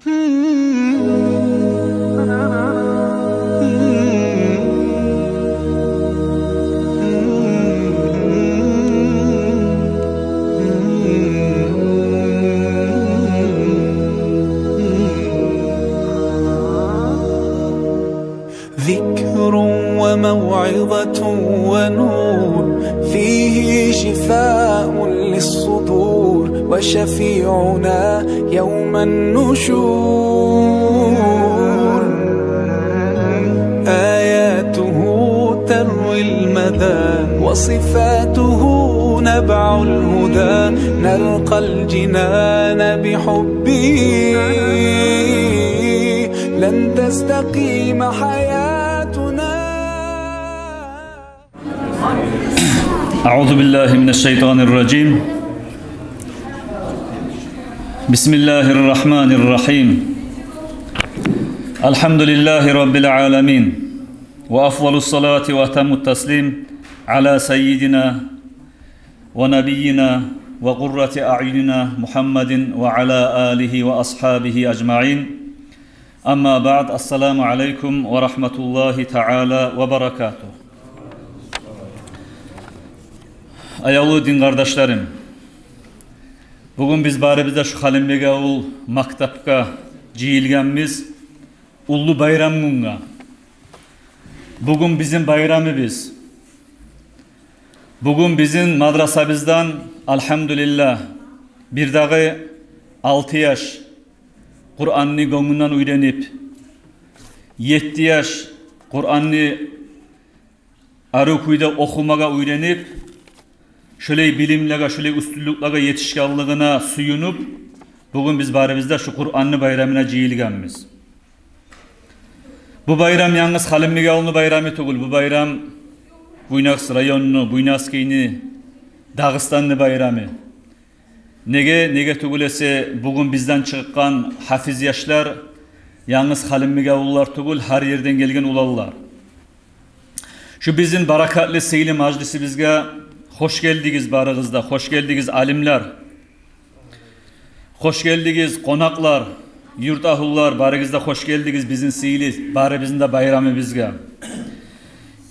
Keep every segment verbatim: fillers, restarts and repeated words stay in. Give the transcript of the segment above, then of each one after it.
ذكر وموعظة ونور، فيه شفاء للصدور، وشفيعنا يوم النشور. آياته تروي المدى، وصفاته نبع الهدى، نلقى الجنان بحبه، لن تستقيم حياتنا. أعوذ بالله من الشيطان الرجيم. بسم الله الرحمن الرحيم. الحمد لله رب العالمين، وأفضل الصلاة وأتم التسليم على سيدنا ونبينا وقرة أعيننا محمد وعلى آله وأصحابه أجمعين. أما بعد، السلام عليكم ورحمة الله تعالى وبركاته. Аявлу дин къардашларым, бугюн биз барыбыз да шу Халимбекавул мактапгъа жыйылгъанбыз уллу байрам гюнге. Бугюн бизин байрамыбыз. Бугюн бизин мадрасабыздан, альгьамдулиллагь, бир дагъы алты яш Къуранны гёнгюнден уьйренип, етти яш Къуранны арив кюйде охумагъа уьйренип, шолай билимлеге, шолай уьстюнлюклеге етишгенлигине сююнюп, бугюн биз барыбыз да шу Къуранны байрамына жыйылгъанбыз. Бу байрам янгыз Халимбекавулну байрамы тюгюл, бу байрам Буйнакск районну, Буйнакскийни, Дагъыстанны байрамы. Неге, неге тюгюл эсе, бугюн бизден чыкъгъан гьафиз яшлар янгыз халимбекавуллулар тюгюл, гьар ерден гелген уланлар. Шу бизин баракатлы, сыйлы мажлисибизге хош гелдигиз барыгъыз да, хош гелдигиз, алимлер. Хош гелдигиз, къонакълар, юрт агьлюлер, барыгъыз да хош гелдигиз бизин сыйлы, барыбызны да байрамыбызгъа.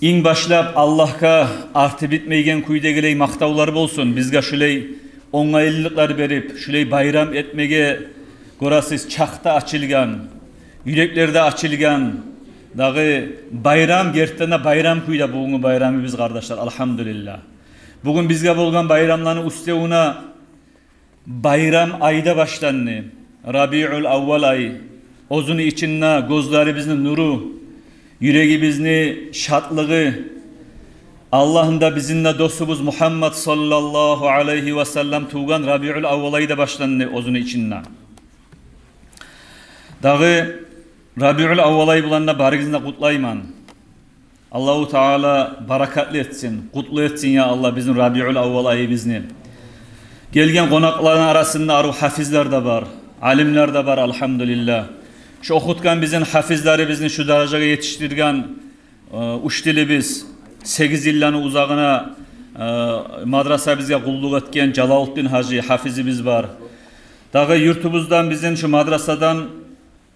Инг башлап Аллагьгъа арты битмейген кюйдегилей макътавлар болсун бизге, шулай онгайлылыкълар берип, шулай байрам этмеге, гёресиз, чакъ да ачылгъан, юреклер де ачылгъан. Дагъы байрам, гертиден де, байрам кюйде бугюнгю байрамыбыз, къардашлар, альгьамдулиллагь. Бугюн бизге болгъан байрамланы уьстевюне байрам ай да башланды. Рабиул аввал ай, оьзюню ичинде гёзлерибизни нюрю, юрегибизни шатлыгъы, Аллагьны да, бизин де досубуз Мугьаммад саллаллагьу алайгьи ва саллам тувгъан рабиул аввал ай да башланды оьзюню ичинде. Дагъы рабиул аввал ай булан да барыгъызны да къутлайман. Аллагьу Таала баракатлы этсин, къутлу этсин, я Аллагь, бизин рабиул аввал айыбызны. Гелген къонакъланы арасында арив гьафизлер де бар, алимлер де бар, альгьамдулиллагь. Шу охутгъан бизин гьафизлерибизни шу даражагъа етишдирген, э, учителибиз, сегиз йылланы узагъына, э, мадрасабызгъа къуллукъ этген Жалалутдин гьажи гьафизибиз бар. Дагъы юртубуздан, бизин шу мадрасадан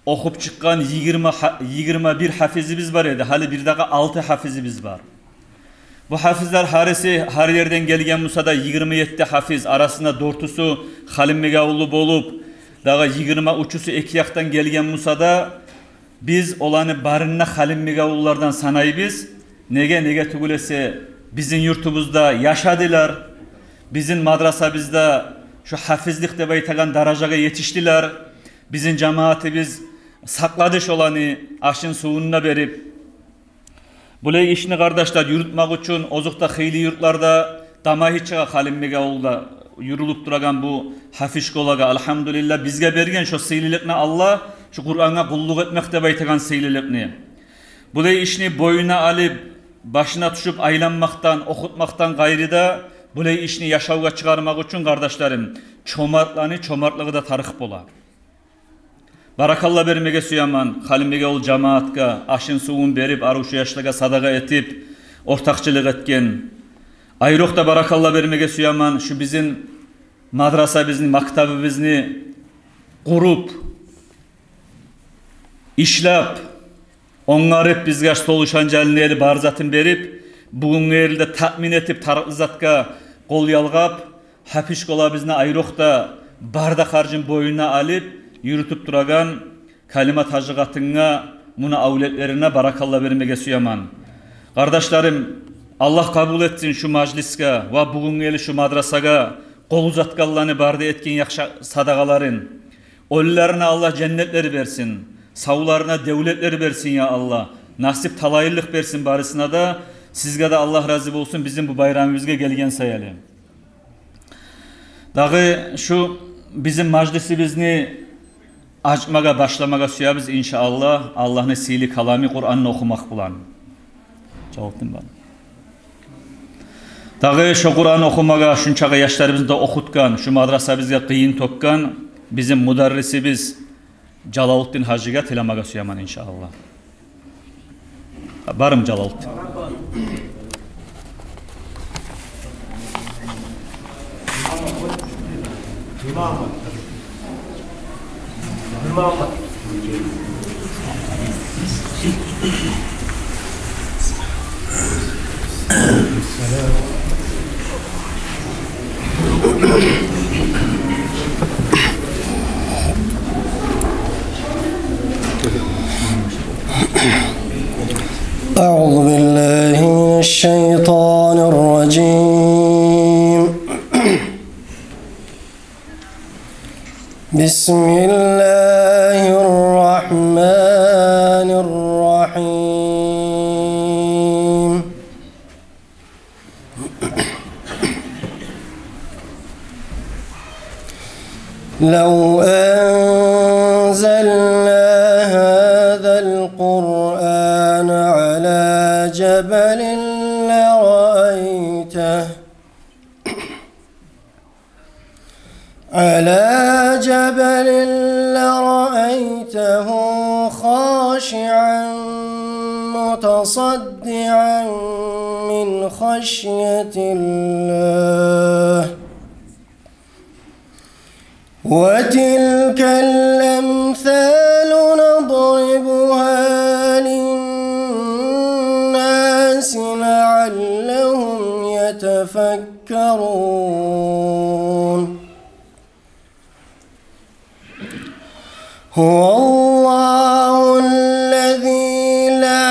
охуп чыкъгъан йигирма гьа-, йигирма бир гьафизибиз бар эди, гьали бир дагъы алты гьафизибиз бар. Бу гьафизлер гьариси гьар ерден гелген буса да, йигирма етти гьафиз, арасында дёртюсю халимбекавуллу болуп, дагъы йигирма уьчюсю эки якъдан гелген буса да, биз оланы барын да халимбекавуллулардан санайбыз. Неге, неге тюгюл эсе, бизин юртубузда яшадылар, бизин мадрасабызда шу гьафизлик деп айтагъан даражагъа етишдилер. Бизин жамаатыбыз сакълады шоланы, ашын-сувун да берип. Булай ишни, къардашлар, юрютмек учун озокъда хыйлы юртларда дамагъы чыгъа, халимбекавулда юрюлюп турагъан бу гьафиз школагъа, альгьамдулиллагь, бизге берген шо сыйлылыкъны Аллагь, шу Къурангъа къуллукъ этмек деп айтагъан сыйлылыкъны. Булай ишни бойнуна алып, башына тюшюп айланмакъдан, охутмакъдан къайры да, булай ишни яшавгъа чыгъармакъ учун, къардашларым, чомартланы чомартлыгъы да тарыкъ бола. Баракалла бермеге сюемен халимбекавул жамаатгъа, ашын-сувун берип, арив шу яшлагъа садагъа этип, ортакъчылыкъ этген. Айрокъда баракалла бермеге сюемен шу бизин мадрасабызны, мактабыбызны къуруп, ишлеп, онгарып, бизге стол ишан жалын ели бар затын берип, бугюнге ерли де таъмин этип, тарыкълы затгъа къол ялгъап, Гьафиз школабызны айрокъда бар да харжын боюна алып, юрютюп турагъан Калимат гьажи къатынгъа, муну авлетлерине баракалла бермеге сюемен. Къардашларым, Аллагь къабул этсин шу мажлисге ва бугюнге ерли шу мадрасагъа къол узатгъанланы, бар да этген яхшы садагъаларын. Оьлюлерине Аллагь женнетлер берсин, савларына девлетлер берсин, я Аллагь. Насип, талайлыкъ берсин барысына да. Сизге де Аллагь рази болсун бизин бу байрамыбызгъа гелген саялы. Дагъы шу бизин мажлисибизни ачмагъа, башламагъа сюебиз, иншааллагь, Аллагьны сыйлы калами Къуранны охумакъ булан. Жалалтдин бар. Дагъы шу Къуранны охумагъа шунчакъы яшларыбызны да охутгъан, шу мадрасабызгъа къыйын тёкген бизин мударрисибиз Жалалтдин гьажиге тилемеге сюемен, иншааллагь. Бармы Жалалтдин? أعوذ بالله من الشيطان الرجيم. بسم الله الرحمن الرحيم. لو أنزلنا هذا القرآن على جبل لرأيته، على جبل لرأيته خاشعا متصدعا من خشية الله. وتلك الأمثال نضربها للناس لعلهم يتفكرون. هو الله الذي لا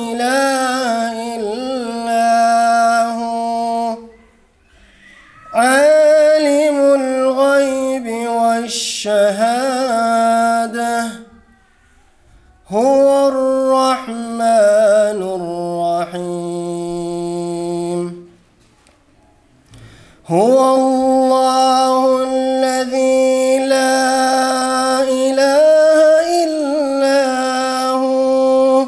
إله إلا هو، عالم الغيب والشهادة، هو الرحمن الرحيم. هو الله الذي لا إله إلا هو،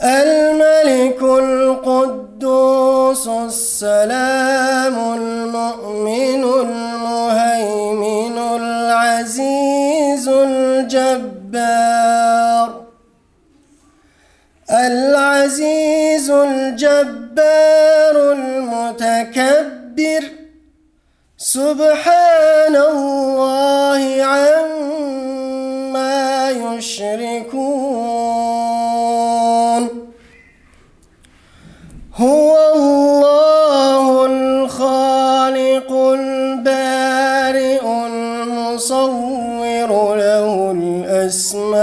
الملك القدوس السلام المؤمن المهيمن العزيز الجبار، العزيز الجبار المتكبر، سبحان الله عما يشركون. هو الله الخالق البارئ المصور، له الأسماء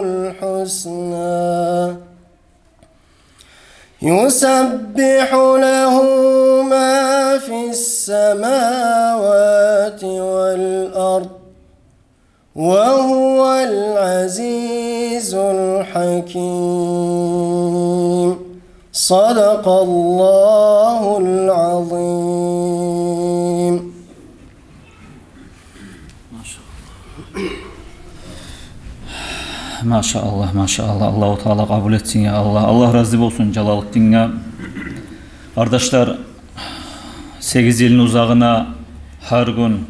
الحسنى، يسبح له ما في السماوات والأرض، وهو العزيز الحكيم. صدق الله العظيم. Машааллагь, машааллагь. Аллагьу Таала къабул этсин, я Аллагь. Аллагь рази болсун Жалалтдинге. Къардашлар, сегиз йылны узагъына гьар гюн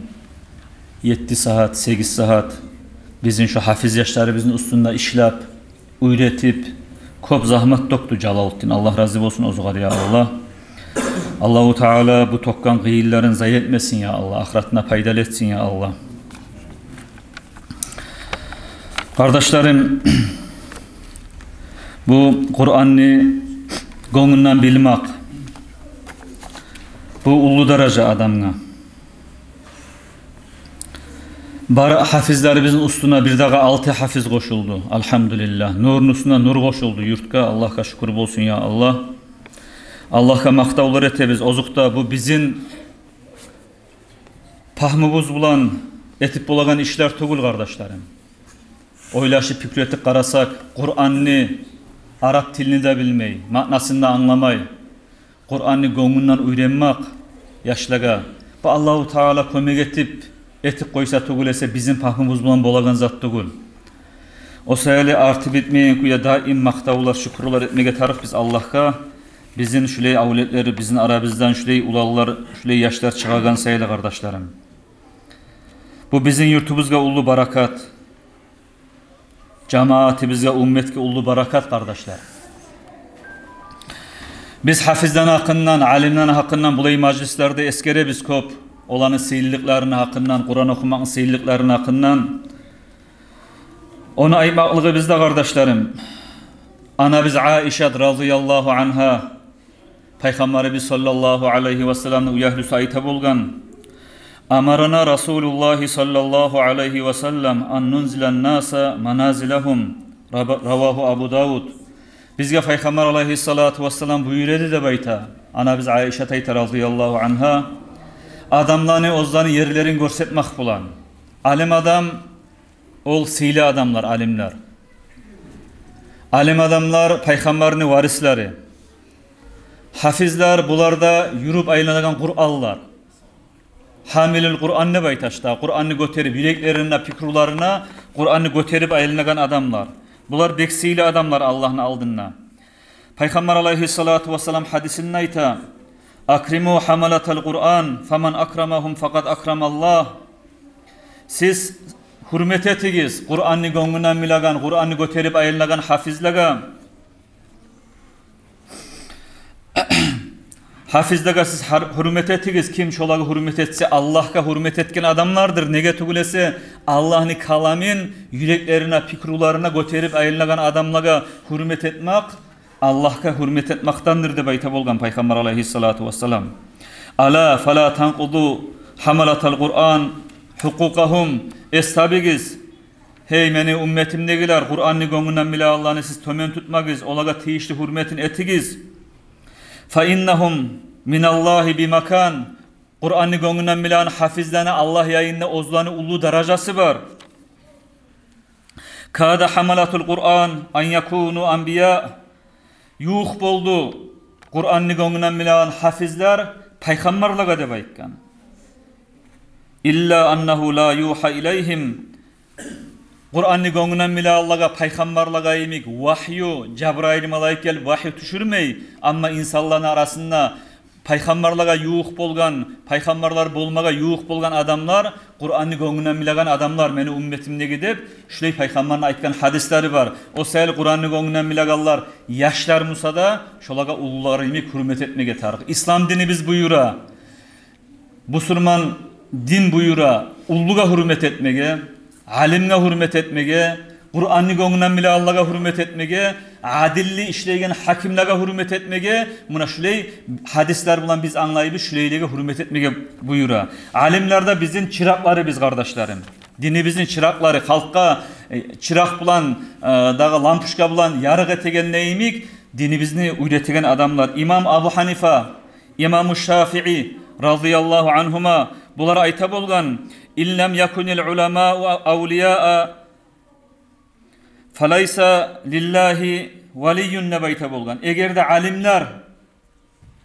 етти сагьат, сегиз сагьат бизин шу гьафиз яшларыбызны уьстюнде ишлеп, уьйретип, кёп загьмат тёкдю Жалалтдин. Аллагь рази болсун оьзюне, я Аллагь. Аллагьу Таала бу тёкген къыйынларын зая этмесин, я Аллагь, ахыратына пайдалы этсин, я Аллагь. Къардашларым, бу Къуранны гёнгюнден билмек, бу уллу даража адамгъа. Бар гьафизлерибизни уьстюне бир дагъы алты гьафиз къошулду. Альгьамдулиллагь. Нурну уьстюне нур къошулду юртгъа. Аллагьгъа шюкюр болсун, я Аллагь. Аллагьгъа макътавлар этебиз. Озокъда, бу бизин пагьмубуз булан этип болагъан ишлер тюгюл, къардашларым. Ойлашып, пикру этип къарасакъ, Къуранны арап тилни де билмей, маънасын да англамай, Къуранны гёнгюнден уьйренмек яшлагъа, бу Аллагьу Таала кёмек этип, этип къойса тюгюл эсе, бизин пагьмубуз булан болагъан зат тюгюл. О саялы арты битмейген кюйде даим макътавлар, шюкюрлер этмеге тарыкъ биз Аллагьгъа. Бизин шулай авлетлер, бизин арабыздан шулай уланлар, шулай яшлар чыгъагъан саялы, къардашларым. Бу бизин юртубузгъа уллу баракат, жамаатыбызгъа, умметге уллу баракат, къардашлар. Биз гьафизлени гьакъындан, алимлени гьакъындан булай мажлислерде эсгеребиз кёп. Оланы сыйлылыкъларыны гьакъындан, Къуран охумакъны сыйлылыкъларыны гьакъындан. Ону айтмакълыгъыбыз да, къардашларым, анабыз Айшат разияллагьу ангьа, Пайхаммарыбыз саллаллагьу алайгьи ва салламны уьягьлюсю айта болгъан: «Амарана Расулуллагьи саллаллагьу алайгьи ва саллам ан нунзилан наса маназилагьум». Рава-, равагьу Абу Давуд. Бизге Пайхаммар алайгьиссалату вассалам буюра эди деп айта. Анабыз Айшат айта разияллагьу ангьа: адамланы оьзлени ерлерин гёрсетмек булан. Алим адам, ол сыйлы адамлар, алимлер. Алим адамлар пайхаммарны варислери. Гьафизлер, булар да юрюп айланагъан Къуранлар. Гьамилул Къуран деп айта, ишде, Къуранны гётерип, юреклерине, пикруларына Къуранны гётерип айланагъан адамлар. Булар бек сыйлы адамлар Аллагьны алдында. Пайхаммар алайгьиссалату вассалам гьадисинде айта: «Акриму гьамалатал Къуран, фаман акрамагьум факъад акрамаллагь». Сиз гьюрмет этигиз Къуранны гёнгюнден билеген, Къуранны гётерип айланагъан гьафизлеге. Гьафизлеге сиз гьар-, гьюрмет этигиз. Ким шолагъа гьюрмет этсе, Аллагьгъа гьюрмет этген адамлардыр. Неге тюгюл эсе, Аллагьны каламын юреклерине, пикруларына гётерип айланагъан адамлагъа гьюрмет этмек Аллагьгъа гьюрмет этмекдендир деп айта болгъан Пайхаммар алайгьиссалату вассалам. «Ала фала танкъузу гьамалатал Къуран гьукъукъагьум». Эс табыгъыз, гьей мени умметимдегилер, Къуранны гёнгюнден билегенлени сиз тёбен тутмагъыз, олагъа тийишли гьюрметин этигиз. «Фа иннагьум миналлагьи бимакан». Къуранны гёнгюнден билеген гьафизлени Аллагь янында оьзлени уллу даражасы бар. «Када гьамалатул Къуран ан якуну анбия». Ювукъ болду Къуранны гёнгюнден билеген гьафизлер пайхаммарлагъа деп айтгъан. «Илла аннагьу ла югьа илайгьим». Къуранны гёнгюнден билегенлеге пайхаммарлагъа йимик вагью, Жабрайыл малайик гелип вагью тюшюрмей, амма инсанланы арасында пайхаммарлагъа ювукъ болгъан, пайхаммарлар болмагъа ювукъ болгъан адамлар Къуранны гёнгюнден билеген адамлар, мени умметимдеги деп, шулай пайхаммарны айтгъан гьадислери бар. О саялы Къуранны гёнгюнден билегенлер яшлар буса да, шолагъа уллулар йимик гьюрмет этмеге тарыкъ. Ислам динибиз буюра, бусурман дин буюра уллугъа гьюрмет этмеге, алимге гьюрмет этмеге, Къуранны гёнгюнден билегенлеге гьюрмет этмеге, адилли ишлейген гьакимлеге гьюрмет этмеге. Муна шулай гьадислер булан биз англайбыз, шулайлеге гьюрмет этмеге буюра. Алимлер де бизин чыракъларыбыз, къардашларым. Динибизни чыракълары, халкъгъа, э, чыракъ булан, э, дагъы лампочка булан ярыкъ этеген йимик, динибизни уьйретеген адамлар. Имам Абу Гьанифа, имаму Шафии разияллагьу ангьума, булар айта болгъан: «Ин лам якунил уламау авлияа, фалайса лиллагьи валийюн», деп айта болгъан. Эгер де алимлер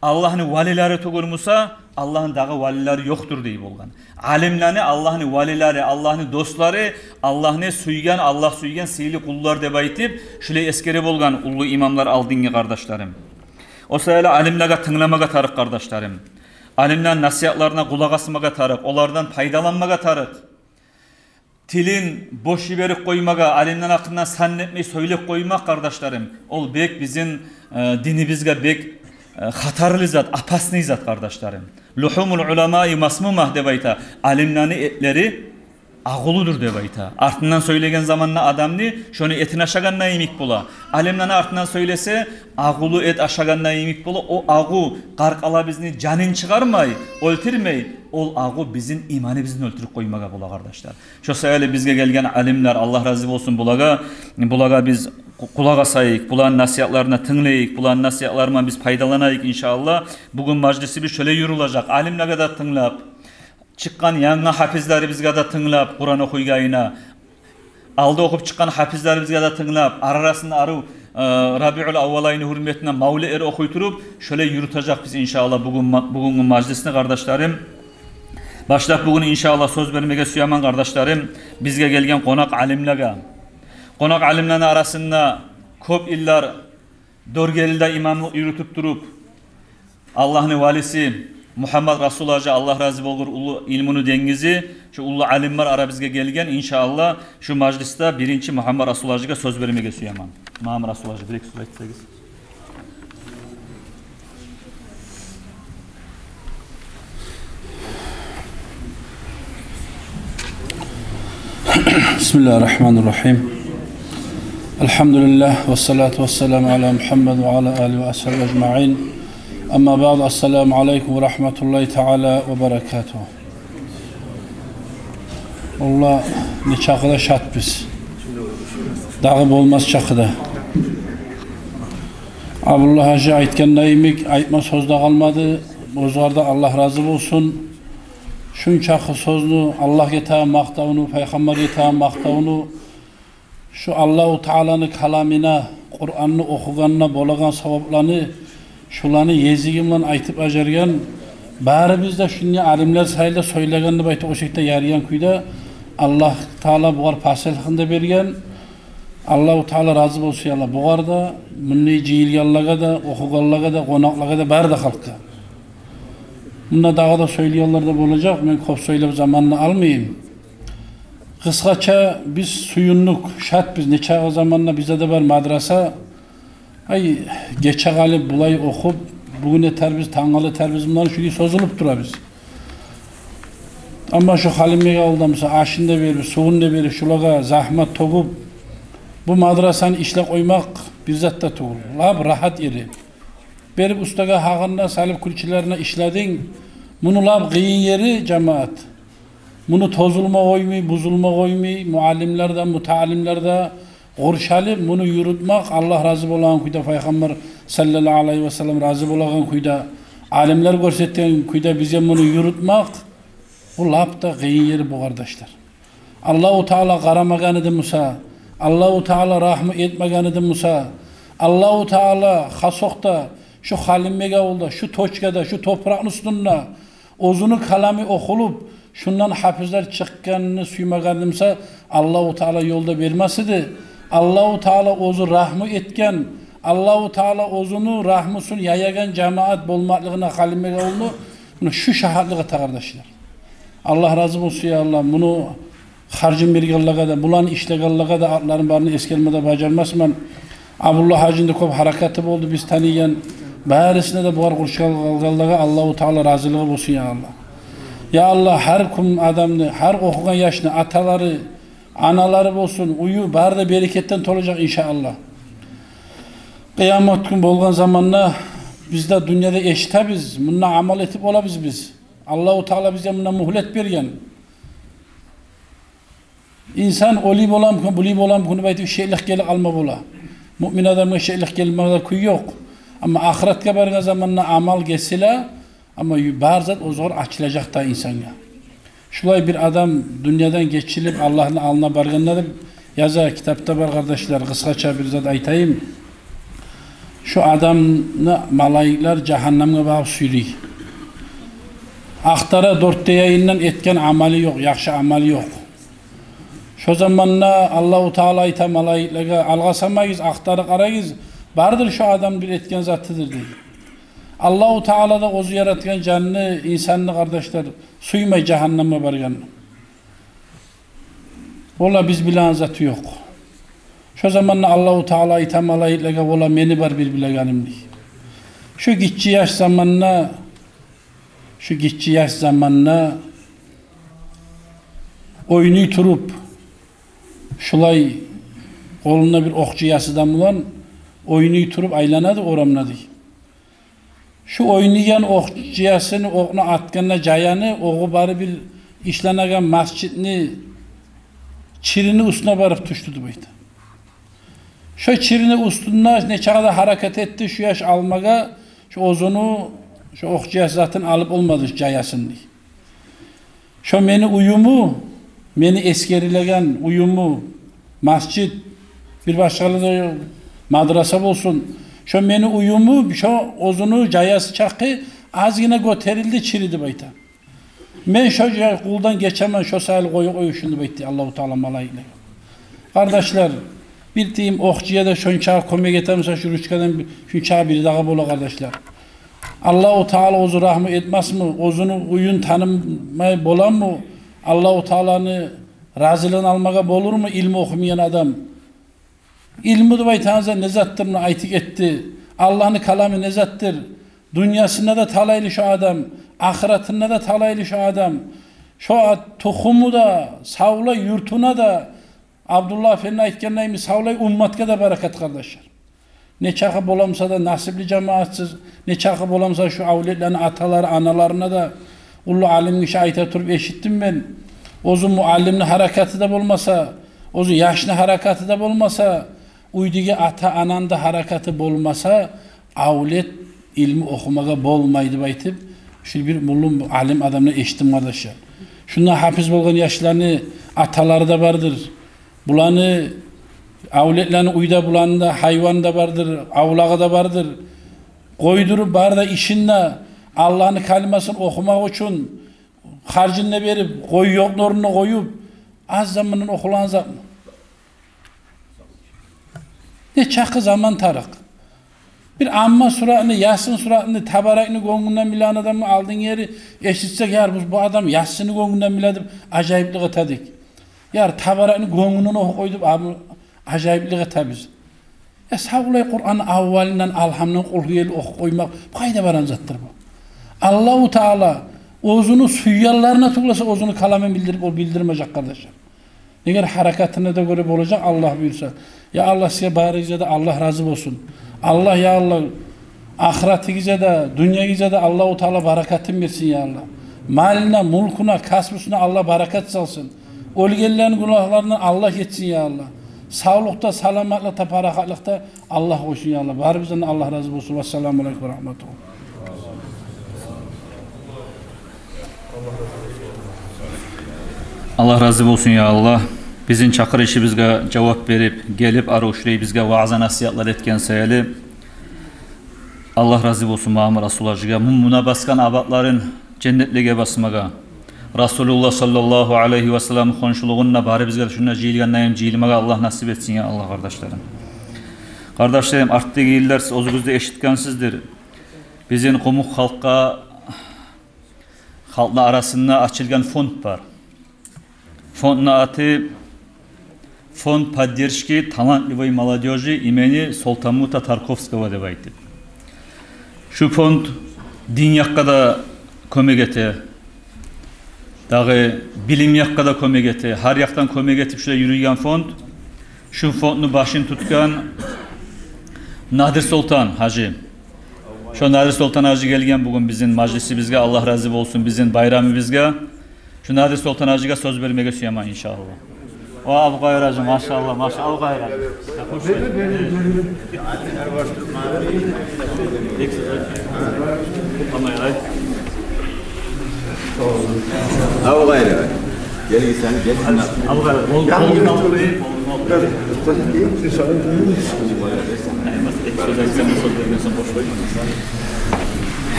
Аллагьны валилери тюгюл буса, Аллагьны дагъы валилери ёкъдур дей болгъан. Алимлени Аллагьны валилери, Аллагьны дослары, Аллагьны сюйген, Аллагь сюйген сыйлы къуллар деп айтып, шулай эсгере болгъан уллу имамлар алдынгъы, къардашларым. О саялы алимлеге тынгламагъа тарыкъ, къардашларым. Алимлени насигьатларына къулакъ асмагъа тарыкъ, олардан пайдаланмагъа тарыкъ. Тилин бош йиберип къоймагъа, алимлени гьакъындан сан этмей сёйлеп къоймакъ, къардашларым, ол бек бизин, э, динибизге бек э, хатарлы зат, опасный зат, къардашларым. «Лухумул уламаи масмума» деп айта. Алимлени этлери агъулудур деп айта. Артындан сёйлеген заманда адамны, шону этин ашагъанда йимик бола. Алимлени артындан сёйлесе, агъулу эт ашагъанда йимик бола. О агъу къаркъарабызны жанын чыгъармай, оьлтюрмей, ол агъу бизин иманыбызны оьлтюрюп къоймагъа бола, къардашлар. Шо саялы бизге гелген алимлер, Аллагь рази болсун булагъа, булагъа биз къу-, къулакъ асайыкъ, буланы насигьатларына тынглайыкъ, буланы насигьатларындан биз пайдаланайыкъ, иншааллагь. Бугюн мажлисибиз шолай юрюлежек. Алимлеге де тынглап, чыкъгъан янгы гьафизлерибизге де тынглап, Къуран охуйгъанына, алда охуп чыкъгъан гьафизлерибизге де тынглап, ара-арасында арив, э, Рабиул аввал айны гьюрметине мавлетлер охуй туруп, шолай юрютежекбиз, иншааллагь, бугюн ма-, бугюнгю мажлисни, къардашларым. Башлап бугюн, иншааллагь, сёз бермеге сюемен, къардашларым, бизге гелген къонакъ алимлеге. Къонакъ алимлени арасында кёп йыллар Доргелиде имамлыкъ юрютюп туруп, Аллагьны валиси Мугьаммад Расул гьажи, Аллагь рази болгъур, уллу илмуну денгизи, шу уллу алим бар, арабызгъа гелген. Иншааллагь, шу мажлисде биринчи Мугьаммад Расул гьажиге сёз бермеге сюемен. Мугьаммад Расул гьажи, бир-эки сёз айтсагъыз. بسم الله الرحمن الرحيم. الحمد لله والصلاة والسلام على محمد وعلى آله وأصحابه أجمعين. أما بعد، السلام عليكم ورحمة الله تعالى وبركاته. Валлагь, нечакъы да шатбыз. Дагъы болмас чакъы да. Абдуллагь гьажи айтгъанда йимик, айтма сёз де къалмады. Оьзлерден Аллагь рази болсун. Шунчакъы сёзню, Аллагьгъа этеген макътавну, Пайхаммаргъа этеген макътавну, шу Аллагьу Тааланы каламына, Къуранны охугъанына болагъан савапланы, шуланы езиги булан айтып бажаргъан, барыбыз да шунда алимлер саялы сёйлеген деп айтып, о шекде ярайгъан кюйде Аллагь Таала бугъар пасигликни де берген. Аллагьу Таала рази болсун, я Аллагь, бугъар да, мунда жыйылгъанлагъа да, охугъанлагъа да, къонакълагъа да, бары да халкъгъа. Мунда дагъы да сёйлейгенлер де болажакъ, мен кёп сёйлеп заманны алмайым. Къысгъача, биз сююндюк, шатбыз, нечакъы заманда бизде де бар мадраса. Ай, гече къалып, булай охуп, бугюн этербиз, тангала этербиз, мундан шулай созулуп турабыз. Амма шу Халимбекавулда, мисал, ашын да берип, сувун да берип, шулагъа загьмат тёгюп, бу мадрасаны ишлеп къоймакъ бир зат да тюгюл. Лап рагьат ери. Берип устагъа гьакъын да салып, кюрчюлерине ишлединг. Муну лап къыйын ери, жамаат. Муну тозулма къоймай, бузулма къоймай, муаллимлер де, мутааллимлер де къуршалып, муну юрютмек, Аллагь рази болагъан кюйде, Пайхаммар саллаллагьу алайгьи ва саллам рази болагъан кюйде, алимлер гёрсетген кюйде бизге муну юрютмек, бу лап да къыйын ери бу, къардашлар. Аллагьу Таала къарамагъан эди буса, Аллагьу Таала рагьму этмеген эди буса, Аллагьу Таала хасокъда, шу Халимбекавулда, шу точкада, шу топуракъны уьстюнде оьзюню каламы охулуп, шундан гьафизлер чыкъгъанны сюймеген эди буса, Аллагьу Таала ёл да бермес эди. Аллагьу Таала оьзю рагьму этген, Аллагьу Таала оьзюню рагьмусун яягъан жамаат болмакълыгъына Халимбекавулну, муна шу шагьатлыкъ эте, къардашлар. Аллагь рази болсун, я Аллагь. Муну харжын бергенлеге де, буланы ишлегенлеге де, атларын барын эсгерме де бажармасман. Абдуллагь гьажини де кёп гьаракаты болду, биз таныйгъан. Барысына да, бугъар къуршалып къалгъанлагъа Аллагьу Таала разилиги болсун, я Аллагь. Я Аллагь, гьар ким адамны, гьар охугъан яшны аталары, аналары болсун, уьюн бары да берекетден толажакъ, иншааллагь. Къыямат гюн болгъан заманда биз де дюньяда эшитебиз, мунда амал этип болабыз биз. Аллагьу Таала бизге мунда мюгьлет берген. Инсан олай боламы экен, булай боламы экен деп айтып, шеклик гелип къалма бола. Муъмин адамгъа шеклик гелмеге кюй ёкъ. Амма ахыратгъа баргъан заманда амал гесиле, амма ю-, бар зат оьзюгер ачылажакъ да инсангъа. Шулай бир адам дюньядан гечилип, Аллагьны алдына баргъанда деп яза, китапда бар, къардашлар, къысгъача бир зат айтайым. Шу адамны малайиклер жагьаннамгъа багъып сюйрей. Ахтара дёрт де янындан, этген амалы ёкъ, яхшы амалы ёкъ. Шо заманда Аллагьу Таала айта малайиклеге: «Алгъасамагъыз, ахтарып къарагъыз, бардыр шу адам бир этген затыдыр», — дей. Аллагьу Таала да оьзю яратгъан жанны, инсанны, къардашлар, сюймей жагьаннамгъа баргъанны. Ола биз билеген заты ёкъ. Шо заманда Аллагьу Таала айта малайиклеге: «Ола мени бар бир билегеним», — дей. Шу гиччи яш заманда, шу гиччи яш заманда ойнай туруп, шулай къолунда бир окъ-жаясы да булан ойнай туруп айланады орамда дей. Шу ойнайгъан окъ-жаясыны, окъну атгъанда жаяны, огъу барып бир ишланагъан масжитни чирини уьстюне барып тюшдю деп айта. Шо чирини уьстюнде нечакъы да гьаракат этди шу яш алмагъа, шо оьзюню, шо окъ-жаяс затын алып болмады, шо жаясын дей. Шо мени уьюмю, мени эсгерилеген уьюмю, масжит, бир башгъа да мадраса болсун, шо мени уьюмю, шо оьзюню жаясы чакъы азгъына гётерилди чири деп айта. Мен шо жай къулдан гечемен, шо саялы къой, къой шуну деп айтды Аллагьу Таала малайиклеге. Къардашлар, бир тюйюм окъ-жая да шончакъы кёмек этемиса, шу ручкадан шунчакъы бир дагъы бола, къардашлар. Аллагьу Таала оьзю рагьму этмесми? Оьзюню уьюн танымай боламы? Аллагьу Тааланы разилигин алмагъа болурму илму охумайгъан адам? Илму деп айтагъан зат не затдыр, муна айтып гетди. Аллагьны каламы не затдыр? Дюньясында да талайлы шо адам, ахыратында да талайлы шо адам. Шо а-, тухуму да савлай, юртуна да, Абдулла эфенди айтгъандай, савлай умматгъа да баракат, къардашлар. Нечакъы боламса да насипли жамаатсыз, нечакъы боламса шу авлетлени аталары, аналарына да, уллу алим гиши айта туруп эшитдим мен. Оьзю муаллимни гьаракаты да болмаса, оьзю яшны гьаракаты да болмаса, уьйдеги ата-ананы да гьаракаты болмаса, авлет илму охумагъа болмай деп айтып, шу бир уллу алим адамдан эшитдим, къардашлар. Шунда гьапиз болгъан яшланы аталары да бардыр. Буланы, авлетлени уьйде, буланы да гьайваны да бардыр, авлагъы да бардыр. Къойдуруп, бары да ишин де, Аллагьны калимасын охумакъ учун харжын да берип, къой ёкъну орнуна къоюп, аз замандан охулагъан затмы? Нечакъы заман тарыкъ. Бир Амма суратны, Ясин суратны, Табаракны гёнгюнден билеген адамны алдын ери эшитсек, яр, бу, бу адам Ясинни гёнгюнден биле деп ажайыплыкъ этедик. Яр, Табаракны гёнгюнден охуп къой деп, абу, ажайыплыкъ этебиз. Я, савлай Къуранны аввалындан Алгьамдан Къулгьуелли охуп къоймакъ, бу къайда барагъан затдыр бу? Аллагьу Таала оьзюню сюйгенлерине тюгюл эсе оьзюню каламын билдирип, ол билдирмежек, къардашлар. Эгер гьаракатына да гёре болажакъ, Аллагь буюрса. Я Аллагь, сизге барыгъызгъа да Аллагь рази болсун. Аллагь, я Аллагь, ахыратыгъызгъа да, дюньягъызгъа да Аллагьу Таала баракатын берсин, я Аллагь. Малына, мюлкюне, касбусуна Аллагь баракат салсын. Оьлгенлени гюнагьларындан Аллагь гечсин, я Аллагь. Савлукъда, саламатлыкъда, парахатлыкъда Аллагь къойсун, я Аллагь. Барыбыздан да Аллагь рази болсун. Вассаламу алейкум ва рагьматуллагь. Аллагь рази болсун, я Аллагь. Бизин чакъырышыбызгъа жавап берип, гелип, арив шулай бизге ваъза-насигьатлар этген саялы. Аллагь рази болсун Мамыр Расул-гьажиге. Му-, муна басгъан абатларын женнетлеге басмагъа, Расулуллагь саллаллагьу алайгьи ва саллам хоншулугъунда барыбызгъа да шунда жыйылгъан йимик жыйылмагъа Аллагь насип этсин, я Аллагь, къардашларым. Къардашларым, артдагъы йыллар сиз оьзюгюз де эшитгенсиздир. Бизин къумукъ халкъгъа, халкъны арасында ачылгъан фонд бар. Фондну аты «Фонд поддержки талантливой молодёжи имени Солтанмута Тарковского» деп айтып. Шу фонд дин якъгъа да кёмек эте, дагъы билим якъгъа да кёмек эте, гьар якъдан кёмек этип шулай юрюйген фонд. Шу фондну башын тутгъан Надир Солтан-гьажи. Шо Надир Солтан-гьажи гелген бугюн бизин мажлисибизге, Аллагь рази болсун, бизин байрамыбызгъа. Шо Надир Солтан-гьажиге сёз бермеге сюемен, иншааллагь. О, Абукъайыр-гьажи, машааллагь, машааллагь, Абукъайыр-гьажи. Абукъайыр-гьажи. Гел, гел сен, гел сен. Абукъайыр, ол, ол, ол. Сёз айтсам, сёз берген сонг бош къой.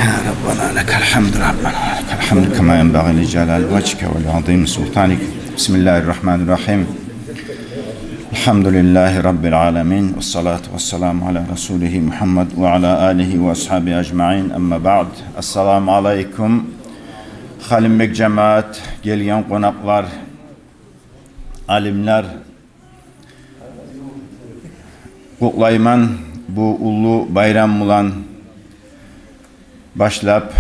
يا ربنا لك الحمد، ربنا لك الحمد كما ينبغي لجلال وجهك ولعظيم سلطانك. بسم الله الرحمن الرحيم. الحمد لله رب العالمين، والصلاة والسلام على رسوله محمد وعلى آله وأصحابه أجمعين. أما بعد. السلام عليكم. Халимбек жамаат, гелген къонакълар, алимлер, къутлайман бу уллу байрам булан. Башлап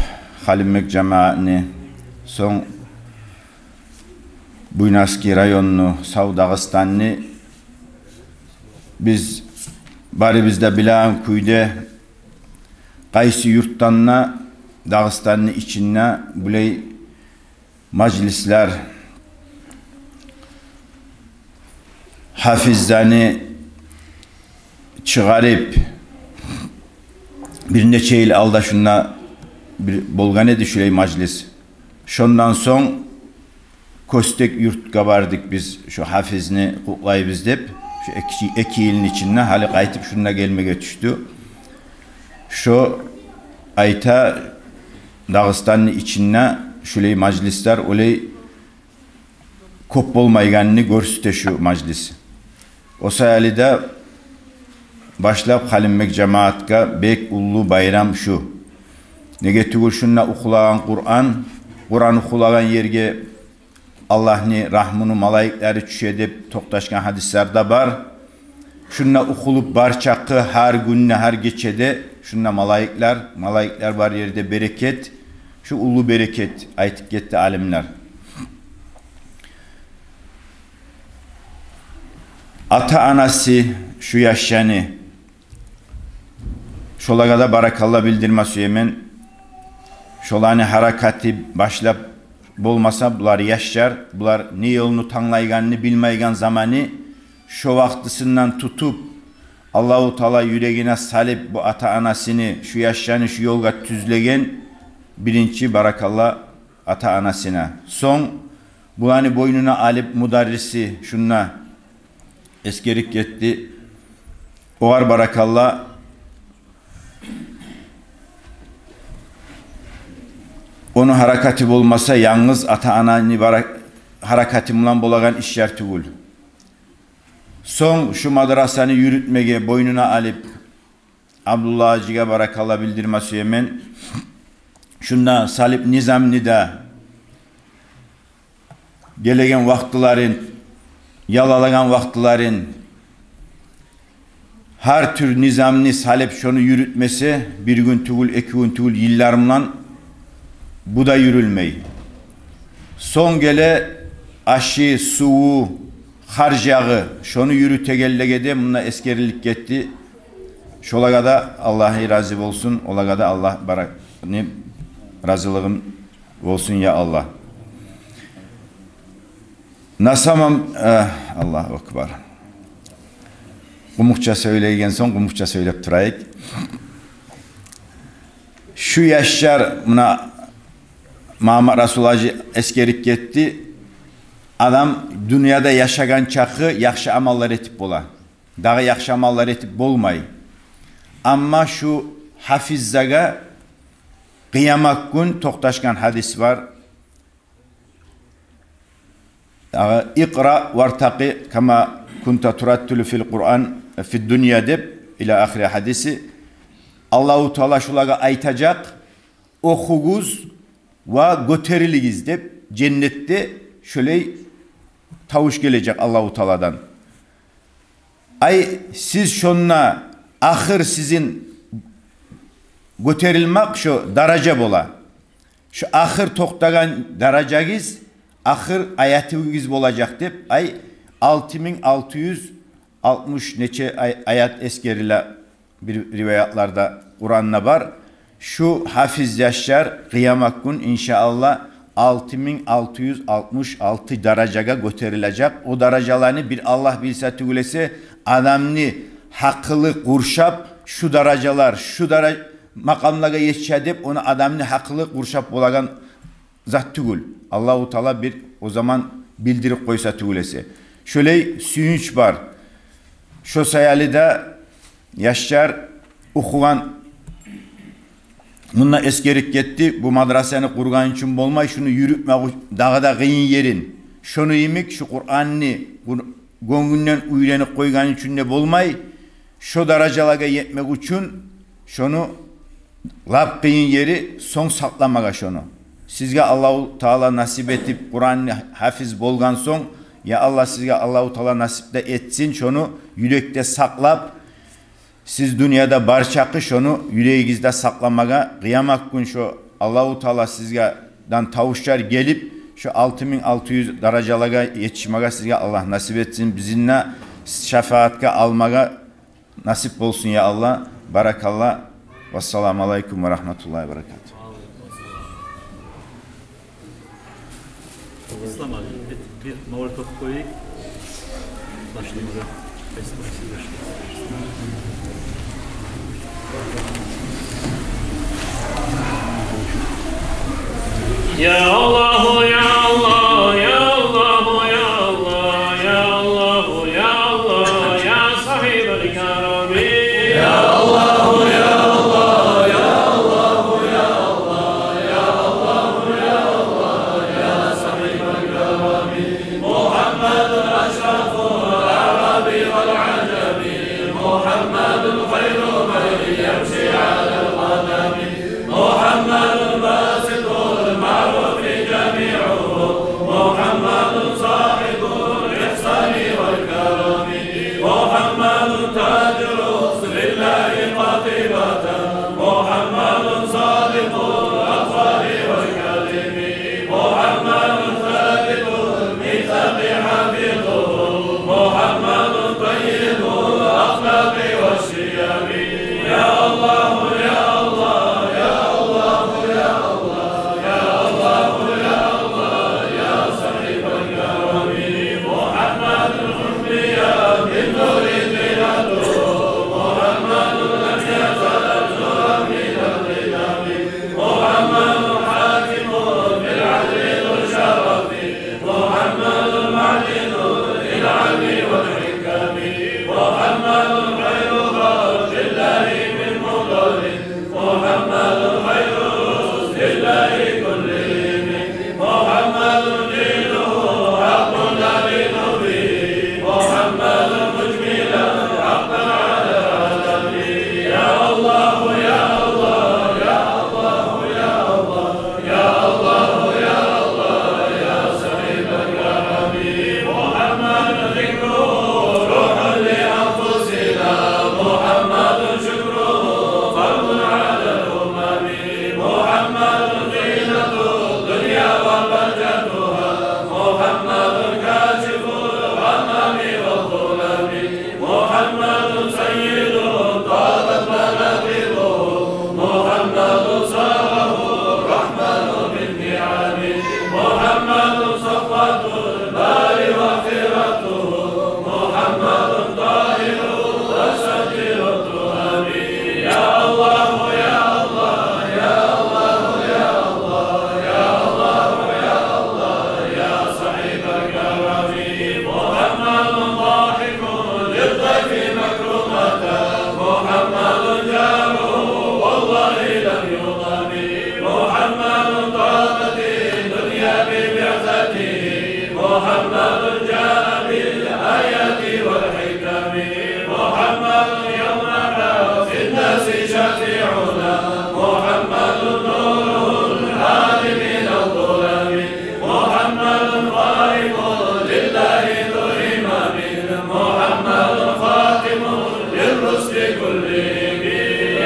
Халимбек жамаатны, сонг Буйнакский районну, сав Дагъыстанны, биз барыбыз да билеген кюйде, къайсы юртдан да Дагъыстанны ичинде булай мажлислер, гьафизлени чыгъарып, бир нече йыл алда шунда бир болгъан эди шулай мажлис. Шондан сонг Кёстек юртгъа бардыкъ биз, шо гьафизни къутлайбыз деп. Шо эки, эки йылны ичинде гьали къайтып шунда гелмеге тюшдю. Шо айта, Дагъыстанны ичинде шулай мажлислер олай кёп болмайгъанны гёрсете шу мажлис. О саялы да башлап Халимбек жамаатгъа бек уллу байрам шу. Неге тюгюл шунда охулагъан Къуран, Къуран охулагъан ерге Аллагьны рагьмуну малайиклери тюше деп токъташгъан гьадислер де бар. Шунда охулуп бар чакъы, гьар гюнде, гьар гечеде шунда малайиклер, малайиклер бар ерде берекет, шу уллу берекет, айтып гетди алимлер. Ата-анасы шу яшланы, шолагъа да баракалла билдирме сюемен. Шоланы гьаракаты башлап болмаса, булар яшлар, булар не ёлну танглайгъанны билмейген заманы, шо вакътисинден тутуп, Аллагьу Таала юрегине салып бу ата-анасыны, шу яшланы шу ёлгъа тюзлеген, биринчи баракалла ата-анасына. Сонг буланы бойнуна алып мударриси, шунда эсгерип гетди. Огъар баракалла. Ону гьаракаты болмаса, янгыз ата-ананы бара-, гьаракаты булан болагъан ишлер тюгюл. Сонг шу мадрасаны юрютмеге бойнуна алып Абдулла гьажиге баракалла билдирме сюемен. Шунда салып низамны да, гелеген вакътилерин, ял алагъан вакътилерин, гьар тюр низамны салып шону юрютмесе, бир гюн тюгюл, эки гюн тюгюл, йыллар булан бу да юрюлмей. Сонг геле ашы, суву, харжагъы, шону юрютегенлеге де мунда эсгерилип гетди. Шолагъа да Аллагь рази болсун, олагъа да Аллагь барак-, не, разилигин болсун, я Аллагь. На самом, э, Аллагьу акбар. Къумукъча сёйлейген сонг къумукъча сёйлеп турайыкъ. Шу яшлар, муна, Магьаммат Расул гьажи эсгерип гетди. Адам дюньяда яшагъан чакъы яхшы амаллар этип бола. Дагъы яхшы амаллар этип болмай. Амма шу гьафизлеге къыямат гюн токъташгъан гьадис бар. Дагъы, «Икъра вартакъи кама кунта тураттилу фил Къуран фид дунья» деп, иля ахири гьадиси. Аллагьу Таала шулагъа айтажакъ: «Охугъуз ва гётерилигиз», — деп, женнетде шолай тавуш гележек Аллагьу Тааладан. Ай, сиз шонда ахыр сизин гётерилмек шо даража бола. Шо ахыр токътагъан даражагъыз, ахыр аятыгъыз болажакъ деп, ай, алты минг алты юз алтмыш нече ай-, аят эсгериле бир риваятларда, Къуранда бар. Шу гьафиз яшлар къыямат гюн, иншааллагь, алты минг алты юз алтмыш алты даражагъа гётерилежек. О даражаланы бир Аллагь билсе тюгюл эсе, адамны гьакъылы къуршап, шу даражалар, шу дара-, макъамлагъа етише деп, ону адамны гьакъылы къуршап болагъан зат тюгюл. Аллагьу Таала бир о заман билдирип къойса тюгюл эсе. Шолай сююнч бар. Шо саялы да яшлар охугъан, мунда эсгерип гетди, бу мадрасаны къургъан учун болмай, шуну юрютмек уч-, дагъы да къыйын ерин. Шону йимик шу Къуранны гюн-, гёнгюнден уьйренип къойгъан учун да болмай, шо даражалагъа етмек учун шону лап къыйын ери сонг сакъламагъа шону. Сизге Аллагьу Таала насип этип, Къуранны гьафиз болгъан сонг, я Аллагь, сизге Аллагьу Таала насип де этсин шону юрекде сакълап, Сиз дюньяда бар чакъы шону юрегигизде сакъламагъа, къыямат гюн шо Аллагьу Таала сизге дан тавушлар гелип, шо алты минг алты юз даражалагъа етишмеге сизге Аллагь насип этсин. Бизин де шафаатгъа алмагъа насип болсун, я Аллагь. Баракалла. Вассаламу алайкум ва рагьматуллагьи ва баракатугь. Ислам агъа, бир, бир мавлет охуп къояйыкъ. Башламагъа. يا الله، يا الله، يا الله، يا الله، يا الله، يا الله، يا صاحب الكرم. يا الله، يا الله، يا الله، يا الله، يا الله، يا الله، يا صاحب الكرم. محمد أشرف العرب والعجم، محمد خير من يمشي على القدم، محمد باسط المعروف جميعه، محمد صاحب الإحسان والكرم، محمد تاج رسل الله قاطبة، محمد صادق الأقوال والكلم، محمد ثابت الميثاق حافظه، محمد طيب الأخلاق والشيم. يا الله، يا الله، يا الله، يا الله، يا الله، يا الله، يا صاحب الكرم. محمد حمي بالنور زينته، محمد لم يزل نورا من القدم. محمد حاكم بالعدل ذو الشرف، محمد معدن للعلم والحكم، محمد خير خلق الله من مضر، محمد خير رسل الله كلهم، محمد دينه حق نلين به، محمد مجملا حقا على العالمين. يا الله، يا الله، يا الله، يا الله، يا الله، يا الله، يا صاحب الكرم. محمد ذكره روح لأنفسنا، محمد شكره فرض على الأمم. محمد زينة الدنيا وبهجتها، محمد كاشف الغمام والظلم. محمد سيد طابت مناقبه، محمد صاغه الرحمن من نعم، محمد صفوة الباري وخيرته، محمد طاهر وسجل التهم. يا الله، يا الله، يا الله، يا الله، يا الله، يا الله، يا صاحب الكرم. محمد ضاحك للضيف مكرمة، محمد جاره والله لم يضم، محمد طابت الدنيا ببعثته، محمد جاء بالآيات والحكم، محمد يوم الناس شفيعنا، محمد نور الهادي من الظلم، محمد قائم لله ذو همم، محمد خاتم للرسل كلهم.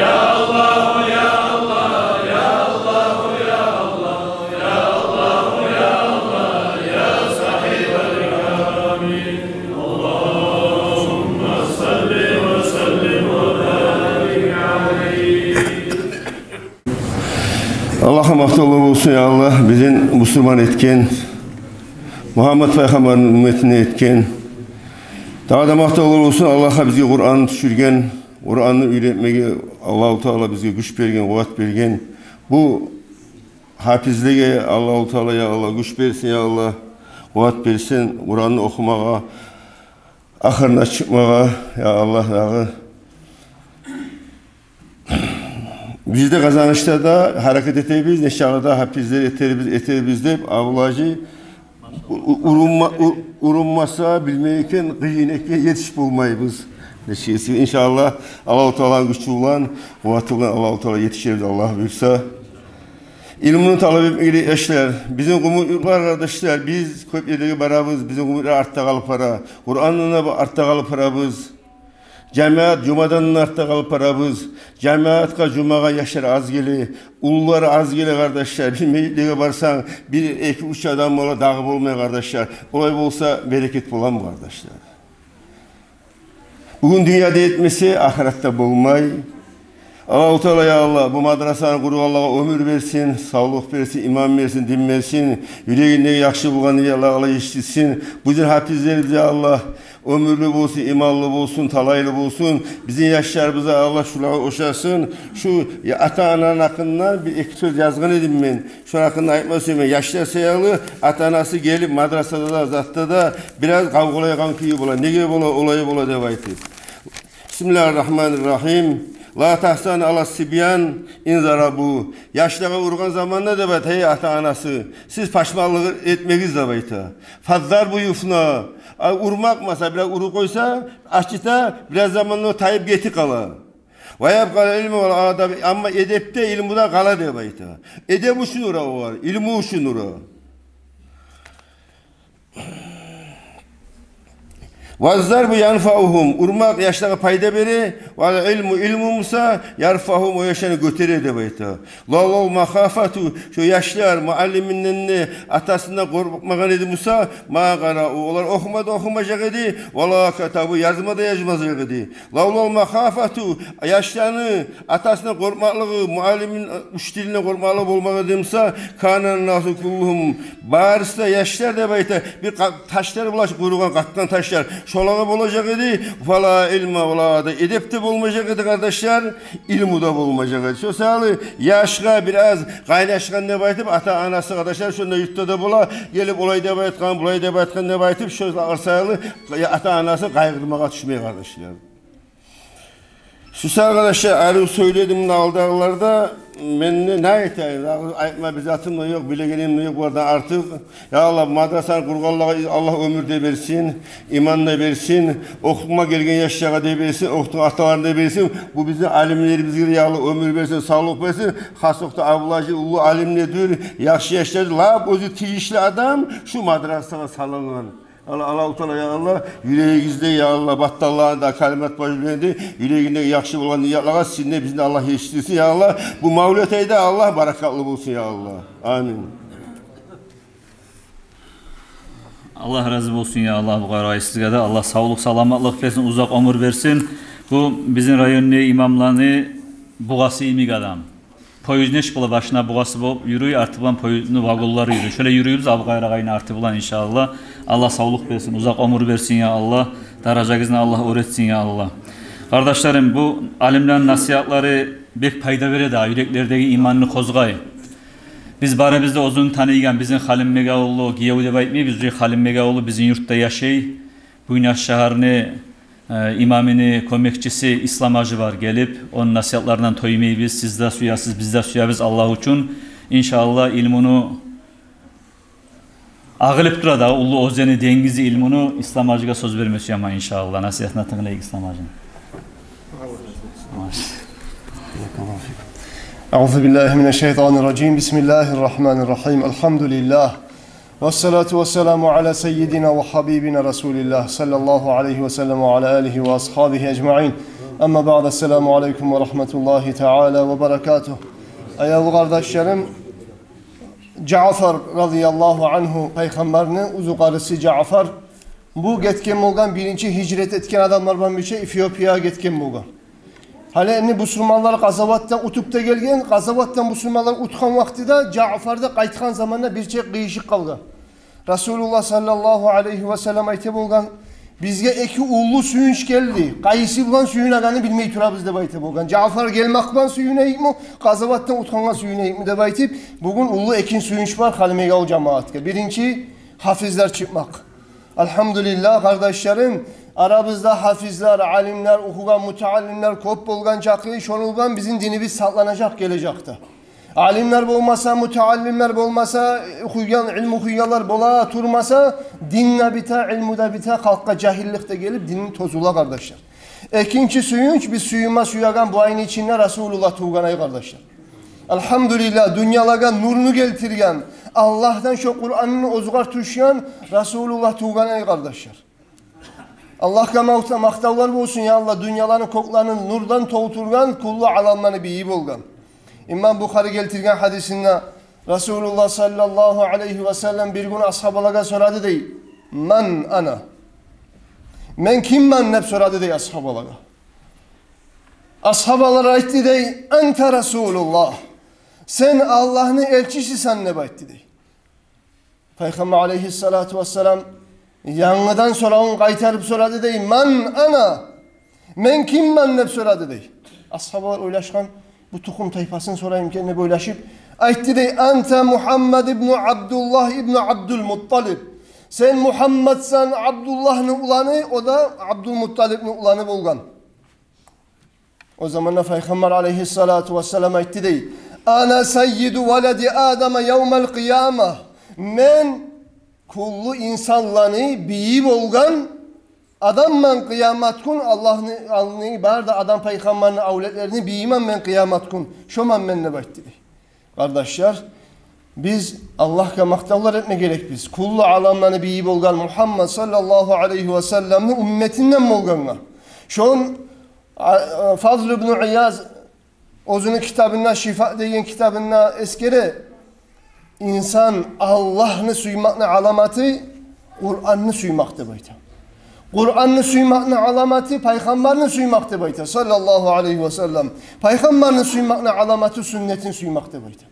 يا الله، يا الله، يا الله، يا الله، يا الله، يا الله، يا صاحب الكرم. اللهم صل وسلم وبارك عليه. Аллагьгъа макътавлар болсун, я Аллагь, бизин бусурман этген, Мугьаммат пайхаммарны умметинден этген. Дагъы да макътавлар болсун Аллагьгъа, бизге Къуранны тюшюрген, Къуранны уьйретмеге Аллагьу Таала бизге гюч берген, къуват берген. Бу гьапизлеге Аллагьу Таала, я Аллагь, гюч берсин, я Аллагь, къуват берсин Къуранны охумагъа, ахырына чыкъмагъа, я Аллагь, дагъы. Биз де Къазанышда да гьаракат этебиз, нечакъы да гьапизлер этербиз, этербиз деп, Абдулгьажи у-, у-, урунма-, у-, урунмаса, билмей экен, къыйын экен, етишип болмайбыз. Нечакъы, иншааллагь, Аллагьу Тааланы гючю булан, къуваты булан Аллагьу Таала етишербиз, Аллагь буюрса. Илмуну талап этмеге герек, яшлар. Бизин къумукълар, къардашлар, биз кёп ерлеге барабыз, бизин къумукълар артда къалып бара. Къурандан да артда къалып барабыз. Жамият жумадан артда къалып барабыз. Жамиятгъа, жумагъа яшлар аз геле, уллулар аз геле, къардашлар. Бир мейитлеге барсанг, бир, эки, уьч адам бола, дагъы болмай, къардашлар. Олай болса, берекет боламы, къардашлар? Бугюн дюньяда этмесе, ахыратда болмай. Аллагьу Таала, я Аллагь, бу мадрасаны къургъанлагъа оьмюр берсин, савлукъ берсин, иман берсин, дин берсин, юрегиндеги яхшы болгъан ниятлагъа Аллагь етишдирсин. Бизин гьафизлерибиз, я Аллагь, оьмюрлю болсун, иманлы болсун, талайлы болсун. Бизин яшларыбызгъа Аллагь шулагъа ошасын. Шу, я, ата-ананы гьакъында бир-эки сёз язгъан эдим мен. Шону гьакъында айтма сюемен. Яшлар саялы ата-анасы гелип мадрасада да, затда да бираз къавгъалайгъан кюю бола. Неге бола, олай бола деп айтып. Бисмиллагьир-рагьманир-рагьим. Ла тагьзан ала сибян ин зарабу. Яшлагъа ургъан заманда деп айта, гьей ата-анасы, сиз пашманлыкъ этмегиз деп айта. Фаззарбу юфна. А, урмакъ, масала, бираз уруп къойса, ачыта, бираз заманда тайып гетип къала. Ва ябкъал илму вал адаб, амма эдеп де, илму да къала деп айта. Эдеп учун ура олар, илму учун ура. Ваззарбу янфаугьум, урмакъ яшлагъа пайда бере, вал илму, илму буса, ярфаугьум, о яшланы гётере деп айта. Лавлал махафату, шо яшлар муаллиминден де, атасындан къоркъмагъан эди буса, ма къарау, олар охума да охумажакъ эди, вала катабу, язма да язмажакъ эди. Лавлал махафату, яшланы атасындан къоркъмакълыгъы, муаллимин, учителинден къоркъмакълыгъы болмагъан эди буса, канан насу куллугьум, барысы да яшлар деп айта, бир къа-, ташлар бола, къуругъан, къатгъан ташлар. Шолагъа болажакъ эди, вала илма, вала да эдеп де болмажакъ эди, къардашлар, илму да болмажакъ эди. Шо саялы яшгъа бираз къайнашгъан деп айтып, ата-анасы, къардашлар, шонда юртда да бола, гелип олай деп айтгъан, булай деп айтгъан деп айтып, шо саялы ата-анасы къайгъырмагъа тюшмей, къардашлар. Сиз, къардашлар, арив сёйледим муна алдагъыларда. Мен де не айтайым? Дагъы айтма бир затым да ёкъ, билегеним де ёкъ булардан артыкъ. Я Аллагь, мадрасаны къургъанлагъа Аллагь оьмюр де берсин, иман да берсин, охума гелген яшлагъа да берсин, охутгъан аталарына да берсин. Бу бизин алимлерибизге де, я Аллагь, оьмюр берсин, савлукъ берсин. Хас окъда Абдулгьажи уллу алим де дюр, яхшы яшладыр, лап оьзю тийишли адам шу мадрасагъа салынгъан. Аллагь, Аллагьу Таала, я Аллагь, юрегигизде, я Аллагь, батталланы да, калимат бажбенди, юрегинде яхшы болгъан ниятлагъа сизин де, бизин де Аллагь етишдирсин, я Аллагь. Бу мавлет ай да, Аллагь, баракатлы болсун, я Аллагь. Амин. Аллагь рази болсун, я Аллагь, бу къарагъай сизге де. Аллагь савлукъ, саламатлыкъ берсин, узакъ оьмюр берсин. Бу бизин районну имамланы бугъасы йимик адам. Поездни эч бола, башына бугъасы болуп юрюй, арты булан поездни вагонлары юрюй. Шолай юрюйбюз Абу Къайрагъайны арты булан, иншааллагь. Аллагь савлукъ берсин, узакъ оьмюр берсин, я Аллагь. Даражагъызны Аллагь оьр этсин, я Аллагь. Къардашларым, бу алимлени насигьатлары бек пайда бере дагъы, юреклердеги иманны къозгъай. Биз барыбыз да оьзюн таныйгъан, бизин Халимбек авуллу гиев деп айтмайбыз, уже Халимбек авуллу бизин юртда яшай. Буйнакск шагьарны э, имамыны кёмекчиси Ислам-гьажи бар гелип, ону насигьатларындан тоймайбыз. Сиз де сюесиз, биз де сюебиз Аллагь учун. Иншааллагь, илмуну агъылып тура дагъы, уллу оьзени, денгизи илмуну. Ислам-гьажиге сёз берме сюемен, иншааллагь. Насигьатына тынглайыкъ Ислам-гьажини. أعوذ بالله من الشيطان الرجيم. بسم الله الرحمن الرحيم. الحمد لله. والصلاة والسلام على سيدنا وحبيبنا رسول الله صلى الله عليه وسلم وعلى آله وأصحابه أجمعين. أما بعد، السلام عليكم ورحمة الله تعالى وبركاته. Аявлу къардашларым, Жаъфар радияллагьу ангьу, пайхаммарны узукъарысы Жаъфар, бу гетген болгъан, биринчи гьижрат этген адамлар булан бирче Эфиопиягъа гетген болгъан. Гьали энни бусурманлар къазаватдан утуп да гелген, къазаватдан бусурманлар утгъан вакътиде Жаъфар да къайтгъан заманда бирче къыйышып къалгъан. Расулуллагь саллаллагьу алайгьи ва саллам айта болгъан: «Бизге эки уллу сююнч гелди, къайсы булан сююнегенни билмей турабыз», — деп айта болгъан. «Жаъфар гелмек булан сююнейикми, къазаватдан утгъангъа сююнейикми?» — деп айтып, бугюн уллу эки сююнч бар Халимбекавул жамиатгъа. Биринчи, гьафизлер чыкъмакъ. Алгьамдулиллагь, къардашларым, арабызда гьафизлер, алимлер, охугъан мутааллимлер кёп болгъан чакъы, шону булан бизин динибиз сакъланажакъ гележекде. Алимлер болмаса, мутааллимлер болмаса, охугъан, илму охугъанлар бола турмаса, дин де бите, илму да бите, халкъгъа жагьиллик де гелип, дин тозула, къардашлар. Экинчи сююнч, биз сююнме сюеген бу айны ичинде Расулуллагь тувгъан ай, къардашлар. Алгьамдулиллагь, дюньялагъа нурну гелтирген, Аллагьдан шо Къуранны оьзюгер тюшген Расулуллагь тувгъан ай, къардашлар. Аллагьгъа макъта-, макътавлар болсун, я Аллагь, дюньяланы, кёклени нурдан толтургъан, кюллю аламланы бийи болгъан. Имам Бухари гелтирген гьадисинде Расулуллагь саллаллагьу алайгьи ва саллам бир гюн асгьабалагъа сорады дей: «Ман ана?» «Мен киммен?» – деп сорады дей асгьабалагъа. Асгьабалар айтды дей: «Анта Расулуллагь, сен Аллагьны элчисисен», – деп айтды дей. Пайхаммар алайгьиссалату вассалам янгыдан соравун къайтарып сорады дей: «Ман ана?» «Мен киммен?» – деп сорады дей. Асгьабалар ойлашгъан, бу тухум-тайпасын сораймы экен деп ойлашып, айтды дей: «Анта Мугьаммад ибну Абдуллагь ибну Абдулмутталиб. Сен Мугьаммадсан, Абдуллагьны уланы, о да Абдулмутталибни уланы болгъан». О заманда Пайхаммар алайгьиссалату вассалам айтды дей: «Ана саййиду валади Адама явмал къияма». «Мен кюллю инсанланы бийи болгъан адамман къыямат гюн, Аллагьны алдындагъы бары да Адам пайхаммарны авлетлерини бийимен мен къыямат гюн. Шоман мен», – деп айтды дей. Къардашлар, биз Аллагьгъа макътавлар этме герекбиз кюллю аламланы бийи болгъан Мугьаммад саллаллагьу алайгьи ва салламны умметинден болгъангъа. Шон, а, а, Фазл ибну Ияз оьзюню китабында, «Шифа» деген китабында эсгере: «Инсан Аллагьны сюймекни аламаты Къуранны сюймек», – деп айта. «Къуранны сюймекни аламаты Пайхаммарны сюймек», – деп айта, саллаллагьу алайгьи ва саллам. «Пайхаммарны сюймекни аламаты сюннетин сюймек», – деп айта.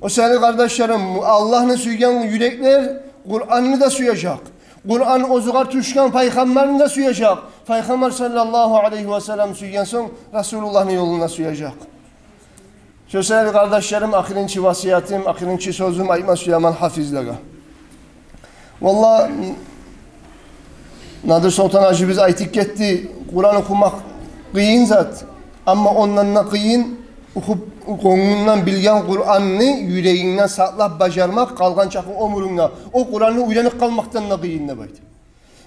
О саялы, къардашларым, Аллагьны сюйген юреклер Къуранны да сюежек. Къуран оьзюгер тюшген Пайхаммарны да сюежек. Пайхаммар саллаллагьу алайгьи ва саллам сюйген сонг, Расулуллагьны ёлун да сюежек. Шо саялы, къардашларым, ахырынчы васиятым, ахырынчы сёзюм айтма сюемен гьафизлеге. Валлагь, Надир Солтан-гьажибиз айтып гетди, Къуран охумакъ къыйын зат, амма ондан да къыйын охуп, гёнгюнден билген Къуранны юрегингде сакълап бажармакъ, къалгъан чакъы оьмюрюнгде о Къуранны уьйренип къалмакъдан да къыйын деп айта.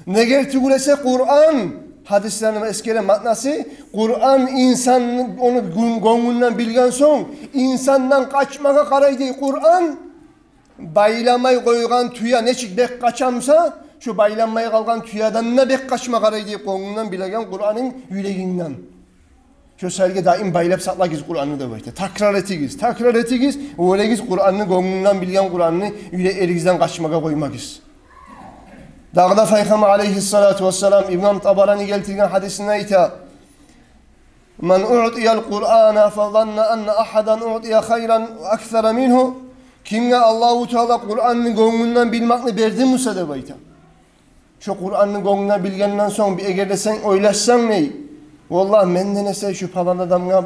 Неге тюгюл эсе, Къуран, гьадислени эсгере маънасы, Къуран инсан ону гён-, гёнгюнден билген сонг, инсандан къачмагъа къарай дей Къуран. Байламай къойгъан тюе нечик бек къача буса, шо байламай къалгъан тюеден де бек къачма къарай дей гёнгюнден билеген Къуранынг юрегингден. Шо саялы даим байлап сакълагъыз Къуранны деп айта. Такрар этигиз, такрар этигиз, оьлегиз Къуранны, гёнгюнден билген Къуранны юреклеригизден къачмагъа къоймагъыз. Дагъы да Пайхаммар алайгьиссалату вассалам имам Табарани гелтирген гьадисинде айта: «Ман уътиял Къурана фазанна анна агьадан уътия хайран аксара мингьу». Кимге Аллагьу Таала Къуранны гёнгюнден билмекни берди буса деп айта. Шо Къуранны гёнгюнден билгенден сонг, эгер де сен ойлашсанг дей, валлагь, менден эсе шо палан адамгъа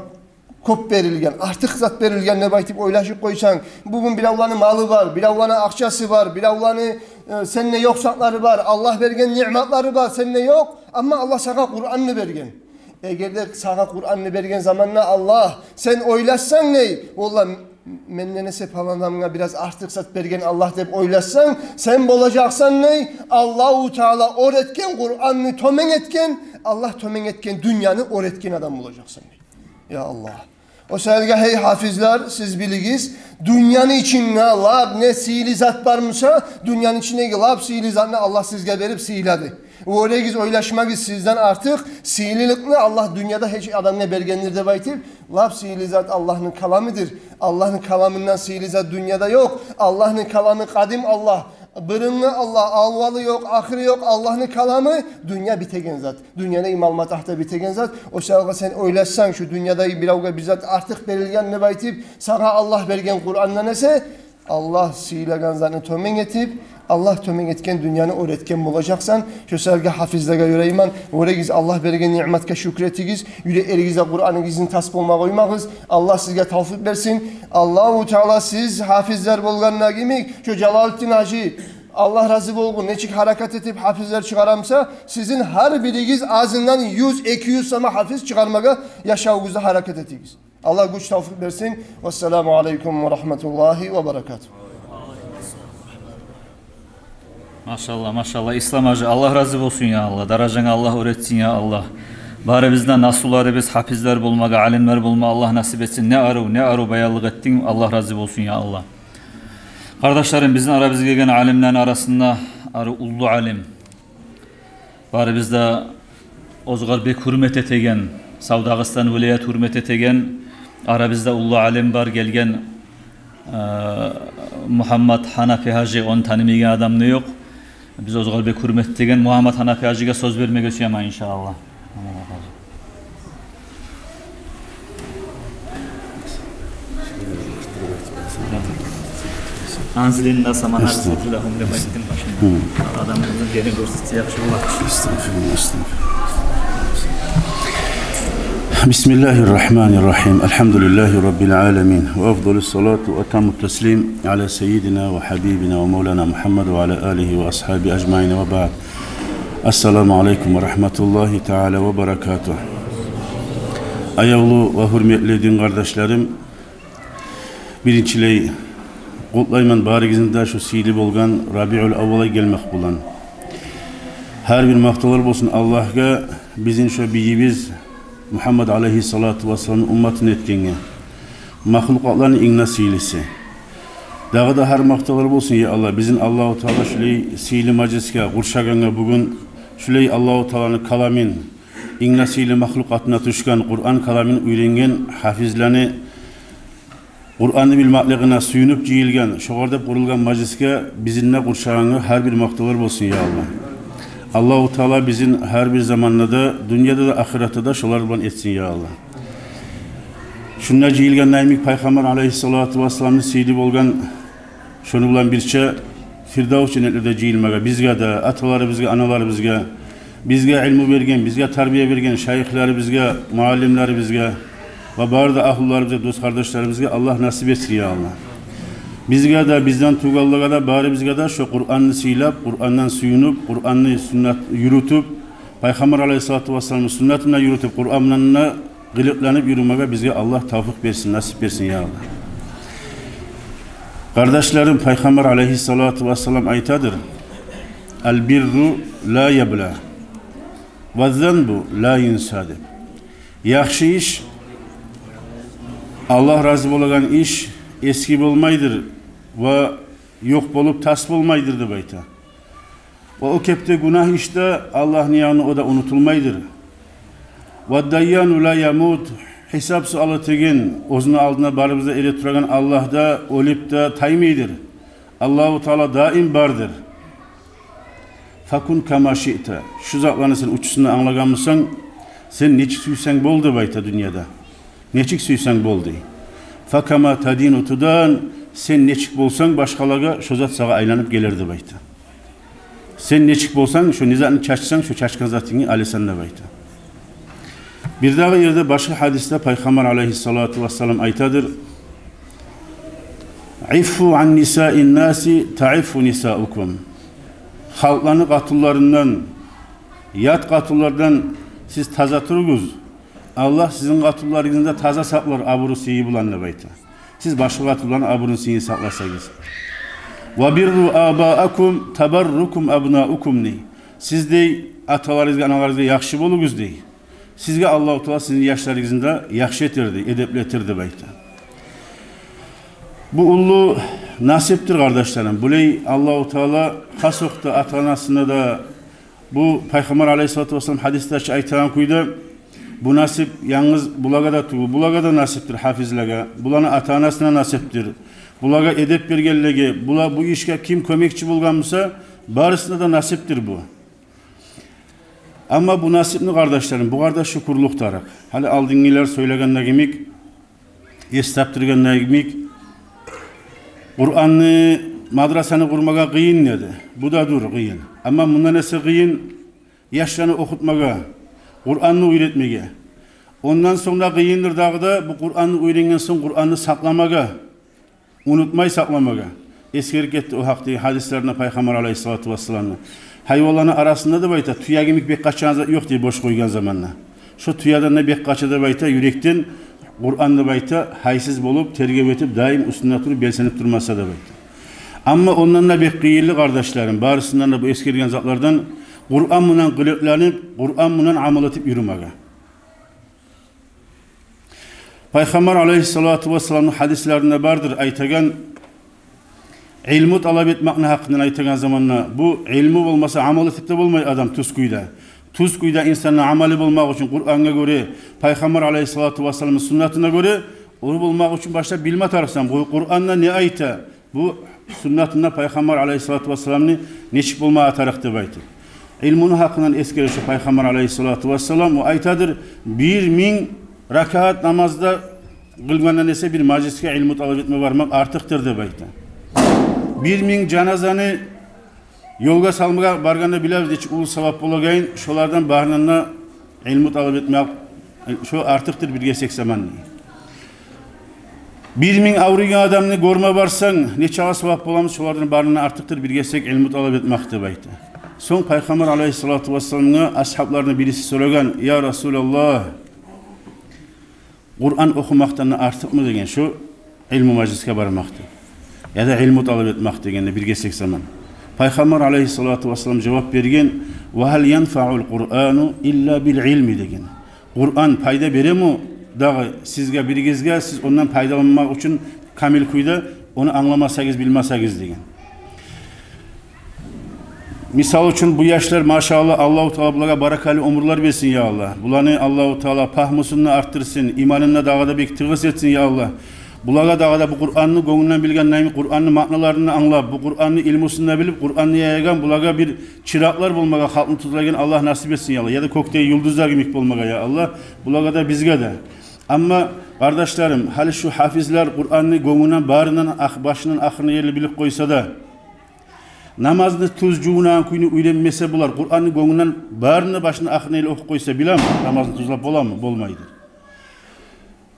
кёп берилген, артыкъ зат берилген деп айтып ойлашып къойсанг, бугюн биревлени малы бар, биревлени акъчасы бар, биревлени, э, сенде ёкъ затлары бар, Аллагь берген ниъматлары бар, сенде ёкъ, амма Аллагь сагъа Къуранны берген. Эгер де сагъа Къуранны берген заманда Аллагь, сен ойлашсанг дей, валлагь, менден эсе палан адамгъа бираз артыкъ зат берген Аллагь деп ойлашсанг, сен болажакъсан дей Аллагьу Таала оьр этген Къуранны тёмен этген, Аллагь тёмен этген дюньяны оьр этген адам болажакъсан дей. Я Аллагь. О саялы, гьей гьафизлер, сиз билигиз, дюньяны ичинде лап не сыйлы зат бар буса, дюньяны ичиндеги лап сыйлы затны Аллагь сизге берип сыйлады. Оьлегиз, ойлашмагъыз, сизден артыкъ сыйлылыкъны Аллагь дюньяда гьеч адамгъа бергендир деп айтып. Лап сыйлы зат Аллагьны каламыдыр. Аллагьны каламындан сыйлы зат дюньяда ёкъ. Аллагьны каламы къадим Аллагь, бырынгъы Аллагь, аввалы ёкъ, ахыры ёкъ Аллагьны каламы, дюнья битеген зат. Дюньяны ималматагьда битеген зат. О саялы сен ойлашсанг, шо дюньяда биревге бир зат артыкъ берилген деп айтып, сагъа Аллагь берген Къурандан эсе, Аллагь сыйлагъан затны тёмен этип, Аллагь тёмен этген дюньяны оьр этген болажакъсан. Шо саялы гьафизлеге ёрайман: оьлегиз, Аллагь берген ниъматгъа шюкюр этигиз, юреклеригизде Къураныгъызны тас болма къоймагъыз. Аллагь сизге тавфикъ берсин. Аллагьу Таала, сиз гьафизлер болгъанда йимик, шо Жалалутдин гьажи, Аллагь рази болгъур, нечик гьаракат этип гьафизлер чыгъара буса, сизин гьар биригиз азындан юз, эки юз сама гьафиз чыгъармагъа яшавугъузда гьаракат этигиз. Аллагь гюч, тавфикъ берсин. Вассаламу алайкум ва рагьматуллагьи ва баракатугь. Машаллагь, машаллагь. Ислам гьажи, Аллагь рази болсун, я Аллагь. Даражанг Аллагь оьр этсин, я Аллагь. Барыбызны да насивлерибиз гьафизлер болмагъа, алимлер болма Аллагь насип этсин. Не арив, не арив баянлыкъ этдинг. Аллагь рази болсун, я Аллагь. Къардашларым, бизин арабызгъа гелген алимлени арасында арив уллу алим, Барыбыз да оьзгер бек гьюрмет этеген, Сав Дагъыстан вилаят гьюрмет этеген, арабызда уллу алим бар гелген, э, Мугьаммат Гьанафи гьажи, ону танымайгъан адам да ёкъ. Биз оьзгер бек гьюрмет этеген Мугьаммат Гьанафи гьажиге сёз бермеге сюемен, иншааллагь. أنزل الناس منازلهم لمجد. Адамны ерин гёрсетсе яхшы болар. أستغفر الله، أستغفر الله. بسم الله الرحمن الرحيم. الحمد لله رب العالمين. وأفضل الصلاة وأتم التسليم على سيدنا وحبيبنا ومولانا محمد وعلى آله وأصحابه أجمعين وبعد. السلام عليكم ورحمة الله تعالى وبركاته. Аявлу ва гьюрметли дин къардашларым, биринчилей къутлайман барыгъызны да шу сыйлы болгъан Рабиул аввал ай гелмек булан. Гьар бир макътавлар болсун Аллагьгъа, бизин шу бийибиз Мугьаммат алайгьиссалату вассаламны умматын этгенге, махлукъатланы инг де сыйлысы. Дагъы да гьар макътавлар болсун, я Аллагь, бизин Аллагьу Таала шулай сыйлы мажлисге къуршагъангъа, бугюн шулай Аллагьу Тааланы каламын, инг де сыйлы махлукъатына тюшген Къуран каламын уьйренген гьафизлени Къуранны билмеклигине сююнюп жыйылгъан, шогъар деп къурулгъан мажлисге бизин де къуршагъангъа гьар бир макътавлар болсун, я Аллагь. Аллагьу Таала бизин гьар бир заманда да, дюньяда да, ахыратда да шолар булан этсин, я Аллагь. Шунда жыйылгъан йимик Пайхаммар алайгьиссалату вассаламны сыйлы болгъан, шону булан бирче Фирдавс женнетлерде жыйылмагъа бизге де, аталарыбызгъа, аналарыбызгъа, бизге илму берген, бизге тарбия берген шайыхларыбызгъа, муаллимлерибизге ва бары да агьлюлерибизге, дос-къардашларыбызгъа Аллагь насип этсин, я Аллагь. Бизге де, бизден тувгъанлагъа да, барыбызгъа да шо Къуранны сыйлап, Къурандан сююнюп, Къуранны суннат юрютюп, Пайхаммар алайгьиссалату вассаламны суннатын да юрютюп, Къуран булан да къылыкъланып юрюмеге бизге Аллагь тавфикъ берсин, насип берсин, я Аллагь. Къардашларым, Пайхаммар алайгьиссалату вассалам айтадыр: «البر لا يبلى والذنب لا ينسى», — деп. Яхшы иш, Аллагь рази болагъан иш эсги болмайдыр ва ёкъ болуп тас болмайдыр деп айта. Ва о кепде гюнагь иш де Аллагьны янына о да унутулмайдыр. «والديان لا يموت», гьисап-суал этеген, оьзюню алдына барыбызны да эретурагъан Аллагь да оьлюп де таймайдыр. Аллагьу Таала даим бардыр. «فكن كما شئت». Шу затланы сен уьчюсюн де англагъан бусанг, сен нечик сюйсенг бол деп айта дюньяда. Нечик сюйсенг бол дей. «فكما تدين تدان», сен нечик болсанг башгъалагъа, шо зат сагъа айланып гелер деп айта. Сен нечик болсанг, шо не затны чачсанг, шо чачгъан затынгны аласан деп айта. Бирдагъы ерде, башгъа гьадисде Пайхаммар алайгьиссалату вассалам айтадыр: «عفوا عن نساء الناس تعف نساؤكم». Халкъланы къатынларындан, ят къатынлардан сиз таза туругъуз, Аллагь сизин къатынларыгъызны да таза сакълар абуру-сыйы булан деп айта. Сиз башгъа къатынланы абурун-сыйын сакъласагъыз. «وبروا آباءكم تبركم أبناؤكم», — дей. Сиз, дей, аталарыгъызгъа, аналарыгъызгъа яхшы болугъуз, дей. Сизге Аллагьу Таала сизин яшларыгъызны да яхшы этер, дей, эдепли этер деп айта. Бу уллу насипдир, къардашларым. Булай Аллагьу Таала хас окъда ата-анасына да, бу Пайхаммар алайгьиссалату вассалам гьадисде чи айтагъан кюйде, бу насип янгыз булагъа да тюгюл, булагъа да насипдир, гьафизлеге, буланы ата-анасына насипдир. Булагъа эдеп бергенлеге, була, бу ишге ким кёмекчи болгъан буса, барысына да насипдир бу. Амма бу насипни, къардашларым, бугъар да шюкюрлюк тарыкъ. Гьали алдынгъылар сёйлегенде йимик, эс тапдыргъанда йимик, Къуранны, мадрасаны къурмагъа къыйын деди. Бу да дюр, къыйын. Амма мундан эсе къыйын яшланы охутмагъа, Къуранны уьйретмеге. Ондан сонг да къыйындыр дагъы да бу Къуранны уьйренген сонг Къуранны сакъламагъа, унутмай сакъламагъа. Эсгерип гетди о гьакъдагъы гьадислеринде Пайхаммар алайгьиссалату вассаламны. Гьайванланы арасында деп айта, тюе йимик бек къачагъан зат ёкъ, дей, бош къойгъан заманда. Шо тюеден де бек къача деп айта, юрекден Къуран деп айта, гьайсыз болуп, тергев этип, даим уьстюнде туруп, белсенип турмаса деп айта. Амма ондан да бек къыйынлы, къардашларым, барысындан да, бу эсгерген затлардан, Къуран булан къылыкъланып, Къуран булан амал этип юрюмеге. Пайхаммар алайгьиссалату вассаламны гьадислеринде бардыр айтагъан: Илму талап этмекни гьакъындан айтагъан заманда, бу илму болмаса, амал этип де болмай адам тюз кюйде. Тюз кюйде инсанны амалы болмакъ учун, Къурангъа гёре, Пайхаммар алайгьиссалату вассаламны суннатына гёре, ону болмакъ учун башлап билме тарыкъсан, бу Къуранда не айта, бу суннатында Пайхаммар алайгьиссалату вассаламны нечик болмагъа тарыкъ деп айтып. Илмуну гьакъындан эсгере шо Пайхаммар алайгьиссалату вассалам, о айтадыр: «Бир минг ракаат намазда къылгъандан эсе бир мажлисге илму талап этме бармакъ артыкъдыр», — деп айта. Бир минг жаназаны ёлгъа салмагъа баргъанда билебиз нечик уллу савап болагъанын, шолардан барындан да илму талап этмек, шо артыкъдыр бир гесек заман. Бир минг авруйгъан адамны гёрме барсанг, нечакъы савап боламы, шолардан барындан артыкъдыр бир гесек илму талап этмек деп айта. Сонг Пайхаммар алайгьиссалату вассаламгъа асгьабларыны бириси сорагъан: «Я Расулаллагь, Къуран охумакъдан да артыкъмы, — деген, — шо илму мажлисге бармакъ?» — деп, яда илму талап этмек дегенде бир гесек заман. Пайхаммар алайгьиссалату вассалам жавап берген: «Ва гьал янфаул Къурану илла бил илми», — деген. «Къуран пайда береми дагъы сизге, биригизге, сиз ондан пайдаланмакъ учун камил кюйде, ону англамасагъыз, билмесегиз?» — деген. Мисал учун, бу яшлар, машааллагь, Аллагьу Таала булагъа баракаллы оьмюрлер берсин, я Аллагь. Буланы Аллагьу Таала пагьмусун да артдырсын, иманын да дагъы да бек тыгъыс этсин, я Аллагь. Булагъа дагъы да бу Къуранны гёнгюнден билген, нами, Къуранны маъналарын англап, бу Къуранны илмусун да билип, Къуранны яягъан, булагъа бир чыракълар болмагъа, халкъны тюзлейген Аллагь насип этсин, я Аллагь. Яда кёкдеги юлдузлар йимик болмагъа, я Аллагь, булагъа да, бизге де. Амма, къардашларым, гьали шу гьафизлер Къуранны гёнгюнден, барындан, ах-, башындан ахырына ерли билип къойса да, намазны тюз жувунагъан кюйню уьйренмесе булар, Къуранны гёнгюнден, барыны башындан ахырына ерли охуп къойса, билемисиз, намазны тюзлеп боламы? Болмайдыр.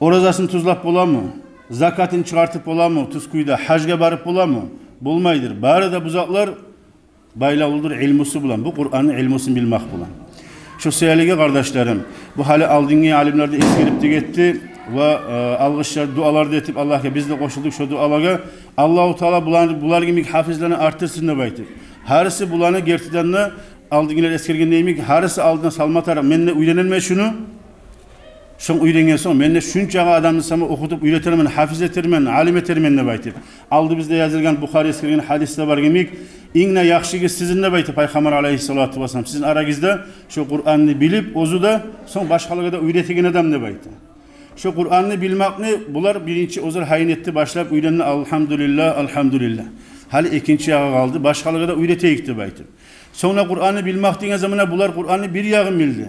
Оразасын тюзлеп боламы? Закатын чыгъартып боламы? Тюз кюйде гьажгъа барып боламы? Болмайдыр. Бары да бу затлар байлавлудур илмусу булан, бу Къуранны илмусун билмек булан. Шо саялыгъа, къардашларым, бу гьали алдынгъы алимлер де эсгерип де гетди ва, э, алгъышлар, дуалар да этип Аллагьгъа, биз де къошулдукъ шо дуалагъа. Аллагьу Таала буланы, булар йимик гьафизлени артдырсын деп айтып. Гьариси буланы гертиден де, алдынгъылар эсгерген йимик, гьариси алдына салма тарыкъ: «Мен де уьйренермен шуну. Шону уьйренген сонг, мен де шунчагъы адамны сама охутуп уьйретермен, гьафиз этермен, алим этермен», — деп айтып. Алдыбызда язылгъан, Бухари эсгерген гьадисде бар йимик: «Инг де яхшыгъыз сизин, — деп айта Пайхаммар алайгьиссалату вассалам, — сизин арагъызда шо Къуранны билип, оьзю де, сонг башгъалагъа да уьйретеген адам», — деп айта. Шо Къуранны билмекни булар биринчи оьзлер гьайын этди, башлап уьйренди, алгьамдулиллагь, алгьамдулиллагь. Гьали экинчи ягъы къалды, башгъалагъа да уьйретейик деп айтып. Сонг да Къуранны билмек деген заманда булар Къуранны бир ягъын билди.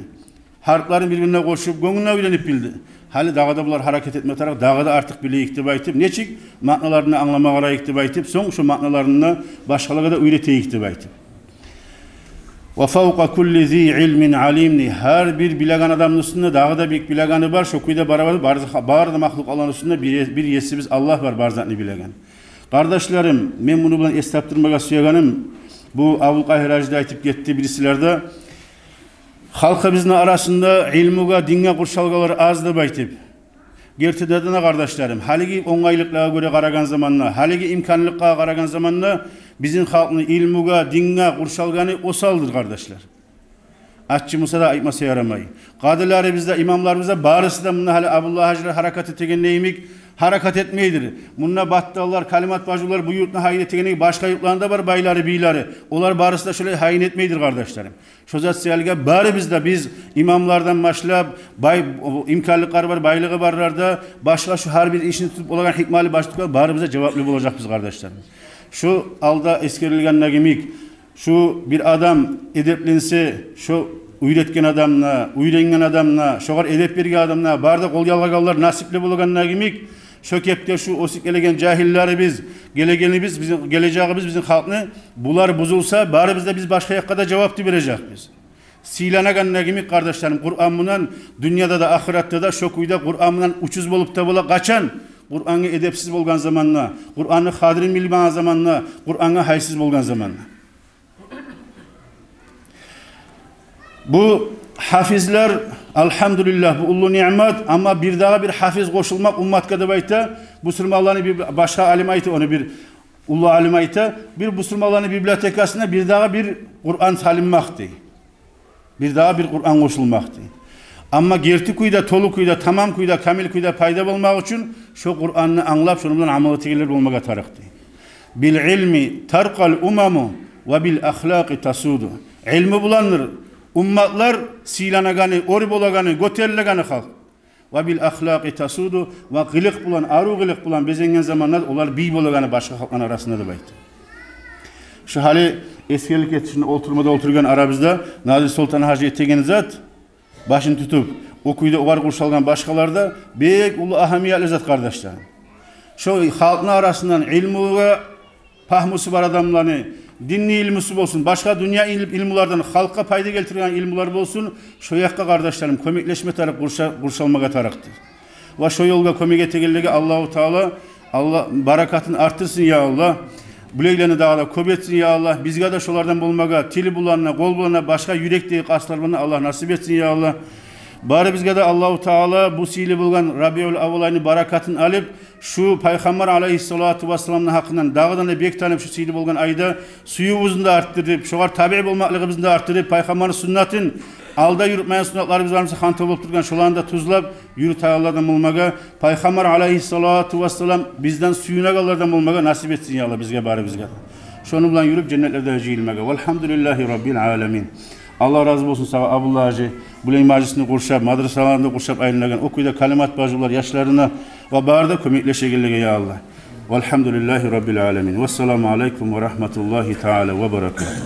Гьарпларын бир-бирине къошуп, гёнгюне уьйренип билди. Гьали дагъы да булар гьаракат этме тарыкъ, дагъы да артыкъ билейик деп айтып, нечик маъналарын англамагъа къарайыкъ деп айтып, сонг шо маъналарын да башгъалагъа да уьйретейик деп айтып. «Ва фавкъа кулли зи илмин алим», — дей. Гьар бир билеген адамны уьстюнде дагъы да бир билегени бар, шо кюйде барабар, бары, бары да махлукъатланы уьстюнде бир, бир есибиз Аллагь бар, бар затны билеген. Къардашларым, мен муну булан эс тапдырмагъа сюегеним, бу Абулкъагьир гьажи де айтып гетди, бирисилер де, халкъыбызны арасында илмугъа, динге къуршалгъанлар аз деп айтып. Гертиден де, къардашларым, гьалиги онгайлыкълагъа гёре къарагъан заманда, гьалиги имканлыкъгъа къарагъан заманда, бизин халкъны илмугъа, динге къуршалгъаны осалдыр, къардашлар. Аччы буса да айтмаса ярамай. Къадилерибиз де, имамларыбыз да, барысы да мунда гьали Абдулла гьажи гьаракат этеген йимик гьаракат этмейдир. Мунда батталлар, Калимат бажулар бу юртну гьайын этеген йимик, башгъа юртларында бар байлары, бийлери. Олар барысы да шолай гьайын этмейдир, къардашларым. Шо зат саялыгъа барыбыз да, биз имамлардан башлап, бай, имканлыкълары бар, байлыгъы барлар да, башгъа шо гьар бир ишни тутуп болагъан, гьикмалы баш тутгъан, барыбыз да жаваплы болажакъбыз, къардашларым. Шо алда эсгерилген йимик, шо бир адам эдепленсе, шо уьйретген адамына, уьйренген адамына, шогъар эдеп берген адамына, бары да къол ялгъагъанлар насипли болагъан йимик, шо кепде шо оьсюп гелеген жагьиллерибиз, гелегенибиз, бизин, гележегибиз бизин халкъны, булар бузулса, барыбыз да биз башгъа якъгъа да жавап да бережекбиз. Сыйланагъан йимик, къардашларым, Къуран булан дюньяда да, ахыратда да шо кюйде Къуран булан учуз болуп да бола. Къачан? Къурангъа эдепсиз болгъан заманда, Къуранны къадрин билмеген заманда, Къурангъа гьайсыз болгъан заманда. Бу гьафизлер, алгьамдулиллагь, бу уллу ниъмат, амма бир дагъы бир гьафиз къошулмакъ умматгъа деп айта. Бусурманланы бир, башгъа алим айта, ону бир уллу алим айта, бир бусурманланы библиотекасына бир дагъы бир Къуран салынмакъ дей. Бир дагъы бир Къуран къошулмакъ дей. Амма герти кюйде, толу кюйде, тамам кюйде, камил кюйде пайда болмакъ учун шо Къуранны англап, шону булан амал этегенлер болмагъа тарыкъ дей. Бил илми таркъал умаму ва бил ахлакъи тасуду. Илму буландыр умматлар сыйланагъаны, оьр болагъаны, гётерилегени халкъ. Ва бил ахлакъи тасуду, ва къылыкъ булан, арив къылыкъ булан безенген заманда олар бий болагъаны башгъа халкъланы арасында деп айтды. Шу гьали эсгерлик этишинде олтурмада олтургъан арабызда Назир Солтан-гьажи этеген зат, башын тутуп, о кюйде огъар къуршалгъан башгъалар да бек уллу агьамиятлы зат, къардашлар. Шо халкъны арасындан илмугъа пагьмусу бар адамланы, динни илмусу болсун, башгъа дюнья ил-, илмулардан халкъгъа пайда гелтирген илмулар болсун, шо якъгъа, къардашларым, кёмеклешме тарыкъ, къурша-, къуршалмагъа тарыкъдыр. Ва шо ёлгъа кёмек этегенлеге Аллагьу Таала, Аллагь баракатын артдырсын, я Аллагь. Булайланы дагъы да кёп этсин, я Аллагь. Бизге де шолардан болмагъа, тили булан да, къол булан да, башгъа юрекдеги къастлар булан да Аллагь насип этсин, я Аллагь. Барыбызгъа да Аллагьу Таала бу сыйлы болгъан Рабиул аввал айны баракатын алып, шу Пайхаммар алайгьиссалату вассаламны гьакъындан дагъыдан да бек танып, шу сыйлы болгъан айда сюювюбюзню де артдырып, шогъар табиъ болмакълыгъыбызны да артдырып, Пайхаммарны суннатын, алда юрютмеген суннатларыбыз бар буса, хантав болуп тургъан, шоланы да тюзлеп юрютегенлерден болмагъа, Пайхаммар алайгьиссалату вассалам бизден сююнегенлерден болмагъа насип этсин, я Аллагь, бизге, барыбызгъа. Шону булан юрюп, женнетлерде жыйылмагъа. Валгьамдулиллагьи раббил аламин. Аллагь рази болсун сагъа, Абдулла-гьажи, булай мажлисни къуршап, мадрасаланы да къуршап айланагъан, о кюйде калимат бажувлар яшларына ва бары да кёмеклешегенлеге, я Аллагь. Валгьамдулиллагьи раббил аламин. Вассаламу алайкум ва рагьматуллагьи таала ва баракатугь.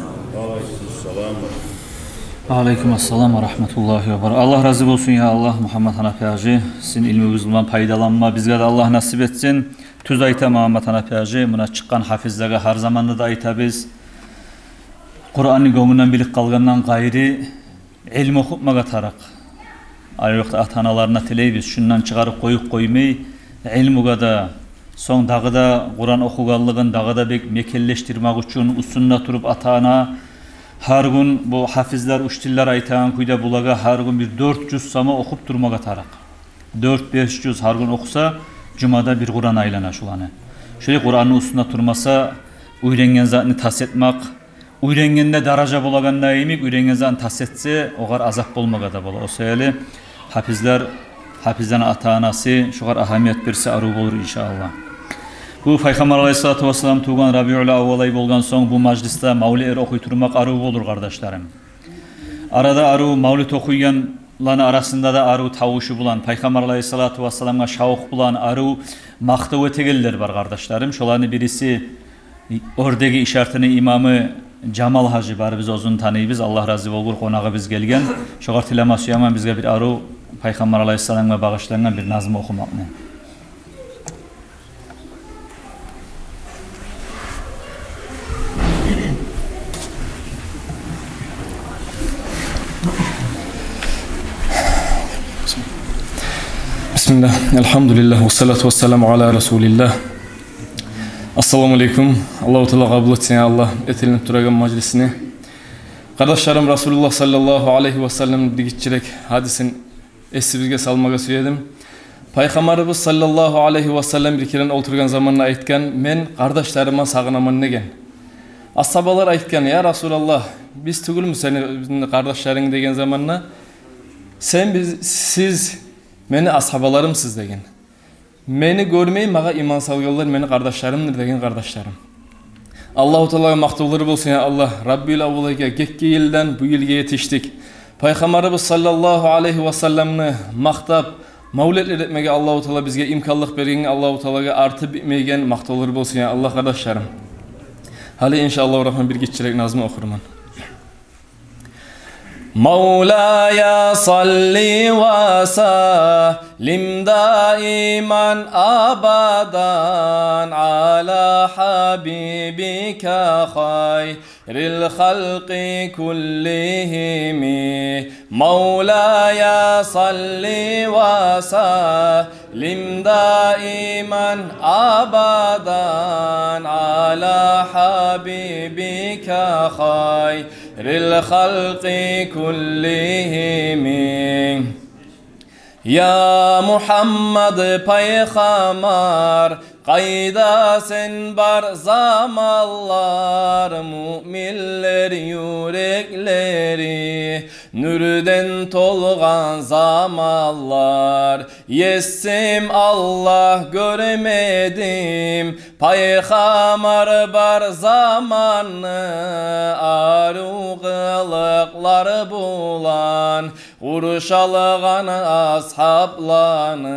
Ва алайкум ассалам ва рагьматуллагьи ва баракатугь. Аллагь рази болсун, я Аллагь, Мугьаммад Гьанафи-гьажи, сизин илмугъуз булан пайдаланма бизге де Аллагь насип этсин. Тюз айта Мугьаммад Гьанафи-гьажи, муна чыкъгъан гьафизлеге гьар заманда да айтабыз. Къуранны гёнгюнден билип къалгъандан къайры, илму охутмагъа тарыкъ. Айрокъда ата-аналарына тилейбиз, шундан чыгъарып къоюп къоймай, илмугъа да, сонг дагъы да Къуран охугъанлыгъын дагъы да бек мекенлешдирмек учун, уьстюнде туруп ата-ана гьар гюн бу гьафизлер, учительлер айтагъан кюйде булагъа гьар гюн бир дёрт жюз сама охуп турмагъа тарыкъ. Дёрт-беш жюз гьар гюн охуса, жумада бир Къуран айлана шуланы. Шулай Къуранны уьстюнде турмаса, уьйренген затны тас этмек, уьйренгенде даража болагъанда йимик, уьйренген затны тас этсе, огъар азап болмагъа да бола. О саялы гьафизлер, гьафизлени ата-анасы шогъар агьамият берсе, арив болур, иншааллагь. Бу Пайхаммар алайгьиссалату вассалам тувгъан Рабиул аввал ай болгъан сонг, бу мажлисде мавлетлер охуй турмакъ арив болур, къардашларым. Арада арив мавлет охуйгъанланы арасында да арив тавушу булан, Пайхаммар алайгьиссалату вассаламгъа шавкъ булан арив макътав этегенлер бар, къардашларым. Шоланы бириси Оьрдеги Ишартыны имамы Жамал-гьажи, барыбыз оьзюн таныйбыз, Аллагь рази болгъур, къонагъыбыз гелген. Шогъар тилеме сюемен бизге бир арив Пайхаммар алайгьиссаламгъа багъышлангъан бир назму охумакъны. Бисмиллагь, альгьамдулиллагь, вассалату вассаламу аля расулиллагь. Ассаламу алейкум. Аллагьу Таала къабул этсин, я Аллагь, этилинип турагъан мажлисни. Къардашларым, Расулуллагь саллаллагьу алайгьи ва салламны бир гиччирек гьадисин эсибизге салмагъа сюедим. Пайхаммарыбыз саллаллагьу алайгьи ва саллам бир керен олтургъан заманда айтгъан: «Мен къардашларыма сагъынаман», — деген. Асгьабалар айтгъан: «Я Расулаллагь, биз тюгюлмю сени, бизин къардашларынг?» — деген заманда: «Сен, биз, сиз мени асгьабаларымсыз», — деген. «Мени гёрмей магъа иман салгъанлар мени къардашларымдыр», — деген, къардашларым. Аллагьу Таалагъа макътавлар болсун, я Аллагь, Раббиул аввал айгъа гетген йылдан бу йылгъа етишдик. Пайхаммарыбыз саллаллагьу алайгьи ва салламны макътап, мавлетлер этмеге Аллагьу Таала бизге имканлыкъ бергенге Аллагьу Таалагъа артып битмейген макътавлар болсун, я Аллагь, къардашларым. Гьали, иншааллагьу рагьман, бир гиччирек назму охурман. مولاي صل وسلم دائما أبدا على حبيبك خير الخلق كلهم. مولاي صل وسلم دائما أبدا على حبيبك خير الخلق كلهم. يا محمد пайхаммар, къайда сен бар заманлар, муъминлер юреклери Нюрден толгъан заманлар, Есим Аллагь, гёрмедим пайхаммар бар заманны, арив къылыкълар булан къуршалгъан асгьабланы.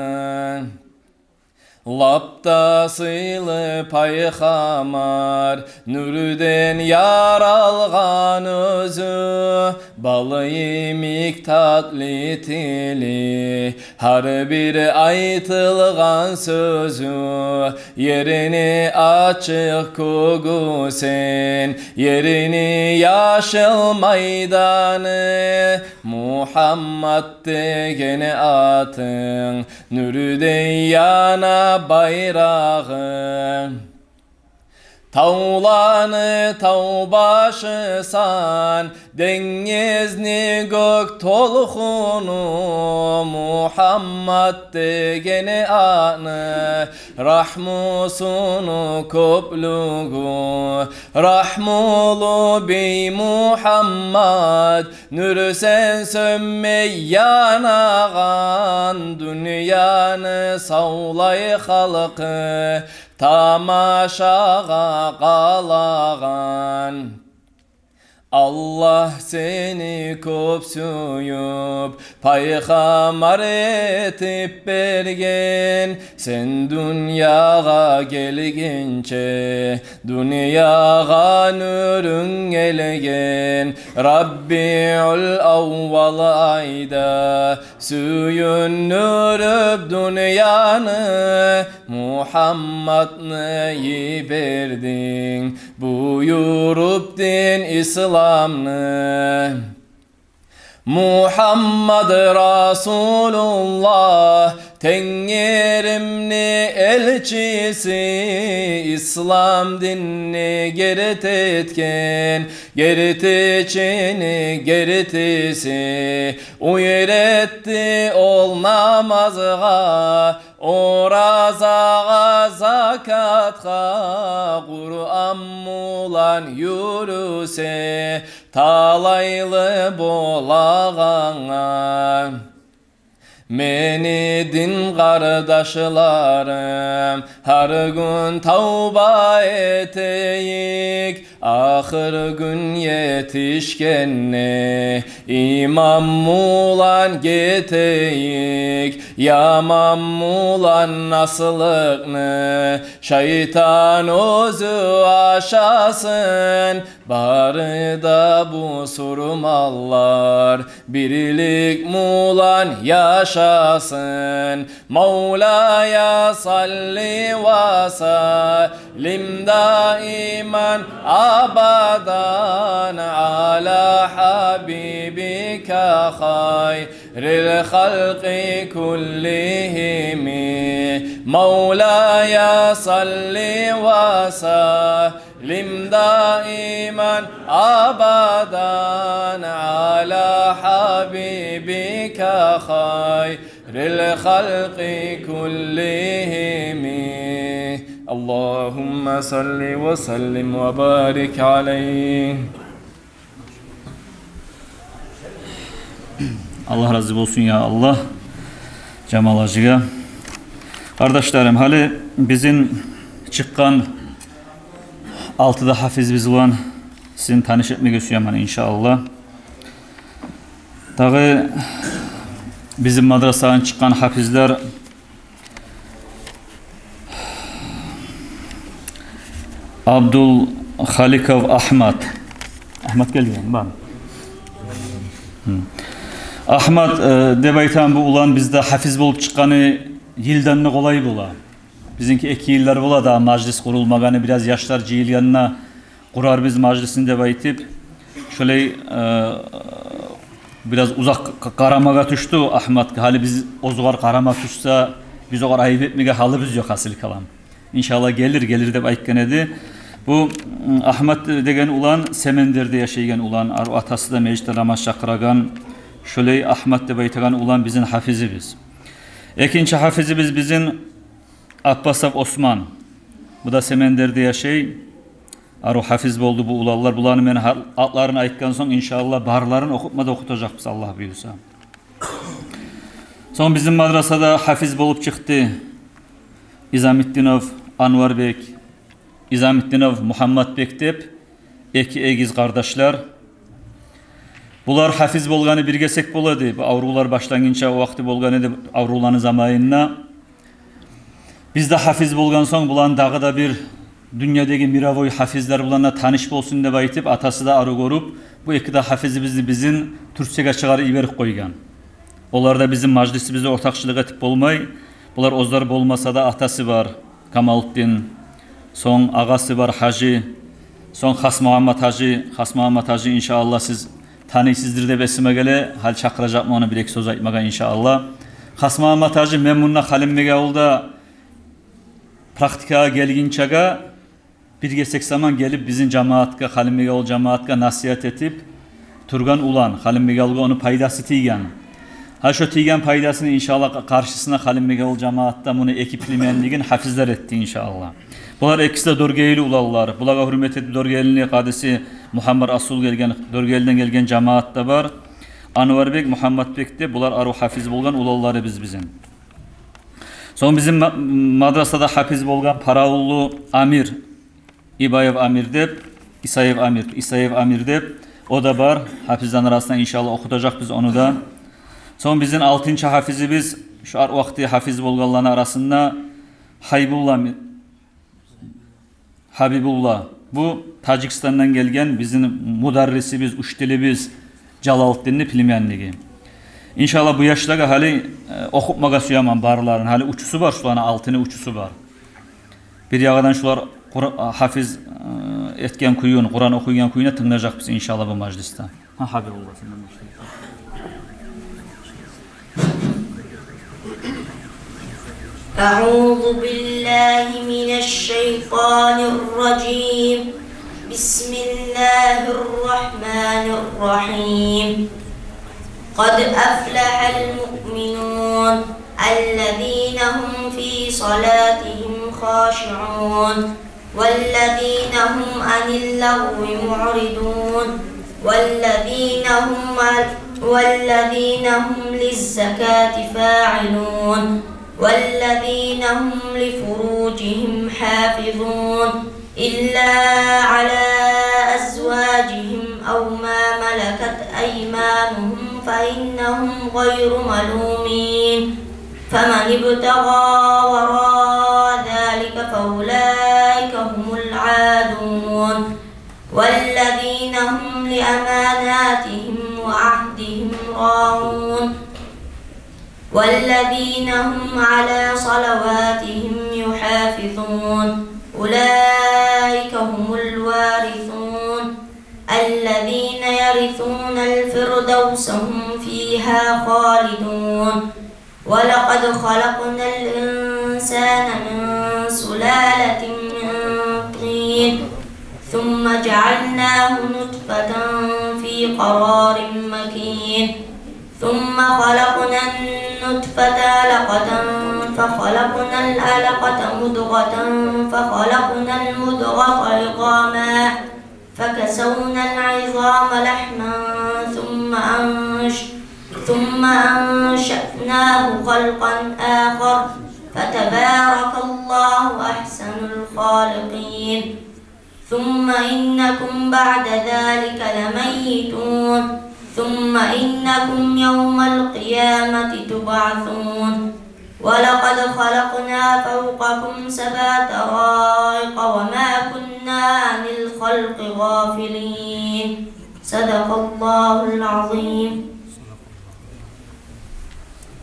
Лап да сыйлы пайхаммар, нюрден яралгъан оьзю, бал йимик татли тили, гьар бир айтылгъан сёзю, ерни ачыкъ кёгю сен, ерни яшыл майданы, Мухаммад деген атынг, нюрдей яна байрагъы. Тавланы тав башысан, денгизни гёк толкъуну, Мухаммад деген атны рагьмусуну кёплюгю. Рагьмулу бий Мухаммад, нюрсен сёнмей янагъан, дюньяны савлай халкъы тамашагъа къалагъан. Аллагь сени кёп сююп, пайхаммар этип берген. Сен дюньягъа гелгинче, дюньягъа нюрюнг гелген. Раббиул аввал айда сююндюрюп дюньяны, Мухаммадны йибердинг, буюруп дин исламны. Мухаммад Расулуллагь, Тенгиримни элчиси, ислам динни герти этген, гертичини гертиси. Уьйретди ол намазгъа, оразагъа, закатгъа, Къуран булан юрюсе, талайлы болагъангъа. Мени дин къардашларым, гьар гюн тавба этейик, ахыр гюн етишгенде иман булан гетейик, яман булан насиликни шайтан оьзю ашасын. Бары да бусурманлар бирлик булан яшасын. مولاي صل وسلم دائما أبدا على حبيبك خير الخلق كلهم. مولاي صل وسلم دائما أبدا على حبيبك خير الخلق كلهم. اللهم صل وسلم وبارك عليه. Аллагь рази болсун, я Аллагь, Жамал-гьажиге. Къардашларым, гьали бизин чыкъгъан алты да гьафизибиз булан сизин таныш этмеге сюемен, иншааллагь. Дагъы бизин мадрасадан чыкъгъан гьафизлер Абдулхаликов Агьмат. Агьмат гелген бар. Гьм. Агьмат, э, деп айтагъан бу улан бизде гьафиз болуп чыкъгъаны йылдан да къолай бола. Бизинки эки йыллар бола да мажлис къурулмагъаны, бираз яшлар жыйылгъанда къурарбыз мажлисни деп айтып, шолай, э, бираз узакъ къ-, къарамагъа тюшдю Агьматгъа. Гьали биз оьзюгер къарама тюшсе, биз огъар айып этмеге гьалыбыз ёкъ, гьасили калам. Иншааллагь, гелир, гелир деп айтгъан эди. Бу, м, Агьмат деген улан Семендерде яшайгъан улан, ар-, атасы да межитде намаз чакъырагъан, шолай Агьмат деп айтагъан улан бизин гьафизибиз. Экинчи гьафизибиз бизин Аппасов Осман. Бу да Семендерде яшай. Арив гьафиз болду бу уланлар. Буланы мен гьар-, атларын айтгъан сонг, иншааллагь, барларын охутма да охутажакъбыз, Аллагь буюрса. Сонг бизин мадрасада гьафиз болуп чыкъды Изамитдинов Анварбек, Изамитдинов Мугьаммадбек деп эки эгиз къардашлар. Булар гьафиз болгъаны бир гесек бола эди. Бу аврувлар башлангъынча вакъти болгъан эди, аврувланы заманында. Биз де гьафиз болгъан сонг, буланы дагъы да бир дюньядагъы мировой гьафизлер булан да таныш болсун деп айтып, атасы да арив гёрюп, бу эки де гьафизибизни бизин Турциягъа чыгъарып йиберип къойгъан. Олар да бизин мажлисибизде ортакъчылыкъ этип болмай. Булар оьзлер болмаса да, атасы бар Камалутдин, сонг агъасы бар Гьажи, сонг Хасмагьаммат-гьажи. Хасмагьаммат-гьажи, иншааллагь, сиз таныйсыздыр деп эсиме геле, гьали чакъыражакъман ону бир-эки сёз айтмагъа, иншааллагь. Хасмагьаммат-гьажи, мен мунда Халимбекавулда практикагъа гелгинчеге бир гесек заман гелип, бизин жамаатгъа, Халимбекавул жамаатгъа насигьат этип тургъан улан, Халимбекавулгъа ону пайдасы тийген. Гьа, шо тийген пайдасыны, иншааллагь, къаршысына Халимбекавул жамаатда муну эки племяннигин гьафизлер этди, иншааллагь. Булар экиси де Доргелили уланлар. Булагъа гьюрмет этип, Доргелини къадиси Мугьаммад Расул гелген, Доргелиден гелген жамаат да бар. Анварбек, Мугьаммадбек де, булар арив гьафиз болгъан уланларыбыз бизин. Сонг бизин ма-, мадрасада гьафиз болгъан Паравуллу Амир, Ибаев Амир деп, Исаев Амир, Исаев Амир деп, о да бар. Гьафизлени арасында, иншааллагь, охутажакъбыз ону да. Сонг бизин алтынчы гьафизибиз, шу ар вакъти гьафиз болгъанланы арасында Гьайбулла Ми-, Гьабибулла. Бу Тажикстандан гелген бизин мударрисибиз, учителибиз, Жалалтдинни племянниги. Иншааллагь, бу яшлагъа гьали, э, охутмагъа сюемен барларын. Гьали уьчюсю бар, шуланы алтыны уьчюсю бар. Бир ягъадан шулар Къур-, гьафиз, э, этген кююн, Къуран охуйгъан кююне тынглажакъбыз, иншааллагь, бу мажлисде. Гьа, Гьабибулла, сенден башлайыкъ. أعوذ بالله من الشيطان الرجيم. بسم الله الرحمن الرحيم. قد أفلح المؤمنون الذين هم في صلاتهم خاشعون والذين هم عن اللغو معرضون والذين هم، والذين هم للزكاة فاعلون والذين هم لفروجهم حافظون إلا على أزواجهم أو ما ملكت أيمانهم فإنهم غير ملومين. فمن ابتغى وراء ذلك فأولئك هم العادون. والذين هم لأماناتهم وعهدهم راعون. والذين هم على صلواتهم يحافظون. أولئك هم الوارثون. الذين يرثون الفردوس هم فيها خالدون. ولقد خلقنا الإنسان من سلالة من طين ثم جعلناه نطفة في قرار مكين. ثم خلقنا النطفة علقة فخلقنا العلقة مضغة فخلقنا المضغة عظاما فكسونا العظام لحما ثم أنش-، ثم أنشأناه خلقا آخر فتبارك الله أحسن الخالقين. ثم إنكم بعد ذلك لميتون. ثم إنكم يوم القيامة تبعثون. ولقد خلقنا فوقكم سبع طرائق وما كنا عن الخلق غافلين. صدق الله العظيم.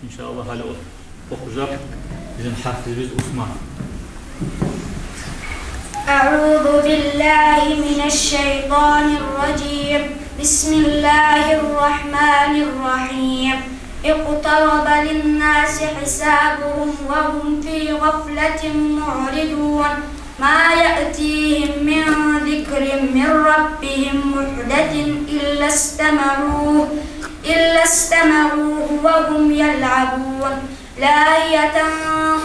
Иншааллагь, гьали о-, охужакъ бизин гьафизибиз Усман. أعوذ بالله من الشيطان الرجيم. بسم الله الرحمن الرحيم. اقترب للناس حسابهم وهم في غفلة معرضون. ما يأتيهم من ذكر من ربهم محدث إلا استمعوه، إلا استمعوه وهم يلعبون. لاهية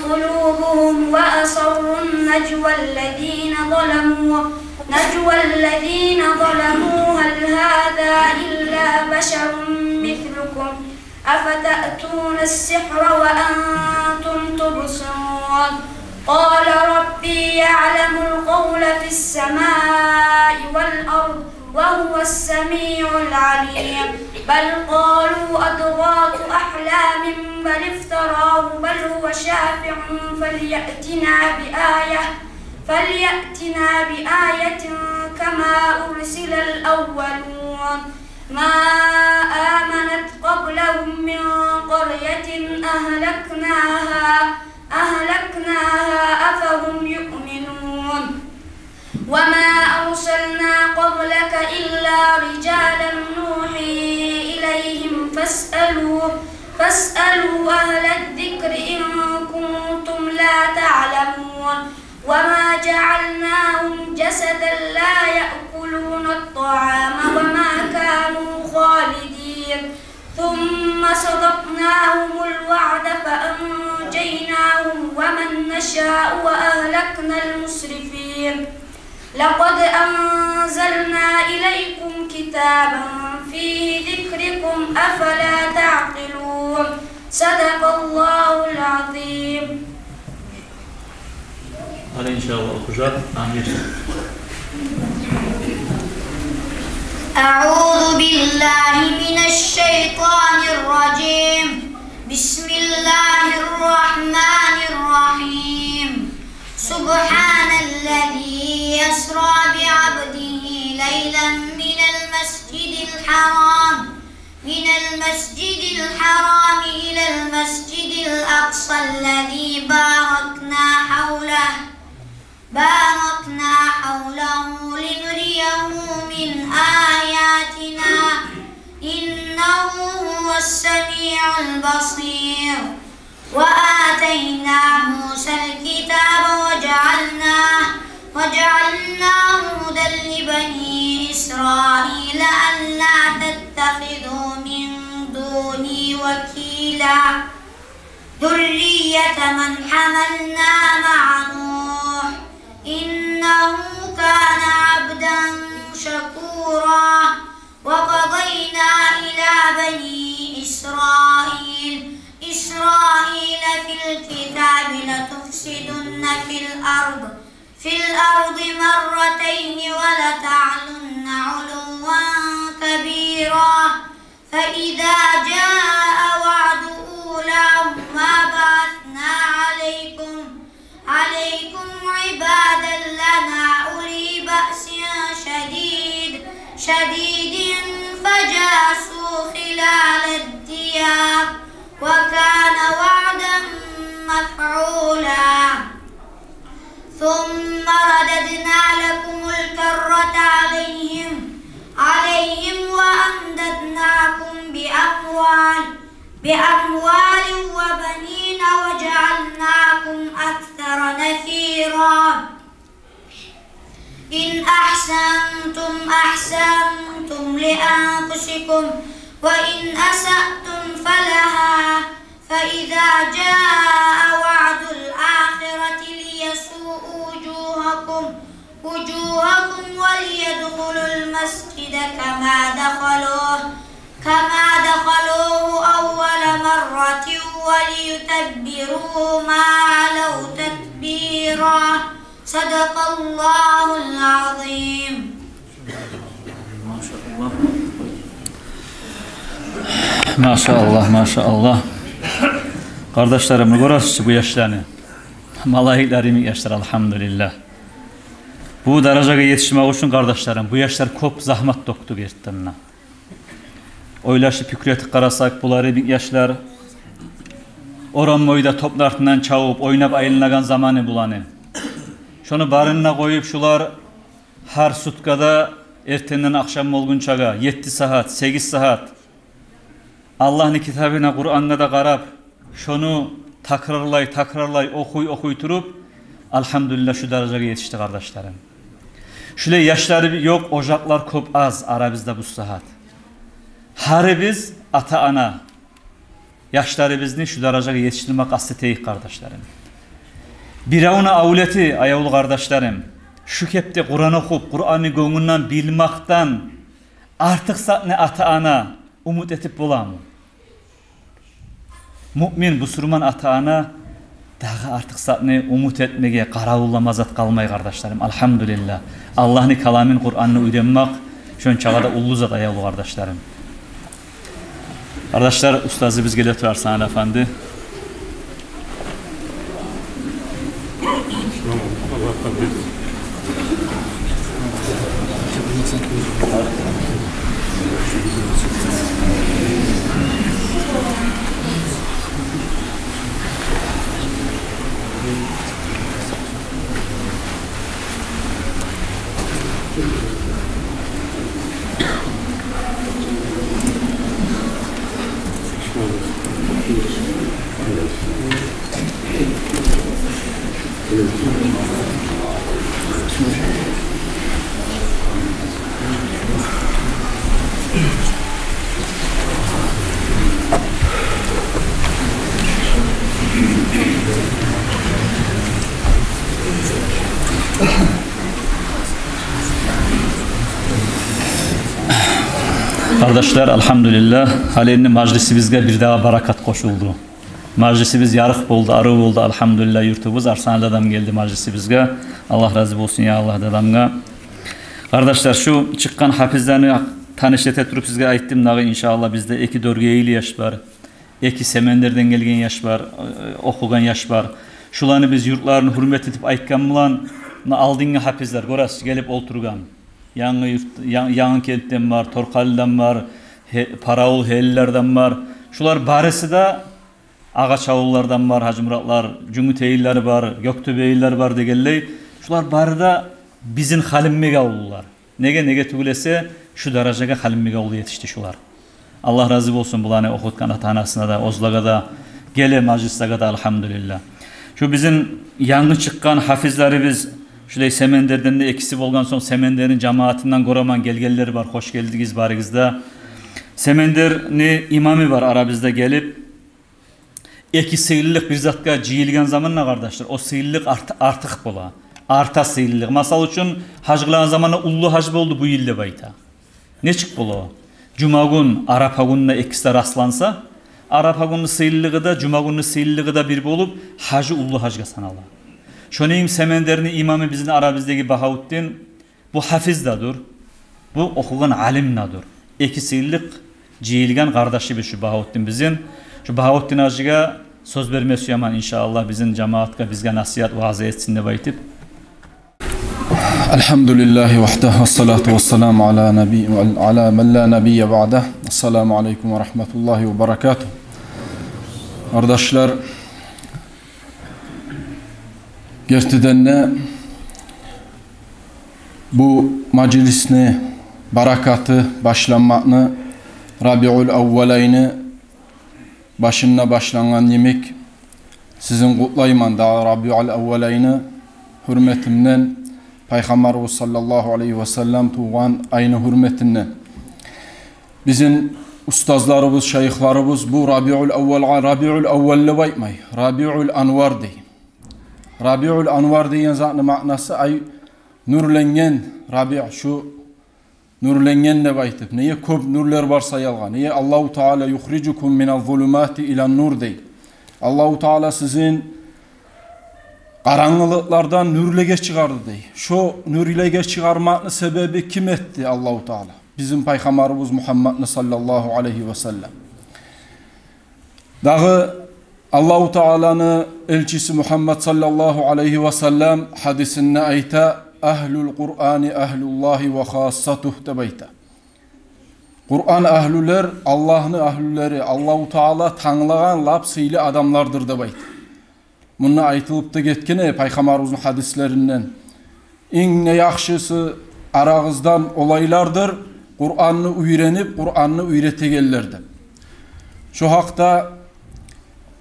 قلوبهم وأسروا النجوى الذين ظلموا، نجوى الذين ظلموا هل هذا إلا بشر مثلكم أفتأتون السحر وأنتم تبصرون. قال ربي يعلم القول في السماء والأرض وهو السميع العليم. بل قالوا أضغاث أحلام بل افتراه بل هو شاعر فليأتنا بآية، فليأتنا بآية كما أرسل الأولون. ما آمنت قبلهم من قرية أهلكناها، أهلكناها أفهم يؤمنون. وما أرسلنا قبلك إلا رجالا نوحي إليهم فاسألوا، فاسألوا أهل الذكر إن كنتم لا تعلمون. وما جعلناهم جسدا لا يأكلون الطعام وما كانوا خالدين. ثم صدقناهم الوعد فأنجيناهم ومن نشاء وأهلكنا المسرفين. لقد أنزلنا إليكم كتابا فيه ذكركم أفلا تعقلون. صدق الله العظيم. Гьали, иншааллагь, охужакъ Амир. أعوذ بالله من الشيطان الرجيم. بسم الله الرحمن الرحيم. سبحان الذي أسرى بعبده ليلا من المسجد الحرام، من المسجد الحرام إلى المسجد الأقصى الذي باركنا حوله، باركنا حوله لنريه من آياتنا، إنه هو السميع البصير. وآتينا موسى الكتاب وجعلناه، وجعلناه هدى لبني إسرائيل ألا تتخذوا من دوني وكيلا. ذرية من حملنا مع نوح إنه كان عبدا شكورا. وقضينا إلى بني إسرائيل، إسرائيل في الكتاب لتفسدن في الأرض، في الأرض مرتين ولتعلن علوا كبيرا. فإذا جاء وعد أولاهما بعثنا عليكم، عليكم عبادا لنا أولي بأس شديد، شديد فجاسوا خلال الديار وكان وعدا مفعولا. ثم رددنا لكم الكرة عليهم، عليهم وأمددناكم بأموال، بأموال وبنين وجعلناكم أكثر نفيرا. إن أحسنتم أحسنتم لأنفسكم وإن أسأتم فلها، فإذا جاء وعد الآخرة ليسوءوا وجوهكم، وجوهكم وليدخلوا المسجد كما دخلوه، كما دخلوه أول مرة وليتبروا ما علوا تتبيرا. صدق الله العظيم. Машааллагь, машааллагь. Къардашларым, гёресиз чи бу яшланы? Малайиклер йимик яшлар, альгьамдулиллагь. Бу даражагъа етишмек учун, къардашларым, бу яшлар кёп загьмат тёкдю гертиден де. Ойлашып, пикру этип къарасакъ, булар йимик яшлар орам бойда топну артындан чабып, ойнап айланагъан заманы буланы. Шону барын да къоюп, шулар гьар суткада эртенден ахшам болгъунчагъа етти сагьат, сегиз сагьат Аллагьны китабына, Къурангъа да къарап, шону такрарлай, такрарлай, охуй, охуй туруп, альгьамдулиллагь, шу даражагъа етишди, къардашларым. Шулай яшлары ёкъ ожакълар кёп аз арабызда бу сагьат. Гьарибиз ата-ана яшларыбызны шу даражагъа етишдирме къаст этейик, къардашларым. Биревню авлети, аявлу къардашларым, Шу кепде Къуран охуп, Къуранны гёнгюнден билмекден артыкъ затны ата-ана умут этип боламы? Муъмин, бусурман ата-ана дагъы артыкъ затны умут этмеге, къаравуллама зат къалмай, къардашларым. Альгьамдулиллагь. Аллагьны каламын, Къуранны уьйренмек шончагъа да уллу зат, аявлу къардашларым. Къардашлар, устазыбыз геле тура, Арслан афанди. Къардашлар, альгьамдулиллагь, гьали энни мажлисибизге бир дагъы баракат къошулду. Мажлисибиз ярыкъ болду, арив болду, альгьамдулиллагь, юртубуз. Арслан дадам гелди мажлисибизге. Аллагь рази болсун, я Аллагь, дадамгъа. Къардашлар, шу чыкъгъан гьафизлени таныш эте туруп сизге айтдым дагъы, иншааллагь, бизде эки Доргейли яш бар, эки Семендерден гелген яш бар, э, охугъан яш бар. Шуланы биз юртларын гьюрмет этип айтгъан булан, муна алдынгъы гьафизлер, гёресиз, гелип олтургъан. Янгы юрт, Ян-, Янгы кентден бар, Торкъалиден бар, Гье-, Паравул, Гьелилерден бар. Шулар барысы да, Агъачавуллардан бар, Гьажимуратлар, Жюнгютейлилер бар, Гёктёбейлилер бар дегенлей. Шулар бары да бизин Халимбекавуллулар. Неге, неге тюгюл эсе, шу даражагъа Халимбекавулда етишди шулар. Аллагь рази болсун буланы охутгъан ата-анасына да, оьзлеге де, геле мажлислеге де, альгьамдулиллагь. Шу бизин янгы чыкъгъан гьафизлерибиз, шулай Семендерден де экиси болгъан сонг, Семендерни жамаатындан гёремен, гелгенлер бар, хош гелдигиз барыгъыз да. Семендерни имамы бар арабызда гелип, эки сыйлылыкъ бир затгъа жыйылгъан заманда, къардашлар, о сыйлылыкъ арт-, артыкъ бола. Арта сыйлылыкъ. Масал учун, гьаж къылагъан заманда уллу гьаж болду бу йыл деп айта. Нечик бола о? Жумагюн, Арапагюн де экиси де расланса, Арапагюнню сыйлылыгъы да, Жумагюнню сыйлылыгъы да бир болуп, гьажы уллу гьажгъа санала. Шону йимик Семендерни имамы бизин арабыздагъы Багьавутдин, бу гьафиз де дюр, бу охугъан алим де дюр. Эки сыйлылыкъ жыйылгъан къардашыбыз шу Багьавутдин бизин. Шу Багьавутдин гьажыгъа сёз берме сюемен, иншааллагь, бизин жамаатгъа, бизге насигьат, ваъза этсин деп айтып. Альгьамдулиллагьи вагьдагь, вассалату вассаламу аля наби-, аля ман ля набийя баъдагь. Ассаламу алейкум ва рагьматуллагьи ва баракатугь. Къардашлар, гертиден де, бу мажлисни баракаты башланмакъны, Рабиуль-авваль айны башында башлангъан йимик, сизин къутлайман дагъы Рабиуль-авваль айны гьюрметинден, Пайхаммарыбыз саллаллагьу алайгьи ва саллам тувгъан айны гьюрметинден. Бизин устазларыбыз, шайыхларыбыз бу Рабиуль-аввалгъа Рабиуль-авваль деп айтмай, Рабиуль-анвар дей. Рабиуль-анвар деген затны маънасы, ай, нюрленген Раби, шу нюрленген деп айтып. Неге, кёп нюрлер бар саялгъан. Неге, Аллагьу Таала «юхрижукум миназ-зулумати илан-нур» дей. Аллагьу Таала сизин къарангылыкълардан нюрлеге чыгъарды дей. Шо нюрлеге чыгъармакъны себеби ким этди? Аллагьу Таала. Бизин Пайхаммарыбыз Мугьаммадны саллаллагьу алайгьи ва саллам. Дагъы Аллагьу Тааланы элчиси Мугьаммад саллаллагьу алайгьи ва саллам гьадисинде айта: «Агьлюль-Къурани агьлуллагьи ва хассатугь», – деп айта. Къуран агьлюлер Аллагьны агьлюлери, Аллагьу Таала танглагъан лап сыйлы адамлардыр деп айта. Мунда айтылып да гетген эди Пайхаммарыбызны гьадислеринден. Инг де яхшысы арагъыздан олайлардыр, Къуранны уьйренип, Къуранны уьйретегенлер деп. Шо гьакъда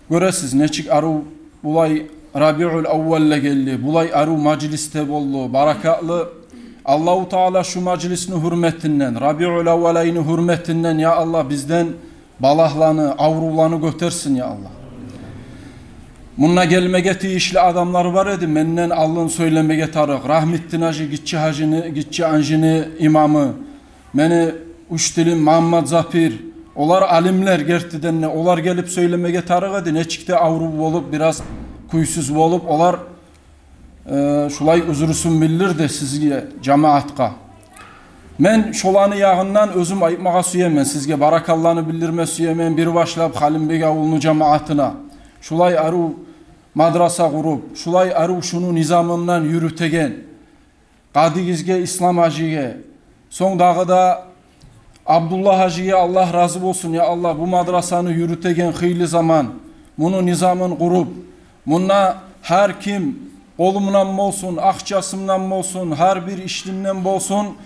гёресиз, нечик арив булай Рабиуль-авваль де гелди, булай арив мажлис де болду, баракатлы. Аллагьу Таала шу мажлисни гьюрметинден, Рабиуль-авваль айны гьюрметинден, я Аллагь, бизден балагьланы, аврувланы гётерсин, я Аллагь. Мунда гелмеге тийишли адамлар бар эди, менден алдын сёйлемеге тарыкъ. Рагьметдин гьажи, Гиччи гьажини, Гиччи Анжини имамы, мени учителим Магьаммат Запир. Олар алимлер гертиден де, олар гелип сёйлемеге тарыкъ эди. Нечик де аврув болуп, бираз кюйсюз болуп, олар э, шулай узрусун билдирди сизге, жамаатгъа. Мен шоланы ягъындан оьзюм айтмагъа сюемен, сизге баракалланы билдирме сюемен, бир башлап Халимбекавулну жамаатына, шулай арив мадраса къуруп, шулай арив шуну низамындан юрютеген Къадигизге, Ислам гьажиге, сонг дагъы да Абдулла гьажиге Аллагь рази болсун, я Аллагь, бу мадрасаны юрютеген хыйлы заман, муну низамын къуруп, мунда гьар ким къолундан болсун, акъчасындан болсун, гьар бир ишинден болсун,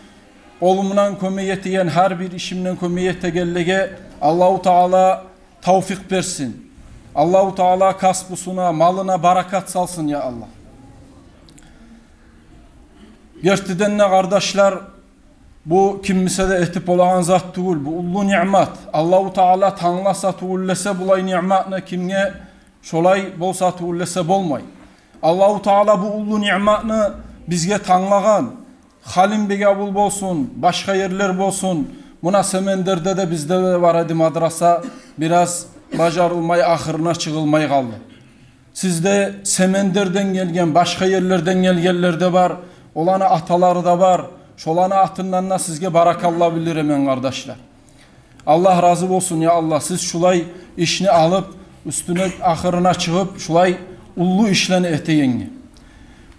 къолундан кёмек этеген, гьар бир ишинден кёмек этегенлеге Аллагьу Таала тавфикъ берсин. Аллагьу Таала касбусуна, малына баракат салсын, я Аллагь. Гертиден де, къардашлар, бу ким буса да этип болагъан зат тюгюл, бу уллу ниъмат. Аллагьу Таала тангласа тюгюл эсе булай ниъматны кимге, шолай болса тюгюл эсе болмай. Аллагьу Таала бу уллу ниъматны бизге танглагъан. Халимбекавул болсун, башгъа ерлер болсун, муна Семендерде де бизде де бар эди мадраса, бираз бажарылмай, ахырына чыгъылмай къалды. Сизде Семендерден гелген, башгъа ерлерден гелгенлер де бар, оланы аталары да бар. Шоланы атындан да сизге баракалла билдиремен, къардашлар. Аллагь рази болсун, я Аллагь, сиз шулай ишни алып, уьстюне, ахырына чыгъып, шулай уллу ишлени этегенге.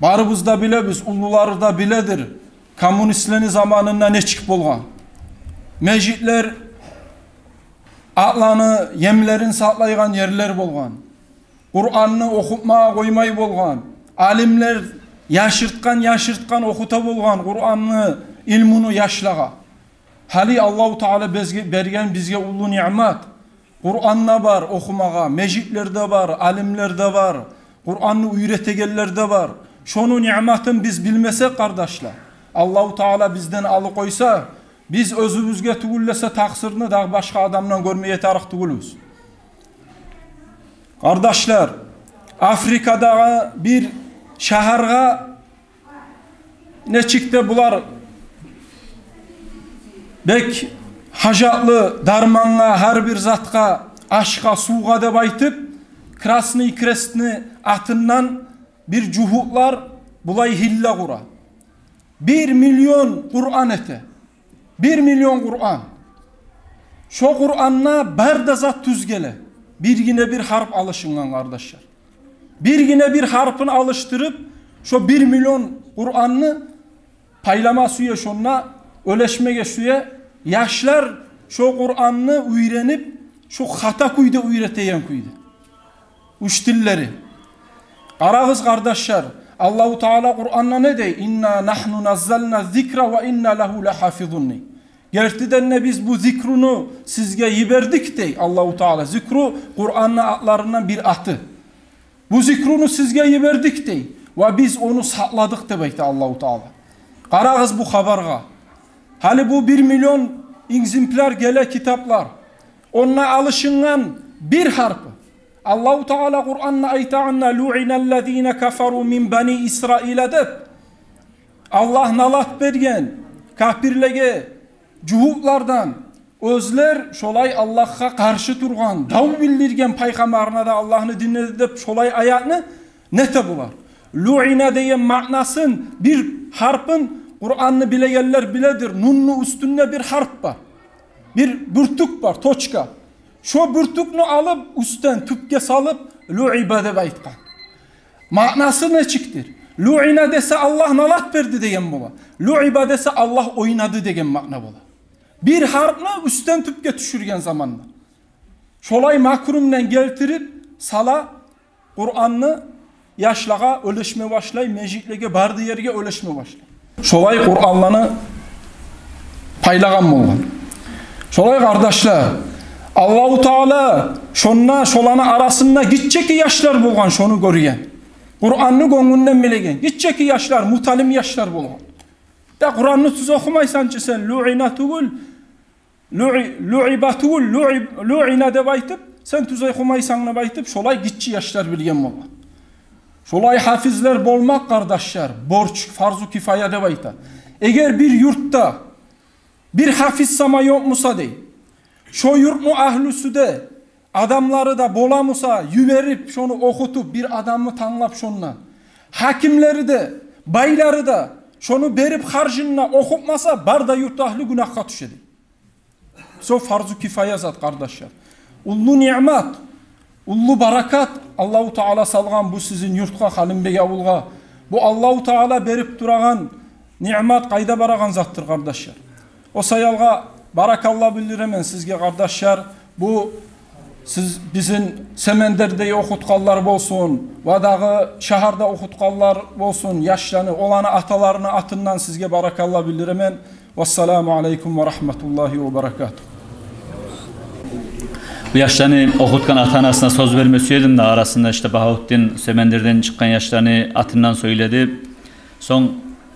Барыбыз да билебиз, уллулары да биледир, коммунистлени заманында нечик болгъан. Межитлер атланы емлерин сакълайгъан ерлер болгъан. Къуранны охутмагъа къоймай болгъан. Алимлер яшыртгъан, яшыртгъан охута болгъан Къуранны, илмуну яшлагъа. Гьали Аллагьу Таала бизге берген бизге уллу ниъмат. Къуран да бар охумагъа, межитлер де бар, алимлер де бар, Къуранны уьйретегенлер де бар. Шону ниъматын биз билмесек, къардашлар, Аллагьу Таала бизден алып къойса, биз оьзюбюзге тюгюл эсе такъсырны дагъы башгъа адамдан гёрмеге тарыкъ тюгюлбюз. Къардашлар, Африкадагъы бир шагьаргъа нечик де булар бек гьажатлы дармангъа, гьар бир затгъа, ашгъа, сувгъа деп айтып, Красный Крестни атындан бир жугьутлар булай гьилла къура. Бир миллион Къуран эте. Бир миллион Къуран. Шо Къуранда бар да зат тюз геле. Биргине бир гьарп алышынгъан, къардашлар. Биргине бир гьарпын алышдырып, шо бир миллион Къуранны пайлама сюе, шонда оьлешмеге сюе. Яшлар шо Къуранны уьйренип, шо хата кюйде уьйретеген кюйде. Учителлери. Къарагъыз, къардашлар, Аллагьу Таала Къуранда не дей? «Инна нагьну наззална зикра ва инна лагьу лагьафизун», дей. Гертиден де биз бу зикруну сизге йибердик, дей Аллагьу Таала. Зикру Къуранны атларындан бир аты. Бу зикруну сизге йибердик, дей. Ва биз ону сакъладыкъ, деп айта Аллагьу Таала. Къарагъыз бу хабаргъа. Гьали бу бир миллион экземпляр геле китаплар. Онда алышынгъан бир гьарпы. Аллагьу Таала Къуранда айтагъанда: «Луиналлазина кафару мин бани Исраила», — деп. Аллагь налат берген капирлеге жугьутлардан, оьзлер шолай Аллагьгъа къаршы тургъан, дав билдирген пайхаммарына да, Аллагьны динине де деп шолай аятны нете булар. Луина деген маънасын, бир гьарпын, Къуранны билегенлер биледир, нунну уьстюнде бир гьарп бар. Бир бюртюк бар, точка. Шо бюртюкню алып, уьстден тюпге салып, луиба деп айтгъан. Маънасы нечикдир? Луина десе, Аллагь налат берди деген бола. Луиба десе, Аллагь ойнады деген маъна бола. Бир гьарпны уьстден тюпге тюшюрген заманда. Шолай макрумдан гелтирип сала, Къуранны яшлагъа оьлешме башлай, межитлеге, бары да ерге оьлешме башлай. Шолай Къуранланы пайлагъан болгъан. Шолай, къардашлар, Аллагьу Таала шонда, шоланы арасында гиччики яшлар болгъан, шону гёрген. Къуранны гёнгюнден билеген гиччики яшлар, муталим яшлар болгъан. Да Къуранны тюз охумайсан чы сен, луина тюгюл, луи-, луиба тюгюл, луи-, луина деп айтып, сен тюзей къоймайсан», — деп айтып, шолай гиччи яшлар билген болгъан. Шолай гьафизлер болмакъ, къардашлар, борч, фарзу кифая деп айта. Эгер бир юртда бир гьафиз сама ёкъ буса, дей, шо юртну агьлюсю де, адамлары да бола буса, йиберип, шону охутуп, бир адамны танглап шондан, гьакимлери де, байлары да шону берип харжын да, охутмаса, бары да юрт агьлю гюнагьгъа тюше, дей. Шо фарзу кифая зат, къардашлар. Уллу ниъмат, уллу баракат Аллагьу Таала салгъан бу сизин юртгъа, Халимбекавулгъа. Бу Аллагьу Таала берип турагъан ниъмат къайда барагъан затдыр, къардашлар. О саялгъа баракалла билдиремен сизге, къардашлар. Бу сиз бизин Семендерде охутгъанлар болсун, ва дагъы шагьарда охутгъанлар болсун, яшланы, оланы аталарыны атындан сизге баракалла билдиремен. Вассаламу алейкум ва рагьматуллагьи ва баракатугь. Бу яшланы охутгъан ата-анасына сёз берме сюе эдим де, арасында ишде Багьавутдин Семендерден чыкъгъан яшланы атындан сёйледи. Сонг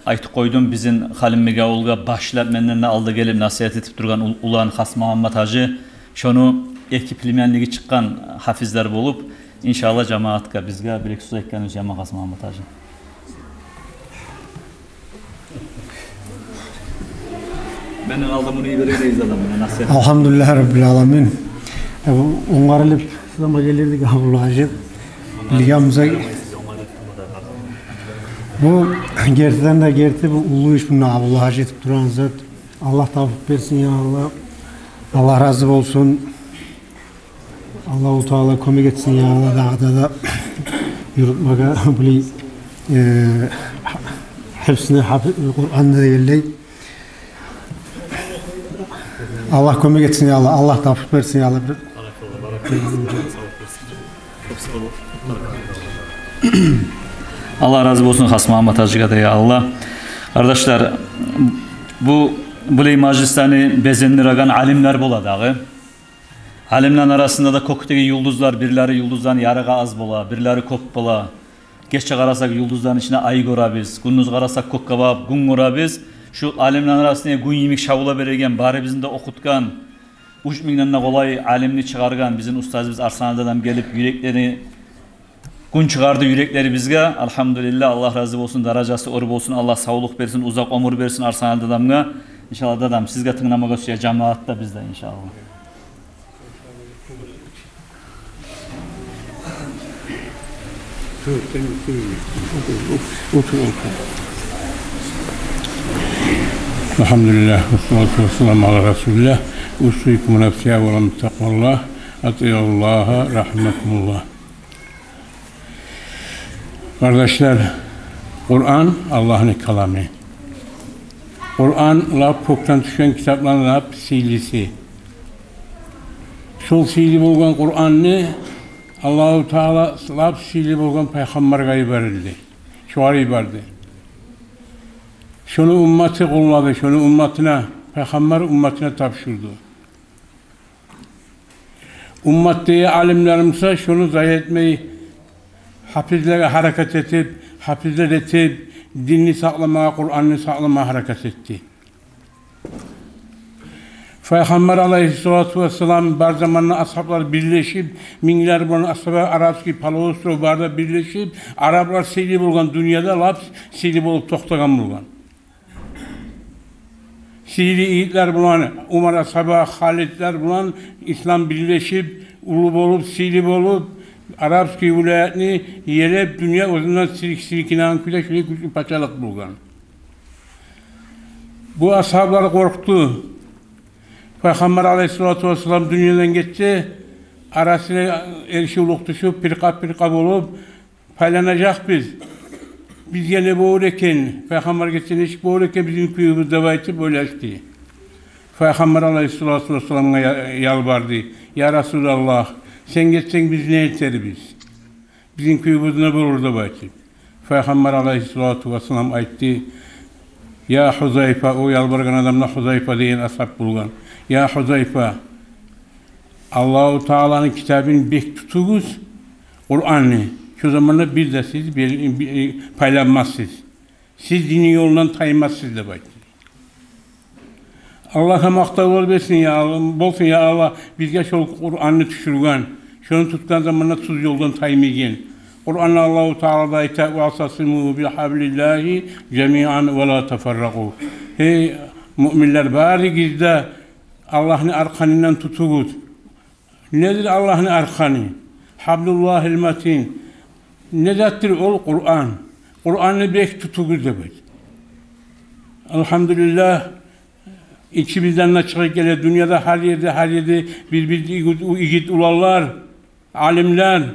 айтып къойдум, бизин Халимбекавулгъа башлап менден де алда гелип насигьат этип тургъан ул-, улан Хасмагьаммат-гьажи, шону эки племянниги чыкъгъан гьафизлер болуп, иншаллагь, жамаатгъа, бизге бир-эки сёз айтгъан эди, жамаат, Хасмагьаммат-гьажи. Менден алда муну йиберген эди адам, муна насигьат. Алгьамдулиллагьи раббил аламин. Э, бу онгарылып сама гелирдик, Абдулла-гьажи. Билгенбиз. Бу гертиден де герти, бу уллу иш, муна Абдулла-гьажи этип турагъан зат. Аллагь тавпыкъ берсин, я Аллагь. Аллагь рази болсун. Аллагьу Таала кёмек этсин, я Аллагь, дагъы да, да юрютмеге, билей, э, гьепсине гьафи-, Къуръанны дегенлей. Аллагь кёмек этсин, я Аллагь, Аллагь тавпыкъ берсин, я Аллагь. Аллагь рази болсун Хасмагьаммат-гьажиге де, я Аллагь. Къардашлар, бу, булай мажлислени безендиреген алимлер бола дагъы. Алимлени арасында да кёкдеги юлдузлар, бирлери юлдузланы ярыгъы аз бола, бирлери кёп бола. Гече къарасакъ, юлдузланы ичинде ай гёребиз, гюндюз къарасакъ, кёкге багъып гюн гёребиз. Шу алимлени арасында гюн йимик шавла береген, барыбызны да охутгъан, уьч мингден де къолай алимни чыгъаргъан бизин устазыбыз Арсанали дадам гелип, юреклери, гюн чыгъарды юреклерибизге. Алгьамдулиллагь, Аллагь рази болсун, даражасы оьр болсун, Аллагь савлукъ берсин, узакъ оьмюр берсин Арсанали дадамгъа. Иншаллагь, дадам, сизге тынгламагъа сюе жамаат да, биз де, иншаллагь. Алтгьамдулиллагь, вассалату вассаламу аля расулиллагь. Усикум ва нафси аввалан битакъваллагь. Атиъуллагьа, рагьимакумуллагь. Къардашлар, Къуръан Аллагьны каламы. Къуръан лап кёкден тюшген китапланы лап сыйлысы. Шол сыйлы болгъан Къуръанны Аллагьу Таала лап сыйлы болгъан пайхаммаргъа йиберди, шогъар йиберди. Шону умматы къоллады, шону умматына, пайхаммар умматына тапшурду. Умматдагъы алимлерим буса шону зая этмей, гьафизлеге гьаракат этип, гьафизлер этип, динни сакъламагъа, Къуръанны сакъламагъа гьаракат этди. Пайхаммар алайгьиссалату вассалам бар заманда асгьаблар бирлешип, минглер булан асгьаба, арабский полуостров бары да бирлешип, араблар сыйлы болгъан, дюньяда лап сыйлы болуп токътагъан болгъан. Сыйлы игитлер булан, Умар асгьаба, Халидлер булан ислам бирлешип, уллу болуп, сыйлы болуп, арабский вилаятны елеп, дюнья оьзюнден силк-, силкинеген кюйде шулай гючлю пачалыкъ болгъан. Бу асгьаблар къоркъду. Пайхаммар алайгьиссалату вассалам дюньядан гетсе, арасына эришивлюк тюшюп, пиркъа-пиркъа болуп, пайланажакъбыз. Бизге не болур экен, пайхаммар гетсе нечик болур экен бизин кююбюз деп айтып ойлашды. Пайхаммар алайгьиссалату вассаламгъа я-, ялбарды: «Я Расулаллагь, сен гетсенг, биз не этербиз? Бизин кююбюз не болур?» — деп айтып. Пайхаммар алайгьиссалату вассалам айтды: «Я Гьузайфа», — о ялбаргъан адам да Гьузайфа деген асгьаб болгъан. «Я Гьузайфа, Аллагьу Тааланы китабын бек тутугъуз, Къуръанны. Шо заманда бир де сиз бер-, бер-, пайланмассыз. Сиз динни ёлундан таймассыз», — деп айтды. Аллагьгъа макътавлар берсин, я Аллагь, болсун, я Аллагь, бизге шол Къуранны тюшюрген, шону тутгъан заманда тюз ёлдан таймайгъан. Къуранда Аллагьу Таала да айта: «Ваътасиму бигьаблиллагьи жамиан ва ла тафарракъу». Гьей муъминлер, барыгъыз да Аллагьны аркъанындан тутугъуз. Недир Аллагьны аркъаны? Гьаблуллагьил матин. Не затдыр ол? Къуран. Къуранны бек тутугъуз деп айта. Алгьамдулиллагь, ичибизден де чыгъып геле, дюньяда гьар ерде, гьар ерде бир-бир игит, игит уланлар, алимлер,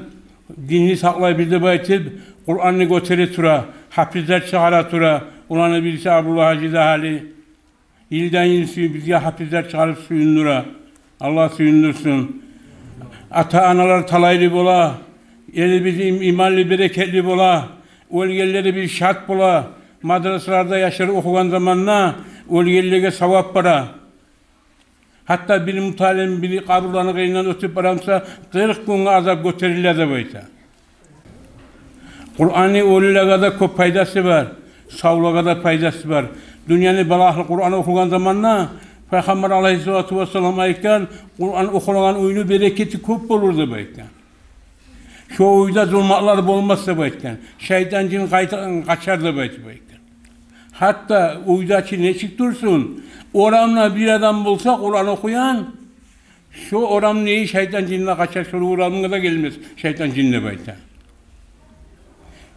динни сакълай бир деп айтып, Къуранны гётере тура, гьапизлер чыгъара тура. Уланы бириси Абдуллагь-гьажи де гьали йылдан-йыл сюю-, бизге гьапизлер чыгъарып сююндюре. Аллагь сююндюрсюн. Ата-аналар талайлы бола, элибиз им-, иманлы, берекетли бола, оьлгенлери бир шат бола. Мадрасаларда яшлар охугъан заманда оьлгенлеге савап бара. Гьатта бир муталим бир къабурланы къырыйындан оьтюп бара буса, къыркъ гюнге азап гётериле деп айта. Къуранны оьлюлеге де кёп пайдасы бар, савлагъа да пайдасы бар. Дюньяны балагьы Къуран охугъан заманда, Пайхаммар алайгьиссалату вассалам айтгъан: «Къуран охулагъан уьйню берекети кёп болур», – деп айтгъан. «Шо уьйде зулматлар болмас», – деп айтгъан. «Шайтан-жин къайта-, къачар», – деп айтып айтгъан. Гьатта уьйде чи нечик турсун, орамда бир адам болса Къуран охуйгъан, шо орамны шайтан-жин де къачар, шо орамгъа да гелмес шайтан-жин деп айта.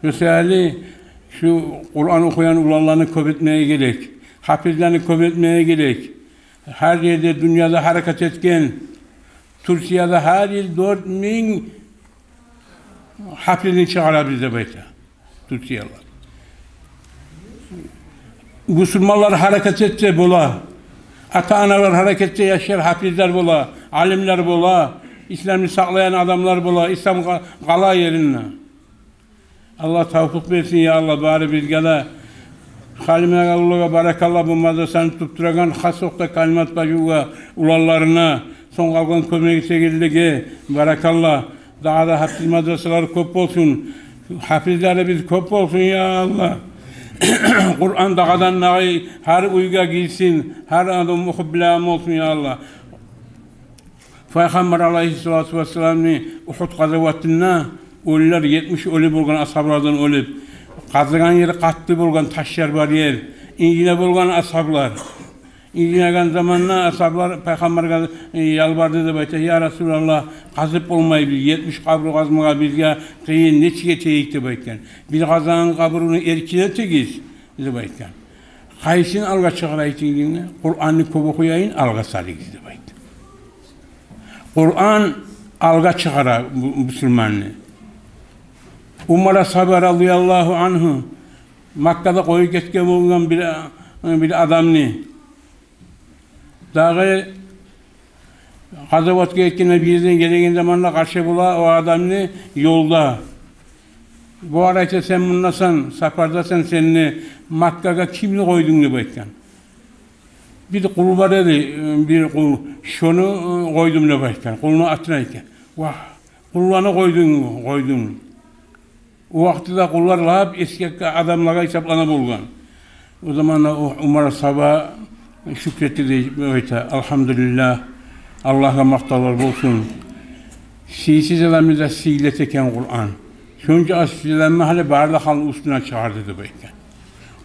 Шо саялы шу Къуран охуйгъан уланланы кёп этмеге герек, гьапизлени кёп этмеге герек. Гьар ерде дюньяда гьаракат этген, Турцияда гьар йыл дёрт минг гьапизни чыгъарабыз деп айта турциялылар. Бусурманлар гьаракат этсе бола, ата-аналар гьаракат этсе, яшлар гьапизлер бола, алимлер бола, исламны сакълайгъан адамлар бола, ислам къа-, къала еринде. Аллагь тавфикъ берсин, я Аллагь, барыбызгъа да. Халимагъа, уллугъа баракалла, бу мадрасаны тутуп турагъан, хас окъда Калимат баживге, уланларына, сонг къалгъан кёмек этегенлеге баракалла. Дагъы да гьапиз мадрасалар кёп болсун. Гьапизлерибиз кёп болсун, я Аллагь. Къуран дагъыдан-дагъы гьар уьйге гирсин, гьар адам охуп билеген болсун, я Аллагь. Пайхаммар алайгьиссалату вассаламны Угьуд къазаватында оьлюлер, етмиш оьлю болгъан асгьаблардан оьлюп, къазыгъан ери къатты болгъан, ташлар бар ер, инжине болгъан асгьаблар. Инжинеген заманда асгьаблар Пайхаммаргъа, э, ялбарды деп айта: «Я Расулаллагь, къазып болмайбыз, етмиш къабру къазмагъа бизге къыйын, нечик этейик?» – деп айтгъан. «Бир къазагъан къабруну эркин этигиз», – деп айтгъан. «Къайсын алгъа чыгъарайыкъ дегенде, Къуранны кёп охуйгъанын алгъа салыгъыз», – деп айтгъан. Къуран алгъа чыгъара бу-, бусурманны. Умар асгьаба радияллагьу ангьу Маккада къоюп гетген болгъан бир, бир адамны. Дагъы къазаватгъа гетгенде, бир ерден гелеген заманда къаршы бола о адамны ёлда. Бугъар айта: «Сен мундасан, сапардасан, сен не, Маккагъа кимни къойдунг?» – деп айтгъан. «Бир къул бар эди, бир къул, шону къойдум», – деп айтгъан. Къулну атын айтгъан. «Вагь, къулланы къойдунг, къойдунг». О вакътиде къуллар лап эсгик адамлагъа гьисаплана болгъан. О заманда о Умар асгьаба шюкюр этди деп айта: «Алгьамдулиллагь, Аллагьгъа макътавлар болсун. Сыйсыз адамны да сыйлы эте экен Къуран. Шонча аз сыйлы адамны гьали бары да халкъны уьстюне чыгъарды», – деп айтгъан.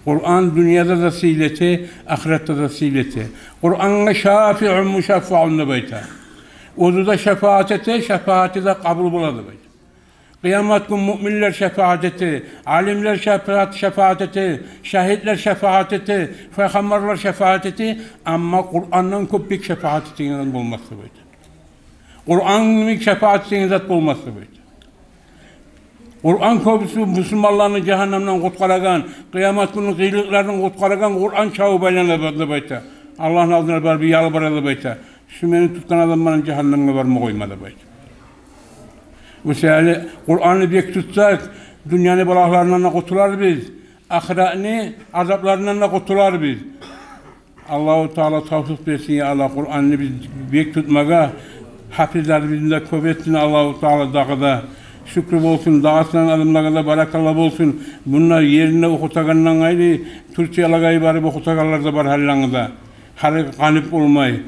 Къуран дюньяда да сыйлы эте, ахыратда да сыйлы эте. Къурангъа шафиун мушаффаун деп айта. Оьзю де шафаат эте, шафааты да къабул бола деп айта. Къыямат гюн муъминлер шафаат эте, алимлер шафаат, шафаат эте, шагьитлер шафаат эте, пайхаммарлар шафаат эте, амма Къурандан кёп бек шафаат этеген болмас деп айта. Къуран йимик шафаат этеген зат болмас деп айта. Къуран кёбюсю бусурманланы жагьаннемден къутгъарагъан, къыямат гюнню къыйынлыкъларындан къутгъарагъан Къуран чабып айлана деп айта. Аллагьны алдына барып ялбара деп айта. Шу мени тутгъан адамланы жагьаннемге барма къойма деп айта. Шу саялы Къуранны бек тутсакъ, дюньяны балагьларындан да къутуларбыз, ахыратны азапларындан да къутуларбыз. Аллагьу Таала тавфикъ берсин, я Аллагь, Къуранны биз бек тутмагъа, гьапизлерибизни де кёп этсин Аллагьу Таала дагъы да. Шюкюр болсун, Дагъыстан алимлеге де баракалла болсун. Мунда еринде охутагъандан къайры, Турциялагъа барып охутагъанлар да бар гьаллангъы да. къарып, къанып болмай.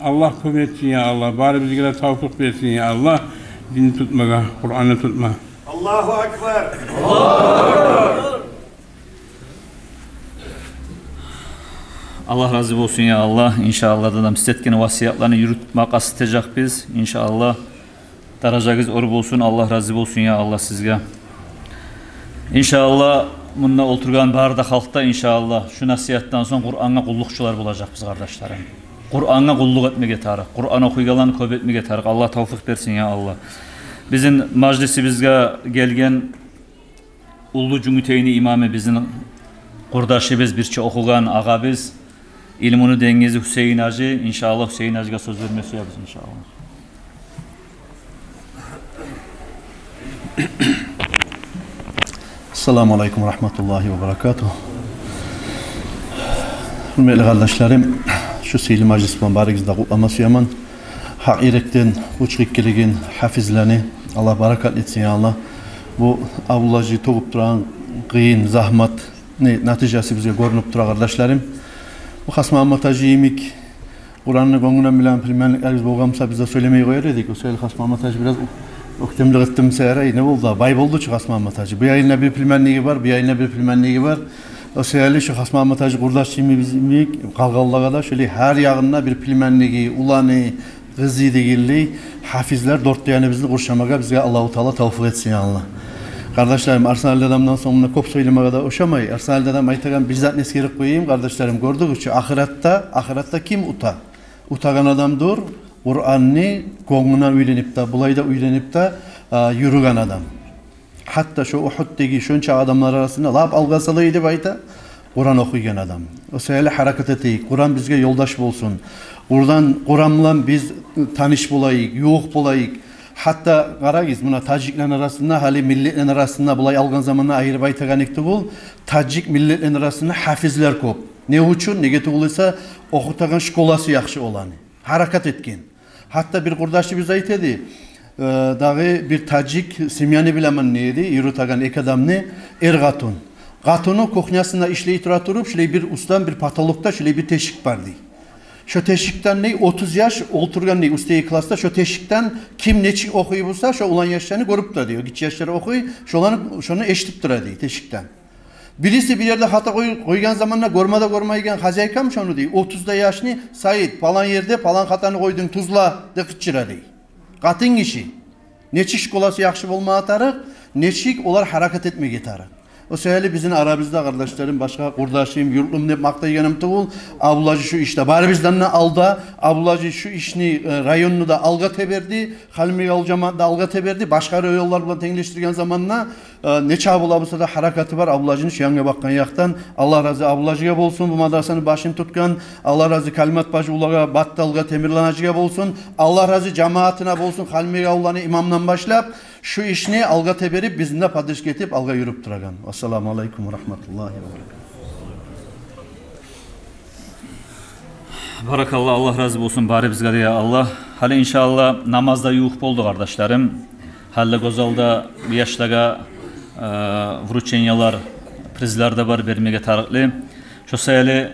Аллагь кёмек этсин, я Аллагь. Барыбызгъа да тавфикъ берсин, я Аллагь. Дин тутмагъа, Къуранны тутма. Аллагьу акбар. Аллагь рази болсун, я Аллагь. Иншааллагь, дадам, сиз этген васиятланы юрютме къаст этежекбиз, иншааллагь. Даражагъыз оьр болсун, Аллагь рази болсун, я Аллагь, сизге. Иншааллагь, мунда олтургъан бары да халкъ да, иншааллагь, шу насигьатдан сонг Къурангъа къуллукъчулар болажакъбыз, къардашларым. Къурангъа къуллукъ этмеге тарыкъ, Къуран охуйгъанланы кёп этмеге тарыкъ. Аллагь тавфикъ берсин, я Аллагь. Бизин мажлисибизге гелген Уллу Жюнгютейни имамы, бизин къурдашыбыз, бирче охугъан агъабыз, илмуну денгизи Гьюсейин гьажи. Иншааллагь, Гьюсейин гьажиге сёз берме сюебиз, иншааллагь. Ассаламу алейкум ва рагьматуллагьи ва баракатугь. Гьюрметли къардашларым, шу сыйлы мажлис булан барыгъызны да къутлама сюемен. Гьакъ юрекден учуп гелеген гьафизлени Аллагь баракат этсин, я Аллагь. Бу Абдулгьажи тёгюп турагъан къыйын загьматны натижасы бизге гёрюнюп тура, къардашларым. Бу Хасмагьаммат гьажи йимик Къуранны гёнгюнден билеген племянниклерибиз болгъан буса, биз де сёйлемей къояр эдик. О саялы Хасмагьаммат гьажи бираз оьктемлик этдим буса ярай, не болду? Бай болду чу Хасмагьаммат гьажи. Бу янында бир племянниги бар, бу янында бир племянниги бар. О саялы шу Хасмагьаммат гьажи къурдашыбыз йимик къалгъанлагъа да шолай гьар ягъында бир племянниги, уланы, къызы дегенлей гьафизлер дёрт де яныбызны къуршамагъа бизге Аллагьу Таала тавфикъ этсин, я Аллагь. Къардашларым, Арсланали дадамдан сонг мунда кёп сёйлемеге де ошамай. Арсланали дадам айтагъан бир затны эсгерип къояйым, къардашларым, гёрдюгюз чю, ахыратда, ахыратда ким ута? Утагъан адамдыр Къуранны гёнгюне уьйренип де, булай да уьйренип де, а, юрюген адам. Гьатта шо Угьуддагъы шонча адамлар арасында лап алгъасалай деп айта Къуран охуйгъан адам. О саялы гьаракат этейик. Къуран бизге ёлдаш болсун. Къуран, Къуран булан биз таныш болайыкъ, ювукъ болайыкъ. Гьатта къарагъыз, муна тажиклени арасында, гьали миллетлени арасында булай алгъан заманда айырып айтагъан эдик тюгюл, тажик миллетлени арасында гьафизлер кёп. Не учун? Неге тюгюл эсе, охутагъан школасы яхшы оланы. Гьаракат этген. Гьатта бир къурдашыбыз айта эди, э, дагъы бир тажик семьяны билемен дей эди, юрютеген эки адамны, эр-къатын. Къатыны кухнясында ишлей тура туруп, шулай бир уьстден бир потолокда шулай бир тешик бар дей. Шо тешикден дей, отуз яш олтургъан дей уьстдеги класда, шо тешикден ким нечик охуй буса, шо улан яшланы гёрюп тура дей. О гиччи яшлар охуй, шоланы, шону эшитип тура дей тешикден. Бириси бир ерде хата къой-, къойгъан заманда гёрме де гёрмейген хозяйкам шону дей, отуз да яшны: «Саид, палан ерде палан хатаны къойдунг, тюзле», — деп къычыра дей. Къатын гиши. Нечик школасы яхшы болмагъа тарыкъ, нечик олар гьаракат этмеге тарыкъ. О саялы бизин арабызда, къардашларым, башгъа къурдашым, юртлум деп макътайгъаным тюгюл, Абдулгьажи шу ишде барыбыздан да алда, Абдулгьажи шу ишни, э, районну да алгъа теберди, Халимбекавул жамиятны да алгъа теберди, башгъа районлар булан тенглешдирген заманда, э, нече бола буса да гьаракаты бар Абдулгьажини шу янгъа бакъгъан якъдан. Аллагь рази Абдулгьажиге болсун, бу мадрасаны башын тутгъан. Аллагь рази Калимат бажи улагъа, Батталгъа, Темирлан гьажиге болсун. Аллагь рази жамиятына болсун, Халимбекавулланы имамындан башлап, шу ишни алгъа теберип, бизин де поддержка этип, алгъа юрюп турагъан. Ассаламу алейкум ва рагьматуллагьи ва баракатугь. Баракалла, Аллагь рази болсун барыбызгъа да, я Аллагь. Гьали, иншааллагь, намаз да ювукъ болду, къардашларым. Гьали гёз алда яшлагъа, э, вручениялар, призлер де бар бермеге тарыкълы. Шо саялы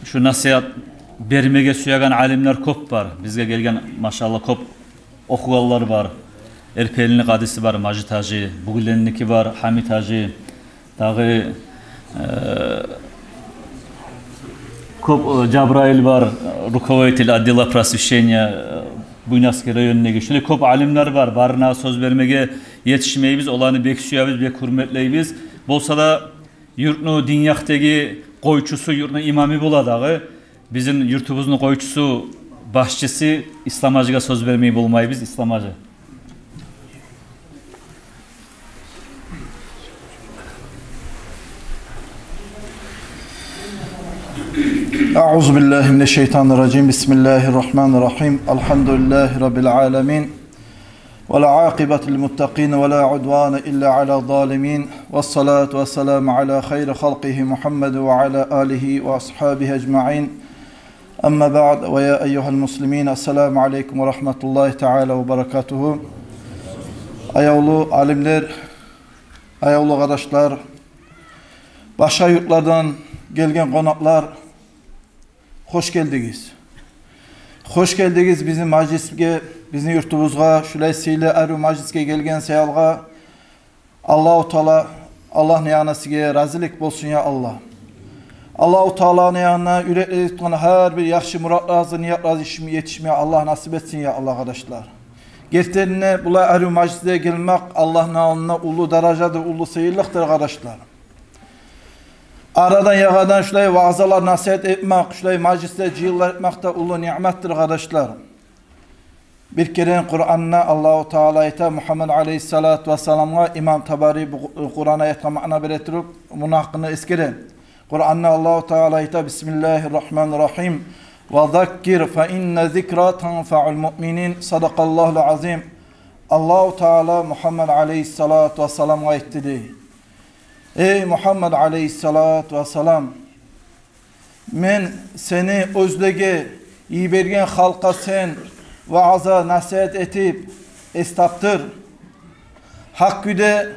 шу насигьат бермеге сюеген алимлер кёп бар. Бизге гелген, машалла, кёп охугъанлар бар. Эрпелини къадиси бар, Мажит гьажи, Бугуленники бар, Гьамит гьажи, дагъы, э, кёп, э, Жабраил бар, руководитель отдела просвещения, э, Буйнакский райондагъы. Шулай кёп алимлер бар, барына сёз бермеге етишмейбиз, оланы бек сюебиз, бек гьюрметлейбиз. Болса да, юртну дин якъдагъы къойчусу, юртну имамы бола дагъы. Бизин юртубузну къойчусу, башчысы Ислам гьажиге сёз бермей болмайбыз. Ислам гьажи. أعوذ بالله من الشيطان الرجيم. بسم الله الرحمن الرحيم. الحمد لله رب العالمين. والعاقبة للمتقين ولا عدوان إلا على الظالمين. والصلاة والسلام على خير خلقه محمد وعلى آله وأصحابه أجمعين. أما بعد، ويا أيها المسلمين، السلام عليكم ورحمة الله تعالى وبركاته. Аявлу алимлер, аявлу къардашлар, башгъа юртлардан гелген къонакълар, Хош гелдигиз. Хош гелдигиз бизин мажлисге, бизин юртубузгъа, шулай сыйлы арив мажлисге гелген саялгъа. Аллагьу Таала, Аллагьны янына сизге разилик болсун, я Аллагь. Аллагьу Тааланы янына юреклерде тутгъан гьар бир яхшы муратларыгъызгъа, ниятлагъа етишме, етишме Аллагь насип этсин, я Аллагь, къардашлар. Гертиден де, булай арив мажлислеге гелмек Аллагьны алдында уллу даражадыр, уллу сыйлылыкъдыр, къардашлар. Арадан-ягъадан шулай ваъзалар, насигьат этмек, шулай мажлислер, жыйынлар этмек де уллу ниъматдыр, къардашлар. Бир керен Къуранда Аллагьу Таала айта Мугьаммад алейгьиссалату вассаламгъа, имам Табари бу Къуран аятгъа маъна бере туруп, муну гьакъында эсгере. Къуранда Аллагьу Таала айта: «Бисмиллагьир рагьманир рагьим. Ва заккир фа инна зикра танфаул муъминин». Садакъаллагьул азим. Аллагьу Таала Мугьаммад алейгьиссалату вассаламгъа айтды дей: «Эй Мугьаммад алейгьиссалату вассалам, мен сени оьзлеге йиберген халкъгъа сен ваъза, насигьат этип, эс тапдыр. Гьакъ кюйде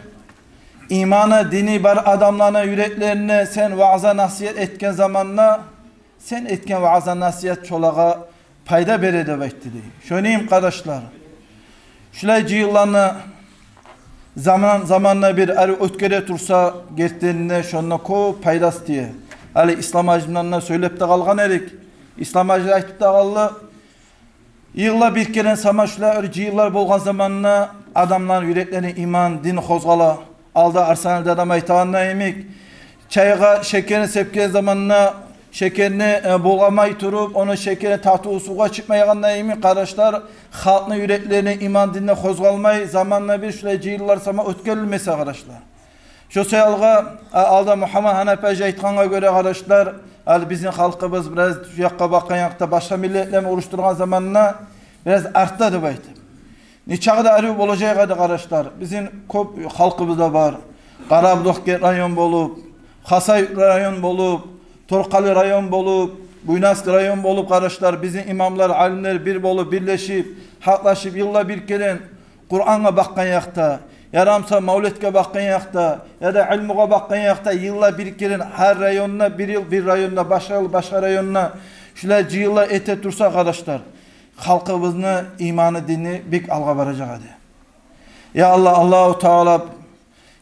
иманы, дини бар адамланы юреклерине сен ваъза, насигьат этген заманда, сен этген ваъза, насигьат шолагъа пайда бере», — деп айтды дей. Шону йимик, къардашлар, шулай жыйынланы заман, заманда бир арив оьтгере турса, гертиден де шонда кёп пайдасы тие. Гьали ислам гьажимден де сёйлеп де къалгъан эдик. Ислам гьажи айтып да къалды. Йылда бир керен сама шулай арив жыйынлар болгъан заманда адамланы юреклеринде иман, дин къозгъала. Алда Арсанлыда адам айтагъанда йимик, чайгъа шекерни сепген заманда, шекерни, э, булгъамай туруп, ону шекерни татыву сувгъа чыкъмайгъанда йимик, къардашлар, халкъны юреклеринде иман, динде къозгъалмай, заманда бир шулай жыйынлар сама оьтгерилмесе, къардашлар. Шо саялгъа, а, алда Мугьаммад Гьанафи гьажи айтгъангъа гёре, къардашлар, гьали бизин халкъыбыз бираз шу якъгъа бакъгъан якъда башгъа миллетлени урушдургъан заманда бираз артда деп айтып. Нечакъы да арив болажакъ эди, къардашлар. Бизин кёп халкъыбыз да бар. Къарабудагъгент район болуп, Хасавюрт район болуп, Торкъали район болуп, Буйнакск район болуп, къардашлар, бизин имамлар, алимлер бир болуп, бирлешип, гьакълашып, йылда бир керен Къурангъа бакъгъан якъда, ярамаса мавлетге бакъгъан якъда, яда илмугъа бакъгъан якъда, йылда бир керен гьар районда, бир йыл бир районда, башгъа йыл башгъа районда шулай жыйынлар эте турса, къардашлар, халкъыбызны иманы, дини бек алгъа баражакъ эди. Я Аллагь, Аллагьу Таала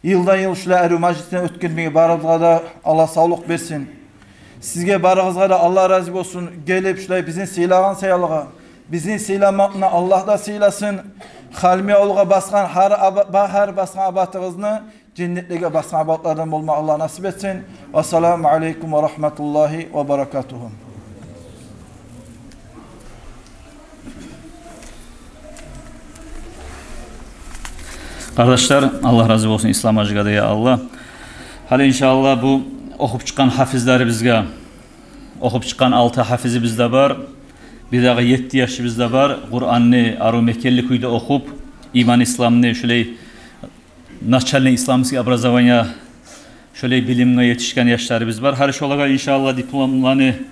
йылдан йыл шулай арив мажлислени оьтгермеге барыгъызгъа да Аллагь савлукъ берсин. Сизге барыгъызгъа да Аллагь рази болсун. Гелип шулай бизин сыйлагъан саялгъа, бизин сыйламакъны Аллагь да сыйласын. Халимбекавулгъа басгъан гьар аба-, ба-, гьар басгъан абатыгъызны женнетлеге басгъан абатлардан болма Аллагь насип этсин. Вассаламу алейкум ва рагьматуллагьи ва баракатугьу. Къардашлар, Аллагь рази болсун Ислам гьажиге де, я Аллагь. Гьали, иншааллагь, бу охуп чыкъгъан гьафизлерибизге, охуп чыкъгъан алты гьафизибиз де бар, бир дагъы етти яшыбыз да бар. Къуранны арив мекенли кюйде охуп, иман, исламны шулай начальный исламский образование, шолай билимге етишген яшларыбыз бар. Гьали шолагъа, иншааллагь, дипломланы,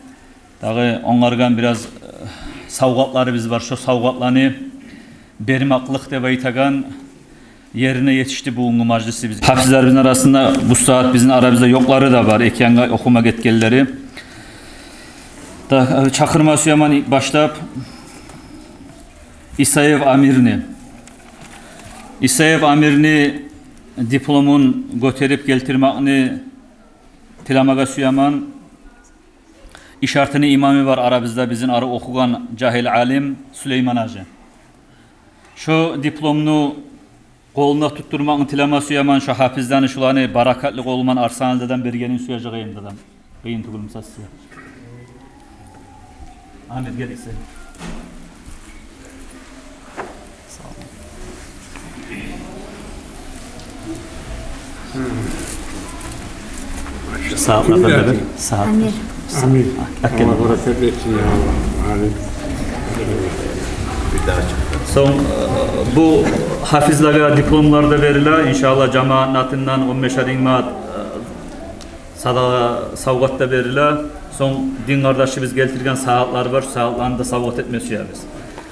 дагъы онгаргъан бираз, э, савгъатларыбыз бар. Шо савгъатланы бермеклик деп айтагъан ерине етишди бугюнгю мажлисибиз. Гьафизлерибизни арасында бу сагьат бизин арабызда ёкълары да бар, эки янгъа охума гетгенлери. Да, э, чакъырма сюемен башлап Исаев Амирни. Исаев Амирни дипломун гётерип гелтирмекни тилемеге сюемен. Ишартыны имамы бар арабызда, бизин арив охугъан жагьил алим Сулейман гьажи. Шо дипломну къолунда тутдурмакъны тилеме сюемен, шо гьафизлени, шуланы баракатлы къолуман Арсанлыдан бергенин сюежек эдим, дадам. Къыйын тюгюл буса сизге. Амир, гел сен. Сагьатлардан да бир. Сагьат. Амир. Амир. Аллагь баракат этсин, я Аллагь. Амин. Сонг, э, бу гьафизлеге дипломлар да бериле. Иншааллагь, жамаатны атындан он бешер манат, э, садагъа, савгъат да бериле. Сонг дин къардашыбыз гелтирген сагьатлар бар, шо сагьатланы да савгъат этме сюебиз.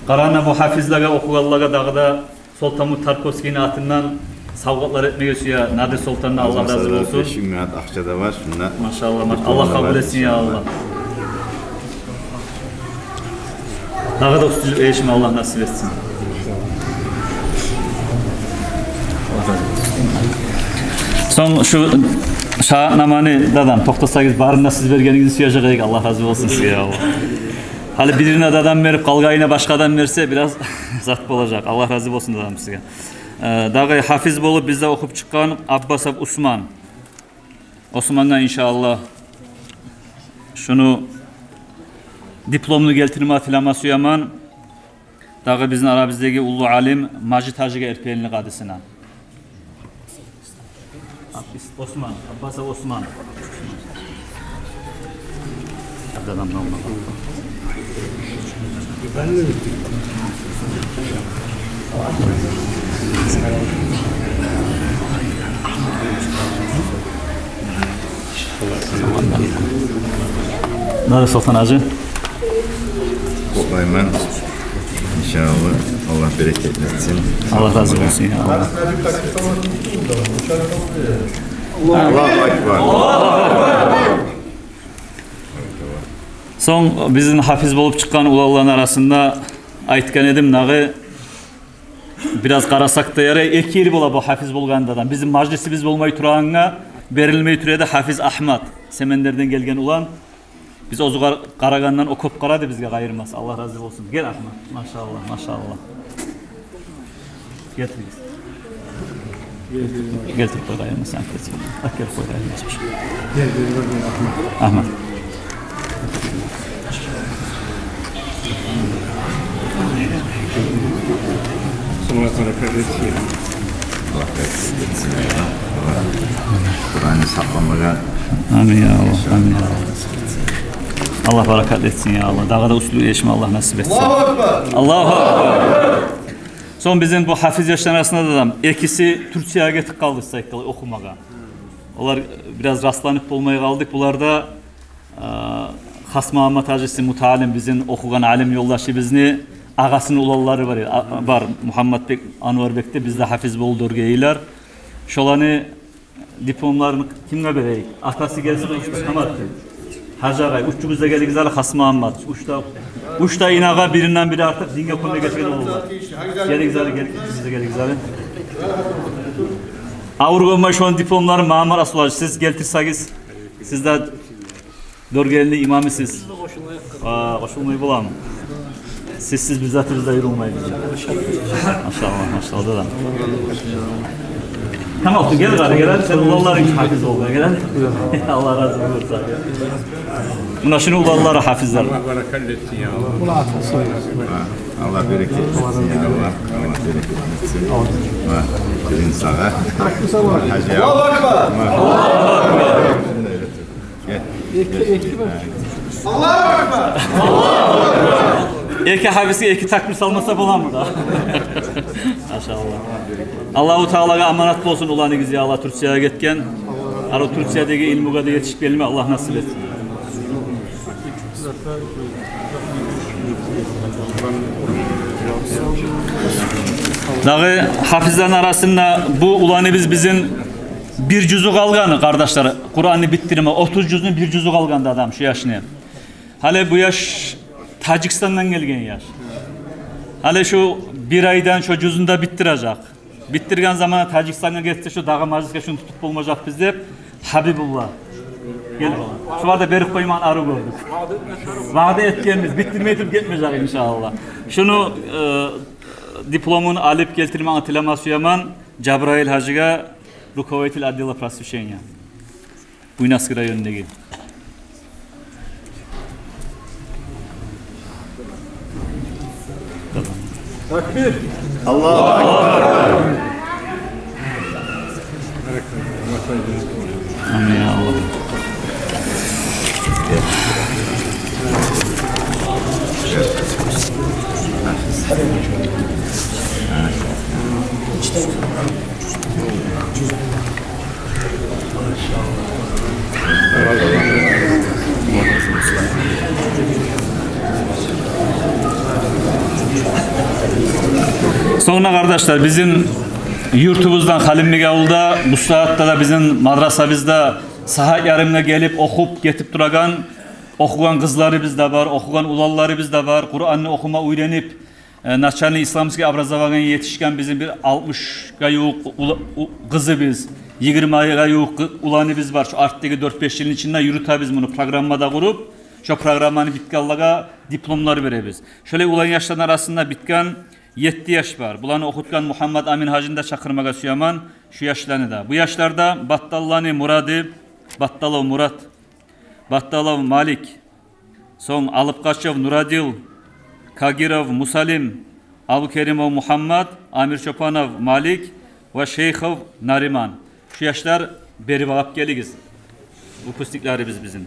Къарагъанда, бу гьафизлеге, охугъанлагъа дагъы да Солтан-Мут Тарковскийни атындан савгъатлар этмеге сюе Надир Солтанны, Аллагь рази болсун. Беш минг манат акъча да бар шунда. Машаллагь, маш-, Аллагь къабул этсин, я Аллагь. Дагъы да уьстюнлюк, эшим, Аллагь насип этсин. Сонг шу шагьатнаманы, дадам, токътасагъыз, барын да сиз бергенигизни сюежек эдик. Аллагь рази болсун сизге, я Аллагь. Гьали бирине дадам берип, къалгъанына башгъа адам берсе, бираз зат болажакъ. Аллагь рази болсун, дадам, сизге. Э, дагъы гьафиз болуп бизде охуп чыкъгъан Аббасов Усман. Османгъа, иншааллагь, шуну дипломну гелтирме тилеме сюемен. Дагъы бизин арабыздагъы уллу алим Мажит-гьажиге, Эрпелини къадисине. Аббас-, Осман, Аббасов Осман. Нарсолтан-гьажи. Къутлайман. Иншааллагь, Аллагь берекетли этсин. Аллагь рази болсун, я Аллагь. Аллагьу акбар. Сонг бизин гьафиз болуп чыкъгъан уланланы арасында айтгъан эдим, нагъы бираз къарасакъ да ярай, эки йыл бола бу гьафиз болгъандан. Бизин мажлисибиз болмай турагъангъа берилмей тура эди гьафиз Агьмат, Семендерден гелген улан. Биз оьзю къар-, къарагъандан о кёп къарады бизге, къайырмас. Аллагь рази болсун. Гел, Агьмат. Машаллагь, машаллагь. Гелтиригиз. Гелтирип къой, къайырмас, сен гелтир. Алып гелип къой, къайырмас. Агьмат. Къуръанны сакъламагъа. Амин, я Аллагь, амин, я Аллагь. Аллагь баракат этсин, я Аллагь. Дагъы да уьстюнлюк, эшим, Аллагь насип этсин. Аллагьу акбар! Аллагьу акбар! Сонг бизин бу гьафиз яшланы арасында да экиси Турциягъа гетип къалды, сакъалы, охумагъа. Олар, э, бираз расланып болмай къалдыкъ. Булар да, э, Хасмагьаммат-гьажиси, мутаалим, бизин охугъан алим ёлдашыбызны агъасыны уланлары бар, а, бар. Мугьамматбек, Анварбек де бизде гьафиз болду, дёрт йыллар. Шоланы дипломларын кимге берейик? Атасы гелсин, Самаркъан. Гьажи агъай, уьчюгюз де гелигиз гьали, Хасмагьаммат. Уьч де, уьч де инагъа, биринден бири артыкъ динге кёмек этген болурлар. Гелигиз гьали, гел, сиз де гелигиз гьали. Авур гёрмей шону дипломларын, Магьаммат Расул-гьажи, сиз гелтирсегиз, сиз де Дёргелини имамысыз. А, къошулмай боламы? Сизсиз биз затыбыз да юрюлмей. Машаллагь, машаллагь, дадам. Тамам, гел, къара, гел, сен уланларынг гьафиз бол, гел. Аллагь рази болсун. Муна шуну уланлары гьафизлер. Аллагь баракат этсин, я Аллагь. Аллагь берекет этсин, я Аллагь. Аллагь берекет этсин. Ва, бирин сагъа. Гьажи, я Аллагь. Аллагь акбар! Аллагь акбар! Эки, эки бар. Аллагьу акбар! Эки гьафизге эки такбир салмаса боламы да? Машаллагь. Аллагьу Таалагъа аманат болсун уланыгъыз, я Аллагь, Турциягъа гетген. Ара Турциядагъы илмугъа да етишип гелме Аллагь насип этсин. Дагъы гьафизлени арасында бу уланыбыз бизин бир жузу къалгъаны, къардашлар, Къуранны битдирме, отуз жузну бир жузу къалгъан, дадам, шу яшны. Гьали бу яш Тажикстандан гелген яш. Гьали шу бир айдан шу жузун да битдиражакъ. Битдирген заманда Тажикстангъа гетсе, шу дагъы мажлисге шуну тутуп болмажакъбыз деп, Гьабибулла. Гел, балам. Шулар да берип къоймагъан арив гёрдюк. Ваъда этгенбиз, битдирмей туруп гетмежек, иншааллагь. Шуну, э, дипломун алып гелтирмеге тилеме сюемен Жабраил-гьажиге, руководитель отдела просвещения. Буйнакский районундагъы. Такбир! Аллагьу акбар! Амин, я Аллагь. Сонг, къардашлар, бизин юртубуздан, Халимбекавулда, бу сагьатда да бизин мадрасабызда сагьат ярымгъа гелип охуп гетип турагъан Охугъан къызларыбыз да бар, охугъан уланларыбыз да бар. Къуранны охума уьйренип, э, начальный исламский образованиеге етишген бизин бир алтмышгъа ювукъ ула-, у-, къызыбыз, йигирмагъа ювукъ къы-, уланыбыз бар. Шо артдагъы дёрт-беш йылны ичинде юрютебиз муну, программа да къуруп, шо программаны битгенлеге дипломлар беребиз. Шолай улан яшланы арасында битген етти яш бар. Буланы охутгъан Мухаммад Амин гьажини де чакъырмагъа сюемен, шу яшланы да. Бу яшларда Батталланы Мурады, Батталов Мурат, Батталов Малик, сонг Алыпкъачев Нурадил, Кагиров Мусалим, Абукеримов Мухаммад, Амирчопанов Малик ва Шейхов Нариман. Шу яшлар, бери багъып гелигиз. Выпускниклерибиз бизин.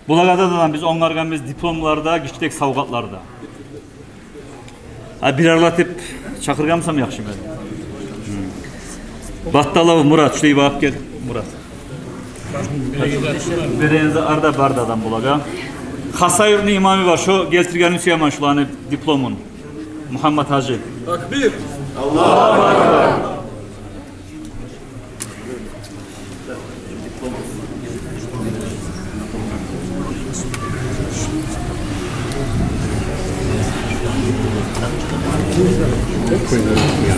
Булагъа да, да биз онгаргъанбыз дипломлар да, гиччирек савгъатлар да. А, бир аралатып чакъыргъанмысам яхшы мен. Батталов Мурат, шулай багъып гел, Мурат. Беренза арда бар да адам булагъа. Хасавюртну имамы бар, шо гелтиргенин сюемен шуланы дипломун. Мухаммад гьажи. Такбир! Аллагьу акбар!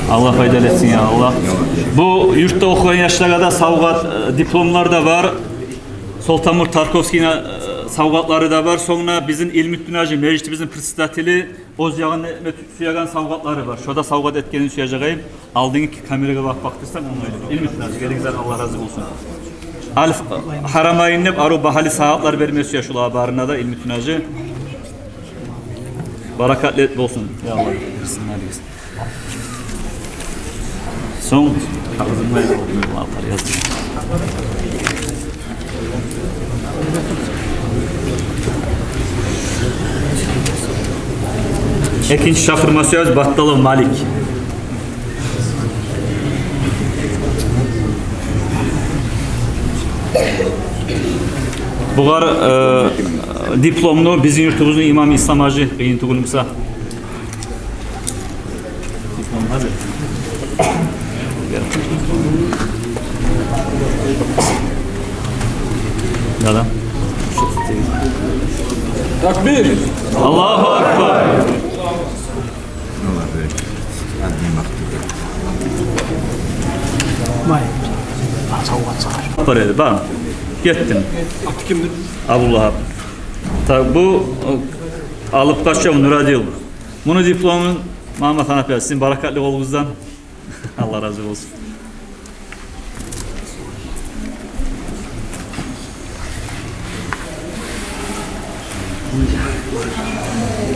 Аллагь пайдалы этсин, я Аллагь. Бу юртда охугъан яшлагъа да савгъат, э, дипломлар да бар. Солтанмурт Тарковскийге, э, савгъатлары да бар. Сонг да бизин Илмутдин гьажи, межитибизни председатели, оьз ягъын этме сюеген савгъатлары бар. Шо да савгъат этгенин сюежек эдим. Алдынгы камерагъа багъып бакъдырсанг, ону Илмутдин гьажи, гелигиз, Аллагь рази болсун. Аль-Гьарамайн деп арив багьалы сагьатлар берме сюе шулагъа барына да Илмутдин гьажи. Баракатлы болсун. Я Аллагь, берсин, берсин. Сонг кагъызымда алтар яздым. Экинчи чакъырма сюебиз Батталов Малик. Бугъар, э, дипломну бизин юртубузну имамы Ислам гьажи, къыйын тюгюл буса. Да, да. Такбир! Аллагьу акбар! Бар эди, бар. Гетдим. Аты кимди? Абуллагьап. Так, бу, о, Алыпкъачев Нурадил. Муну дипломун магъа санап берсин, баракатлы къолугъуздан. Аллагь рази болсун.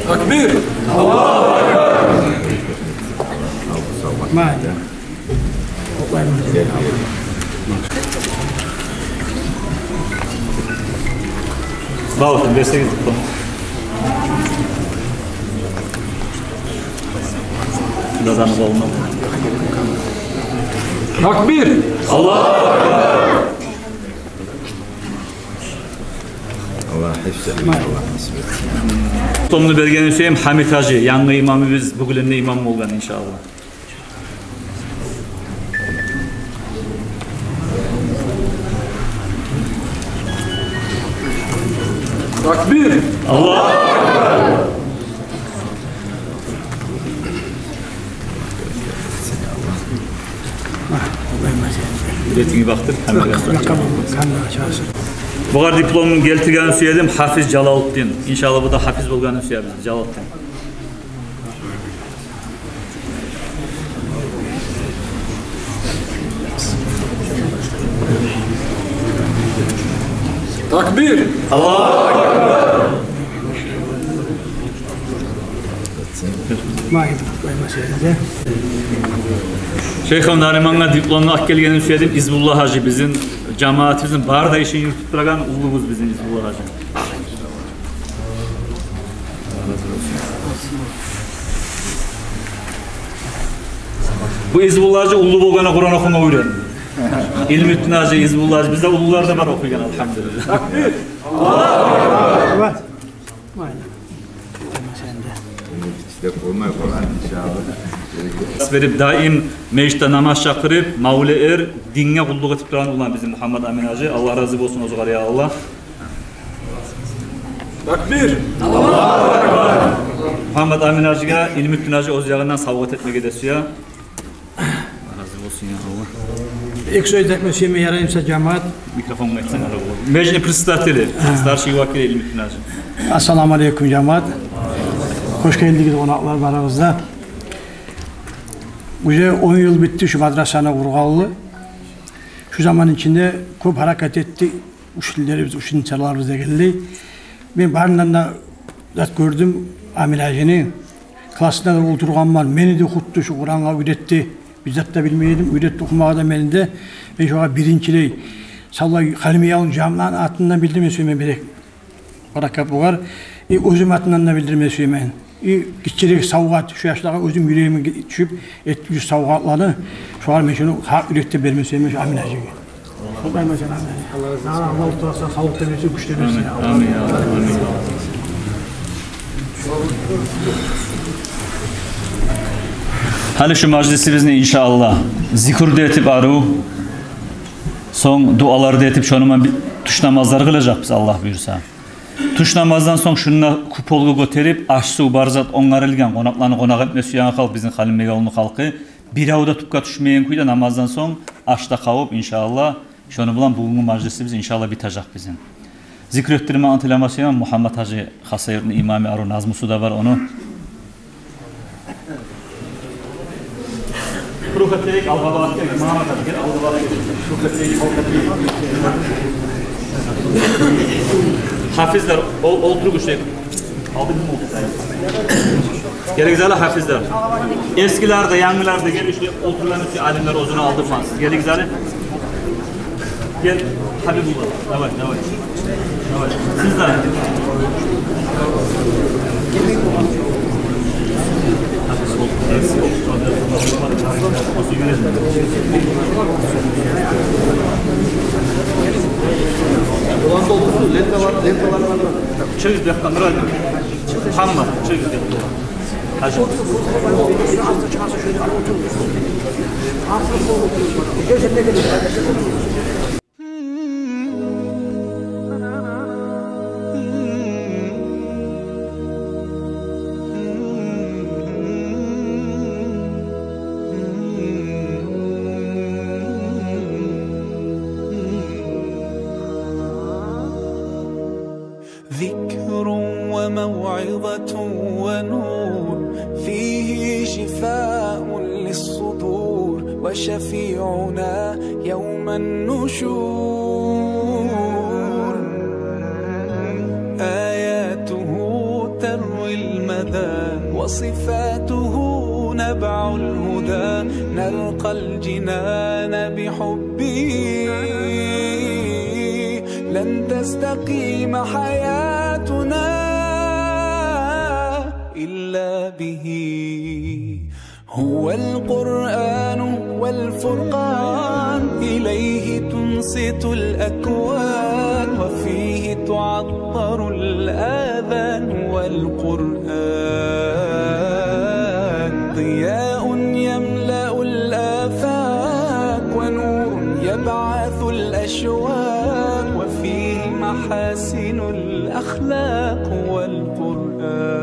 Такбир! Аллагьу акбар! Бавутун берсегиз. Даданы къолуна. Такбир! Аллагьу акбар! Аллагь гьифз этсин, Аллагь насип этсин. Сомну берген Гьюсейин Гьамит гьажи, янгы имамыбыз, бугюн де имам болгъан, иншааллагь. Такбир! Аллагьу акбар! Бетинге бакъдыр, камерагъа. Бугъар дипломун гелтиргенин сюедим, Гьафиз Жалалутдин. Иншааллагь, бу да гьафиз болгъанын сюебиз, Жалалутдин. Такбир! Аллагьу акбар! Шейхим Наримангъа дипломну алып гелгенин сюедим, Избулла гьажи, бизин жамиятыбызны бары да ишин юрютюп турагъан уллубуз бизин Избулла гьажи. Бу Избулла гьажи уллу болгъанда Къуран охума уьйренди. Илмутдин гьажи, Избулла гьажи, бизде уллулар да бар охуйгъан, алгьамдулиллагь. Такбир! Аллагьу акбар! Ишлеп болмай къалгъан, иншааллагь. Берип, даим межитде намаз чакъырып, мавлет эр, динге къуллукъ этип турагъан улан бизин Мухаммад Амин гьажи. Аллагь рази болсун оьзюгер, я Аллагь. Такбир! Мугьаммат Амин-гьажиге Илмутдин-гьажи оьз ягъындан савгъат этмеге де сюе. Рази болсун, я Аллагь. Эки сёз айтмагъа сюемен, ярай буса, жамаат. Микрофонгъа айтсанг, ара болур. Межитни председатели, старший вакили Илмутдин-гьажи. Ассаламу алейкум, жамаат. Хош гелдигиз, къонакълар, барыгъыз да. Уже он йыл битди шу мадрасаны къургъанлы. Шу заман ичинде кёп гьаракат этди учительлерибиз, учительницаларыбыз дегенлей. Мен барындан да зат гёрдюм Амин-гьажини. Классында да олтургъанман, мени де охутду, шу Къурангъа уьйретди. Бир зат да билмей эдим, уьйретди охумагъа да мени де. Мен шогъар биринчилей, савлай Халимбекавулну жамиятны атындан билдирме сюемен бирек баракат бугъар. И оьзюм атындан да билдирме сюемен. И гиччирек савгъат шу яшлагъа, оьзюм юрегиме тюшюп этген савгъатланы, шогъар мен шуну гьакъ юрекден берме сюемен шу Амин-гьажиге. Аллагь Таала сагъа савлукъ да берсин, гюч де берсин. Амин, амин, амин. Гьали шу мажлисибизни, иншааллагь, зикру да этип арив, сонг дуалар да этип, шону булан би-, тюш намазлар къылажакъбыз, Аллагь буюрса. Тюш намаздан сонг шунда куполгъа гётерип, аш-сув, бар зат онгарылгъан, къонакъланы къонакъ этме сюеген халкъ, бизин Халимбекавулну халкъы, бирев де тюпге тюшмейген кюйде намаздан сонг аш да къавуп, иншааллагь, шону булан бугюнгю мажлисибиз, иншааллагь, битежек бизин. Зикру этдирмеге тилемеге сюемен Мугьаммат-гьажи, Хасавюртну имамы, арив назмусу да бар ону. Рух этейик, алгъа багъып гел, Мугьаммат-гьажи, гел, алгъа багъып гел. Рух этейик, рух этейик. Гьафизлер, ол-, олтуругъуз, шейх. Алдын ким олтурду? Гелигиз гьали, гьафизлер. Эсгилер де, янгылар да гелип, шунда олтургъан учун алимлер оьзюню алды фансыз. Гелигиз гьали. Гел, Хабибулла. Давай, давай. Давай. Сиз де. Улан долдурсун, ленталар, ленталар бар. Чыгъыгъыз бу якъгъа, Нуралдин. Гьамма, чыгъыгъыз бу якъгъа. Гьажи. ذكر وموعظة ونور، فيه شفاء للصدور، وشفيعنا يوم النشور. آياته تروي المدى، وصفاته نبع الهدى، نلقى الجنان بحبه. لن تستقيم حياتنا إلا به. هو القرآن والفرقان، إليه تنصت الأكوان، وفيه تعطر الآذان. والقرآن ضياء يملأ الآفاق، ونور يبعث الأشواق، وفيه محاسن الأخلاق. والقرآن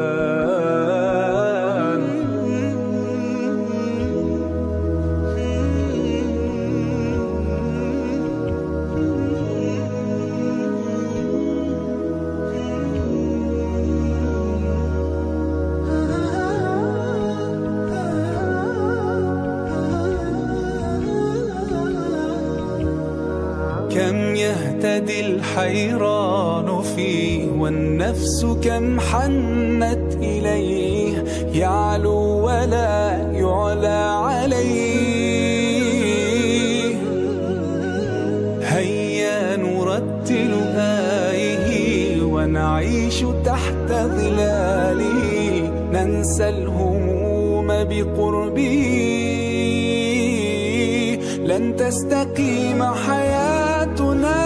كم يهتدي الحيران فيه، والنفس كم حنت إليه، يعلو ولا يعلى عليه. هيا نرتل آيه ونعيش تحت ظلاله، ننسى الهموم بقربه. لن تستقيم حياتنا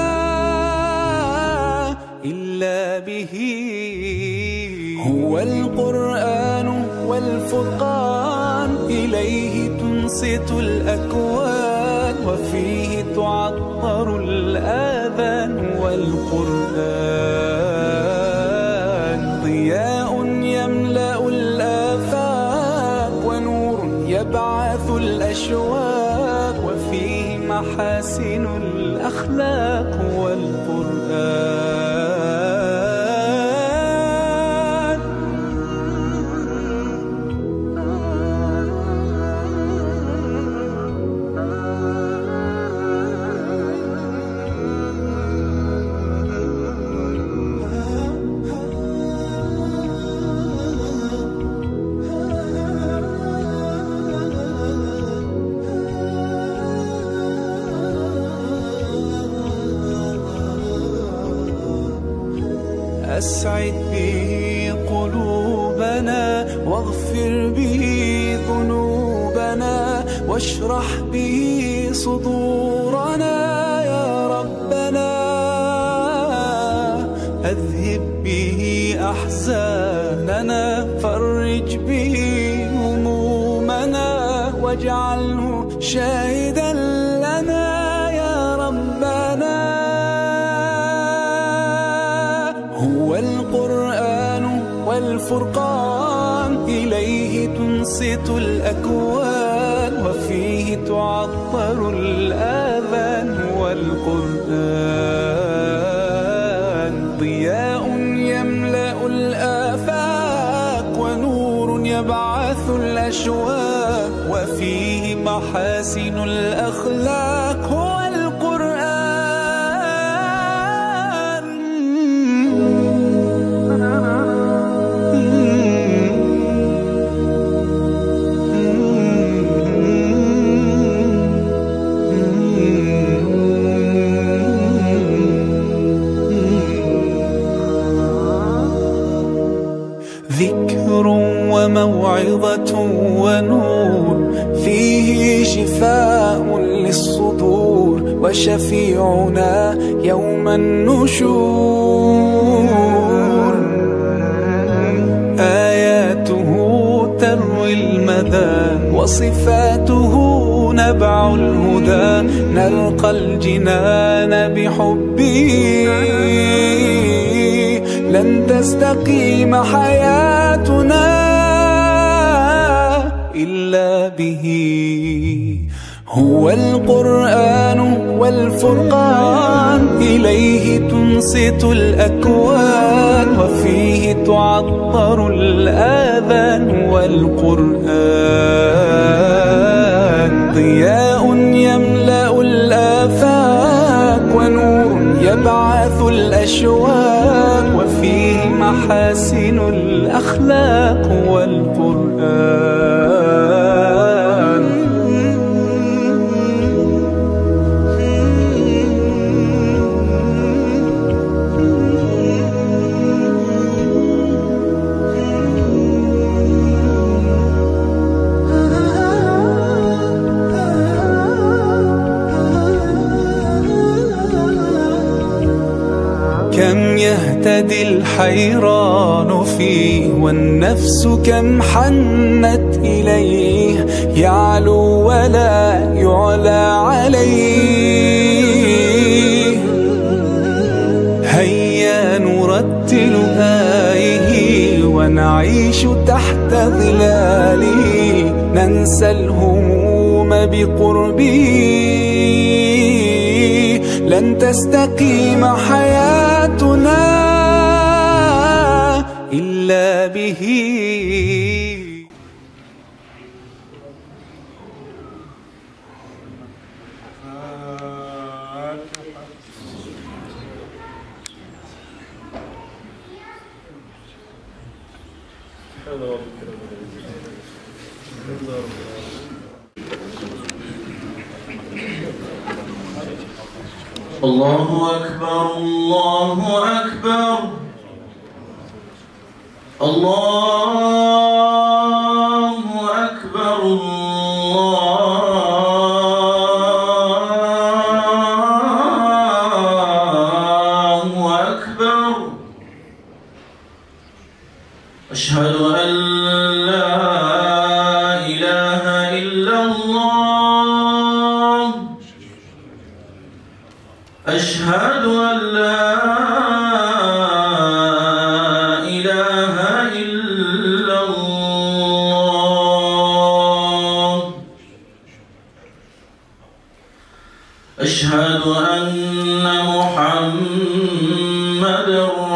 إلا به. هو القرآن والفرقان، إليه تنصت الأكوان، وفيه تعطر الآذان. والقرآن يبعث الأشواق وفيه محاسن الأخلاق والقرآن. أسعد به قلوبنا، واغفر به ذنوبنا، واشرح به صدورنا يا ربنا. أذهب به أحزاننا، فرج به همومنا، واجعله شاهدا لنا يا ربنا. هو القرآن والفرقان، إليه تنصت الأكوان، وفيه تعطر الآذان والقرآن. ضياء يملأ الآفاق، ونور يبعث الأشواق، وفيه محاسن الأخلاق. هو القرآن. ذكر وموعظة ونور، فيه شفاء للصدور، وشفيعنا يوم النشور. آياته تروي المدى، وصفاته نبع الهدى، نلقى الجنان بحبه، لن تستقيم حياتنا إلا به. هو القرآن والفرقان، إليه تنصت الأكوان، وفيه تعطر الآذان والقرآن. ضياء يملأ الآفاق، ونور يبعث الأشواق، وفيه محاسن الأخلاق والقرآن. كم يهتدي الحيران فيه، والنفس كم حنت إليه، يعلو ولا يعلى عليه. هيا نرتل آيه، ونعيش تحت ظلاله، ننسى الهموم بقربه، لن تستقيم حياتنا إلا به. الله أكبر، الله أكبر. الله أكبر، الله أكبر. أشهد أن لا إله إلا الله. أشهد أن لا إله إلا الله. أشهد أن محمدا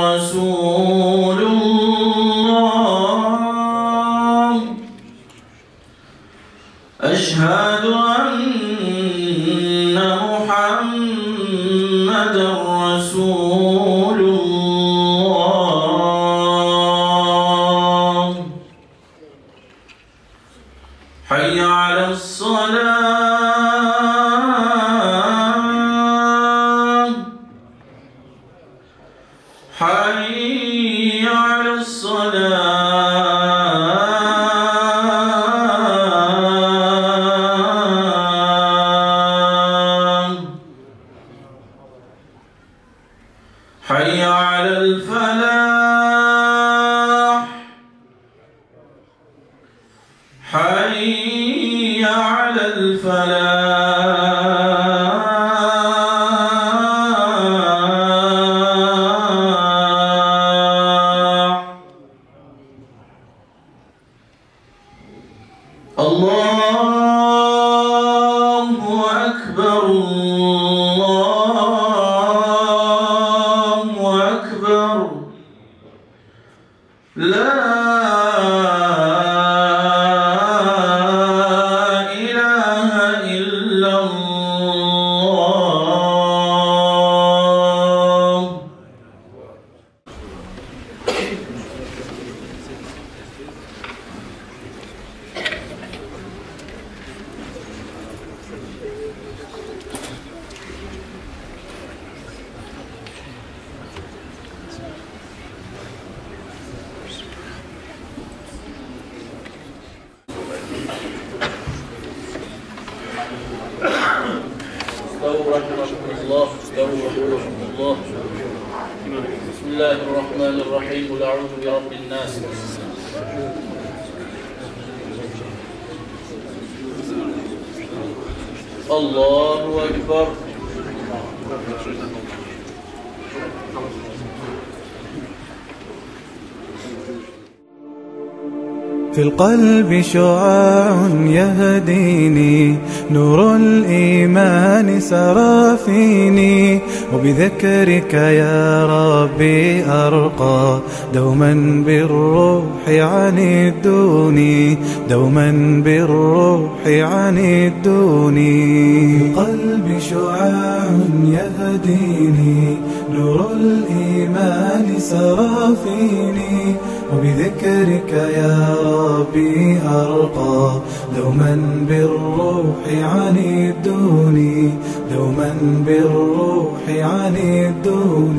رسول الله. أشهد أن محمدا رسول الله. حي على الصلاة. حي على الصلاة. حي على الفلاح. حي على الفلاح. الله أكبر، الله أكبر. لا إله إلا الله. استووا رحمكم الله، استووا رحمكم الله. بسم الله الرحمن الرحيم. قل أعوذ برب الناس. الله أكبر. في القلب شعاع يهديني، نور الإيمان سرى فيني، وبذكرك يا ربي أرقى، دوما بالروح عن الدون، دوما بالروح عن الدون. في القلب شعاع يهديني، نور الإيمان سرى فيني، وبذكرك يا ربي أرقى، دوما بالروح عن الدون، دوما بالروح عن الدون.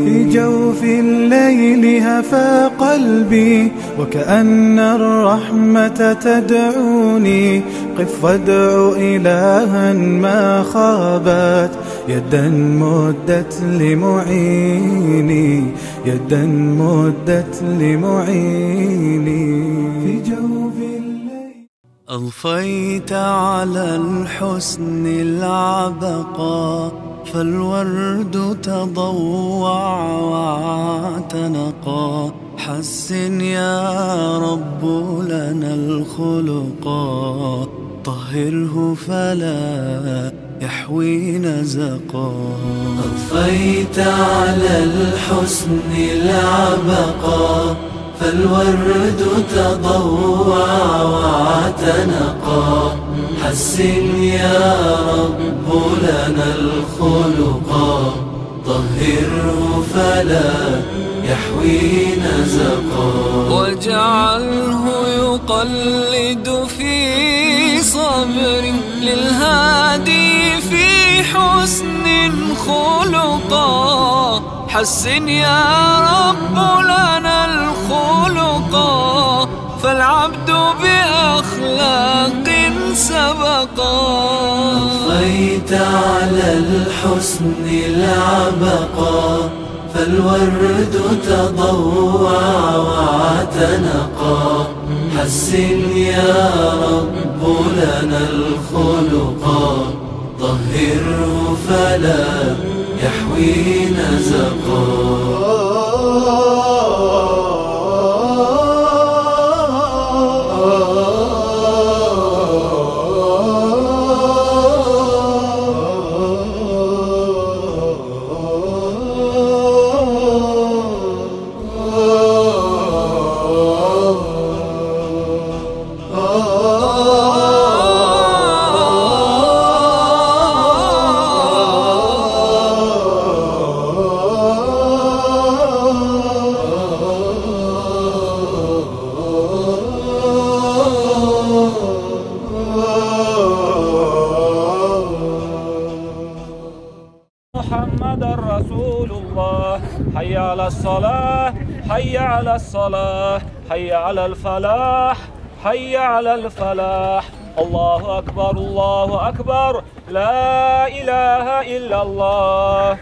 في جوف الليل هفى قلبي، وكأن الرحمة تدعوني، قف وادع إلها ما خابت، يدا مدت لمعيني، يدا مدت لمعيني. في جوف الليل. أضفيت على الحسن العبقى، فالورد تضوع واعتنقى. حسن يا رب لنا الخلقا، طهره فلا يحوي نزقا. أضفيت على الحسن العبقا، فالورد تضوع واعتنقا. حسن يا رب لنا الخلقا، طهره فلا يحوي نزقا. واجعله يقلد في صبر للهادي في حسن خلقا. حسن يا رب لنا الخلقا، فالعبد بأخلاق سبقا. أضفيت على الحسن العبقا، فالورد تضوع واعتنقا. حسن يا رب لنا الخلقا، طهره فلا يحوي نزقا. حي على الصلاة، حي على الصلاة، حي على الفلاح، حي على الفلاح. الله أكبر، الله أكبر، لا إله إلا الله.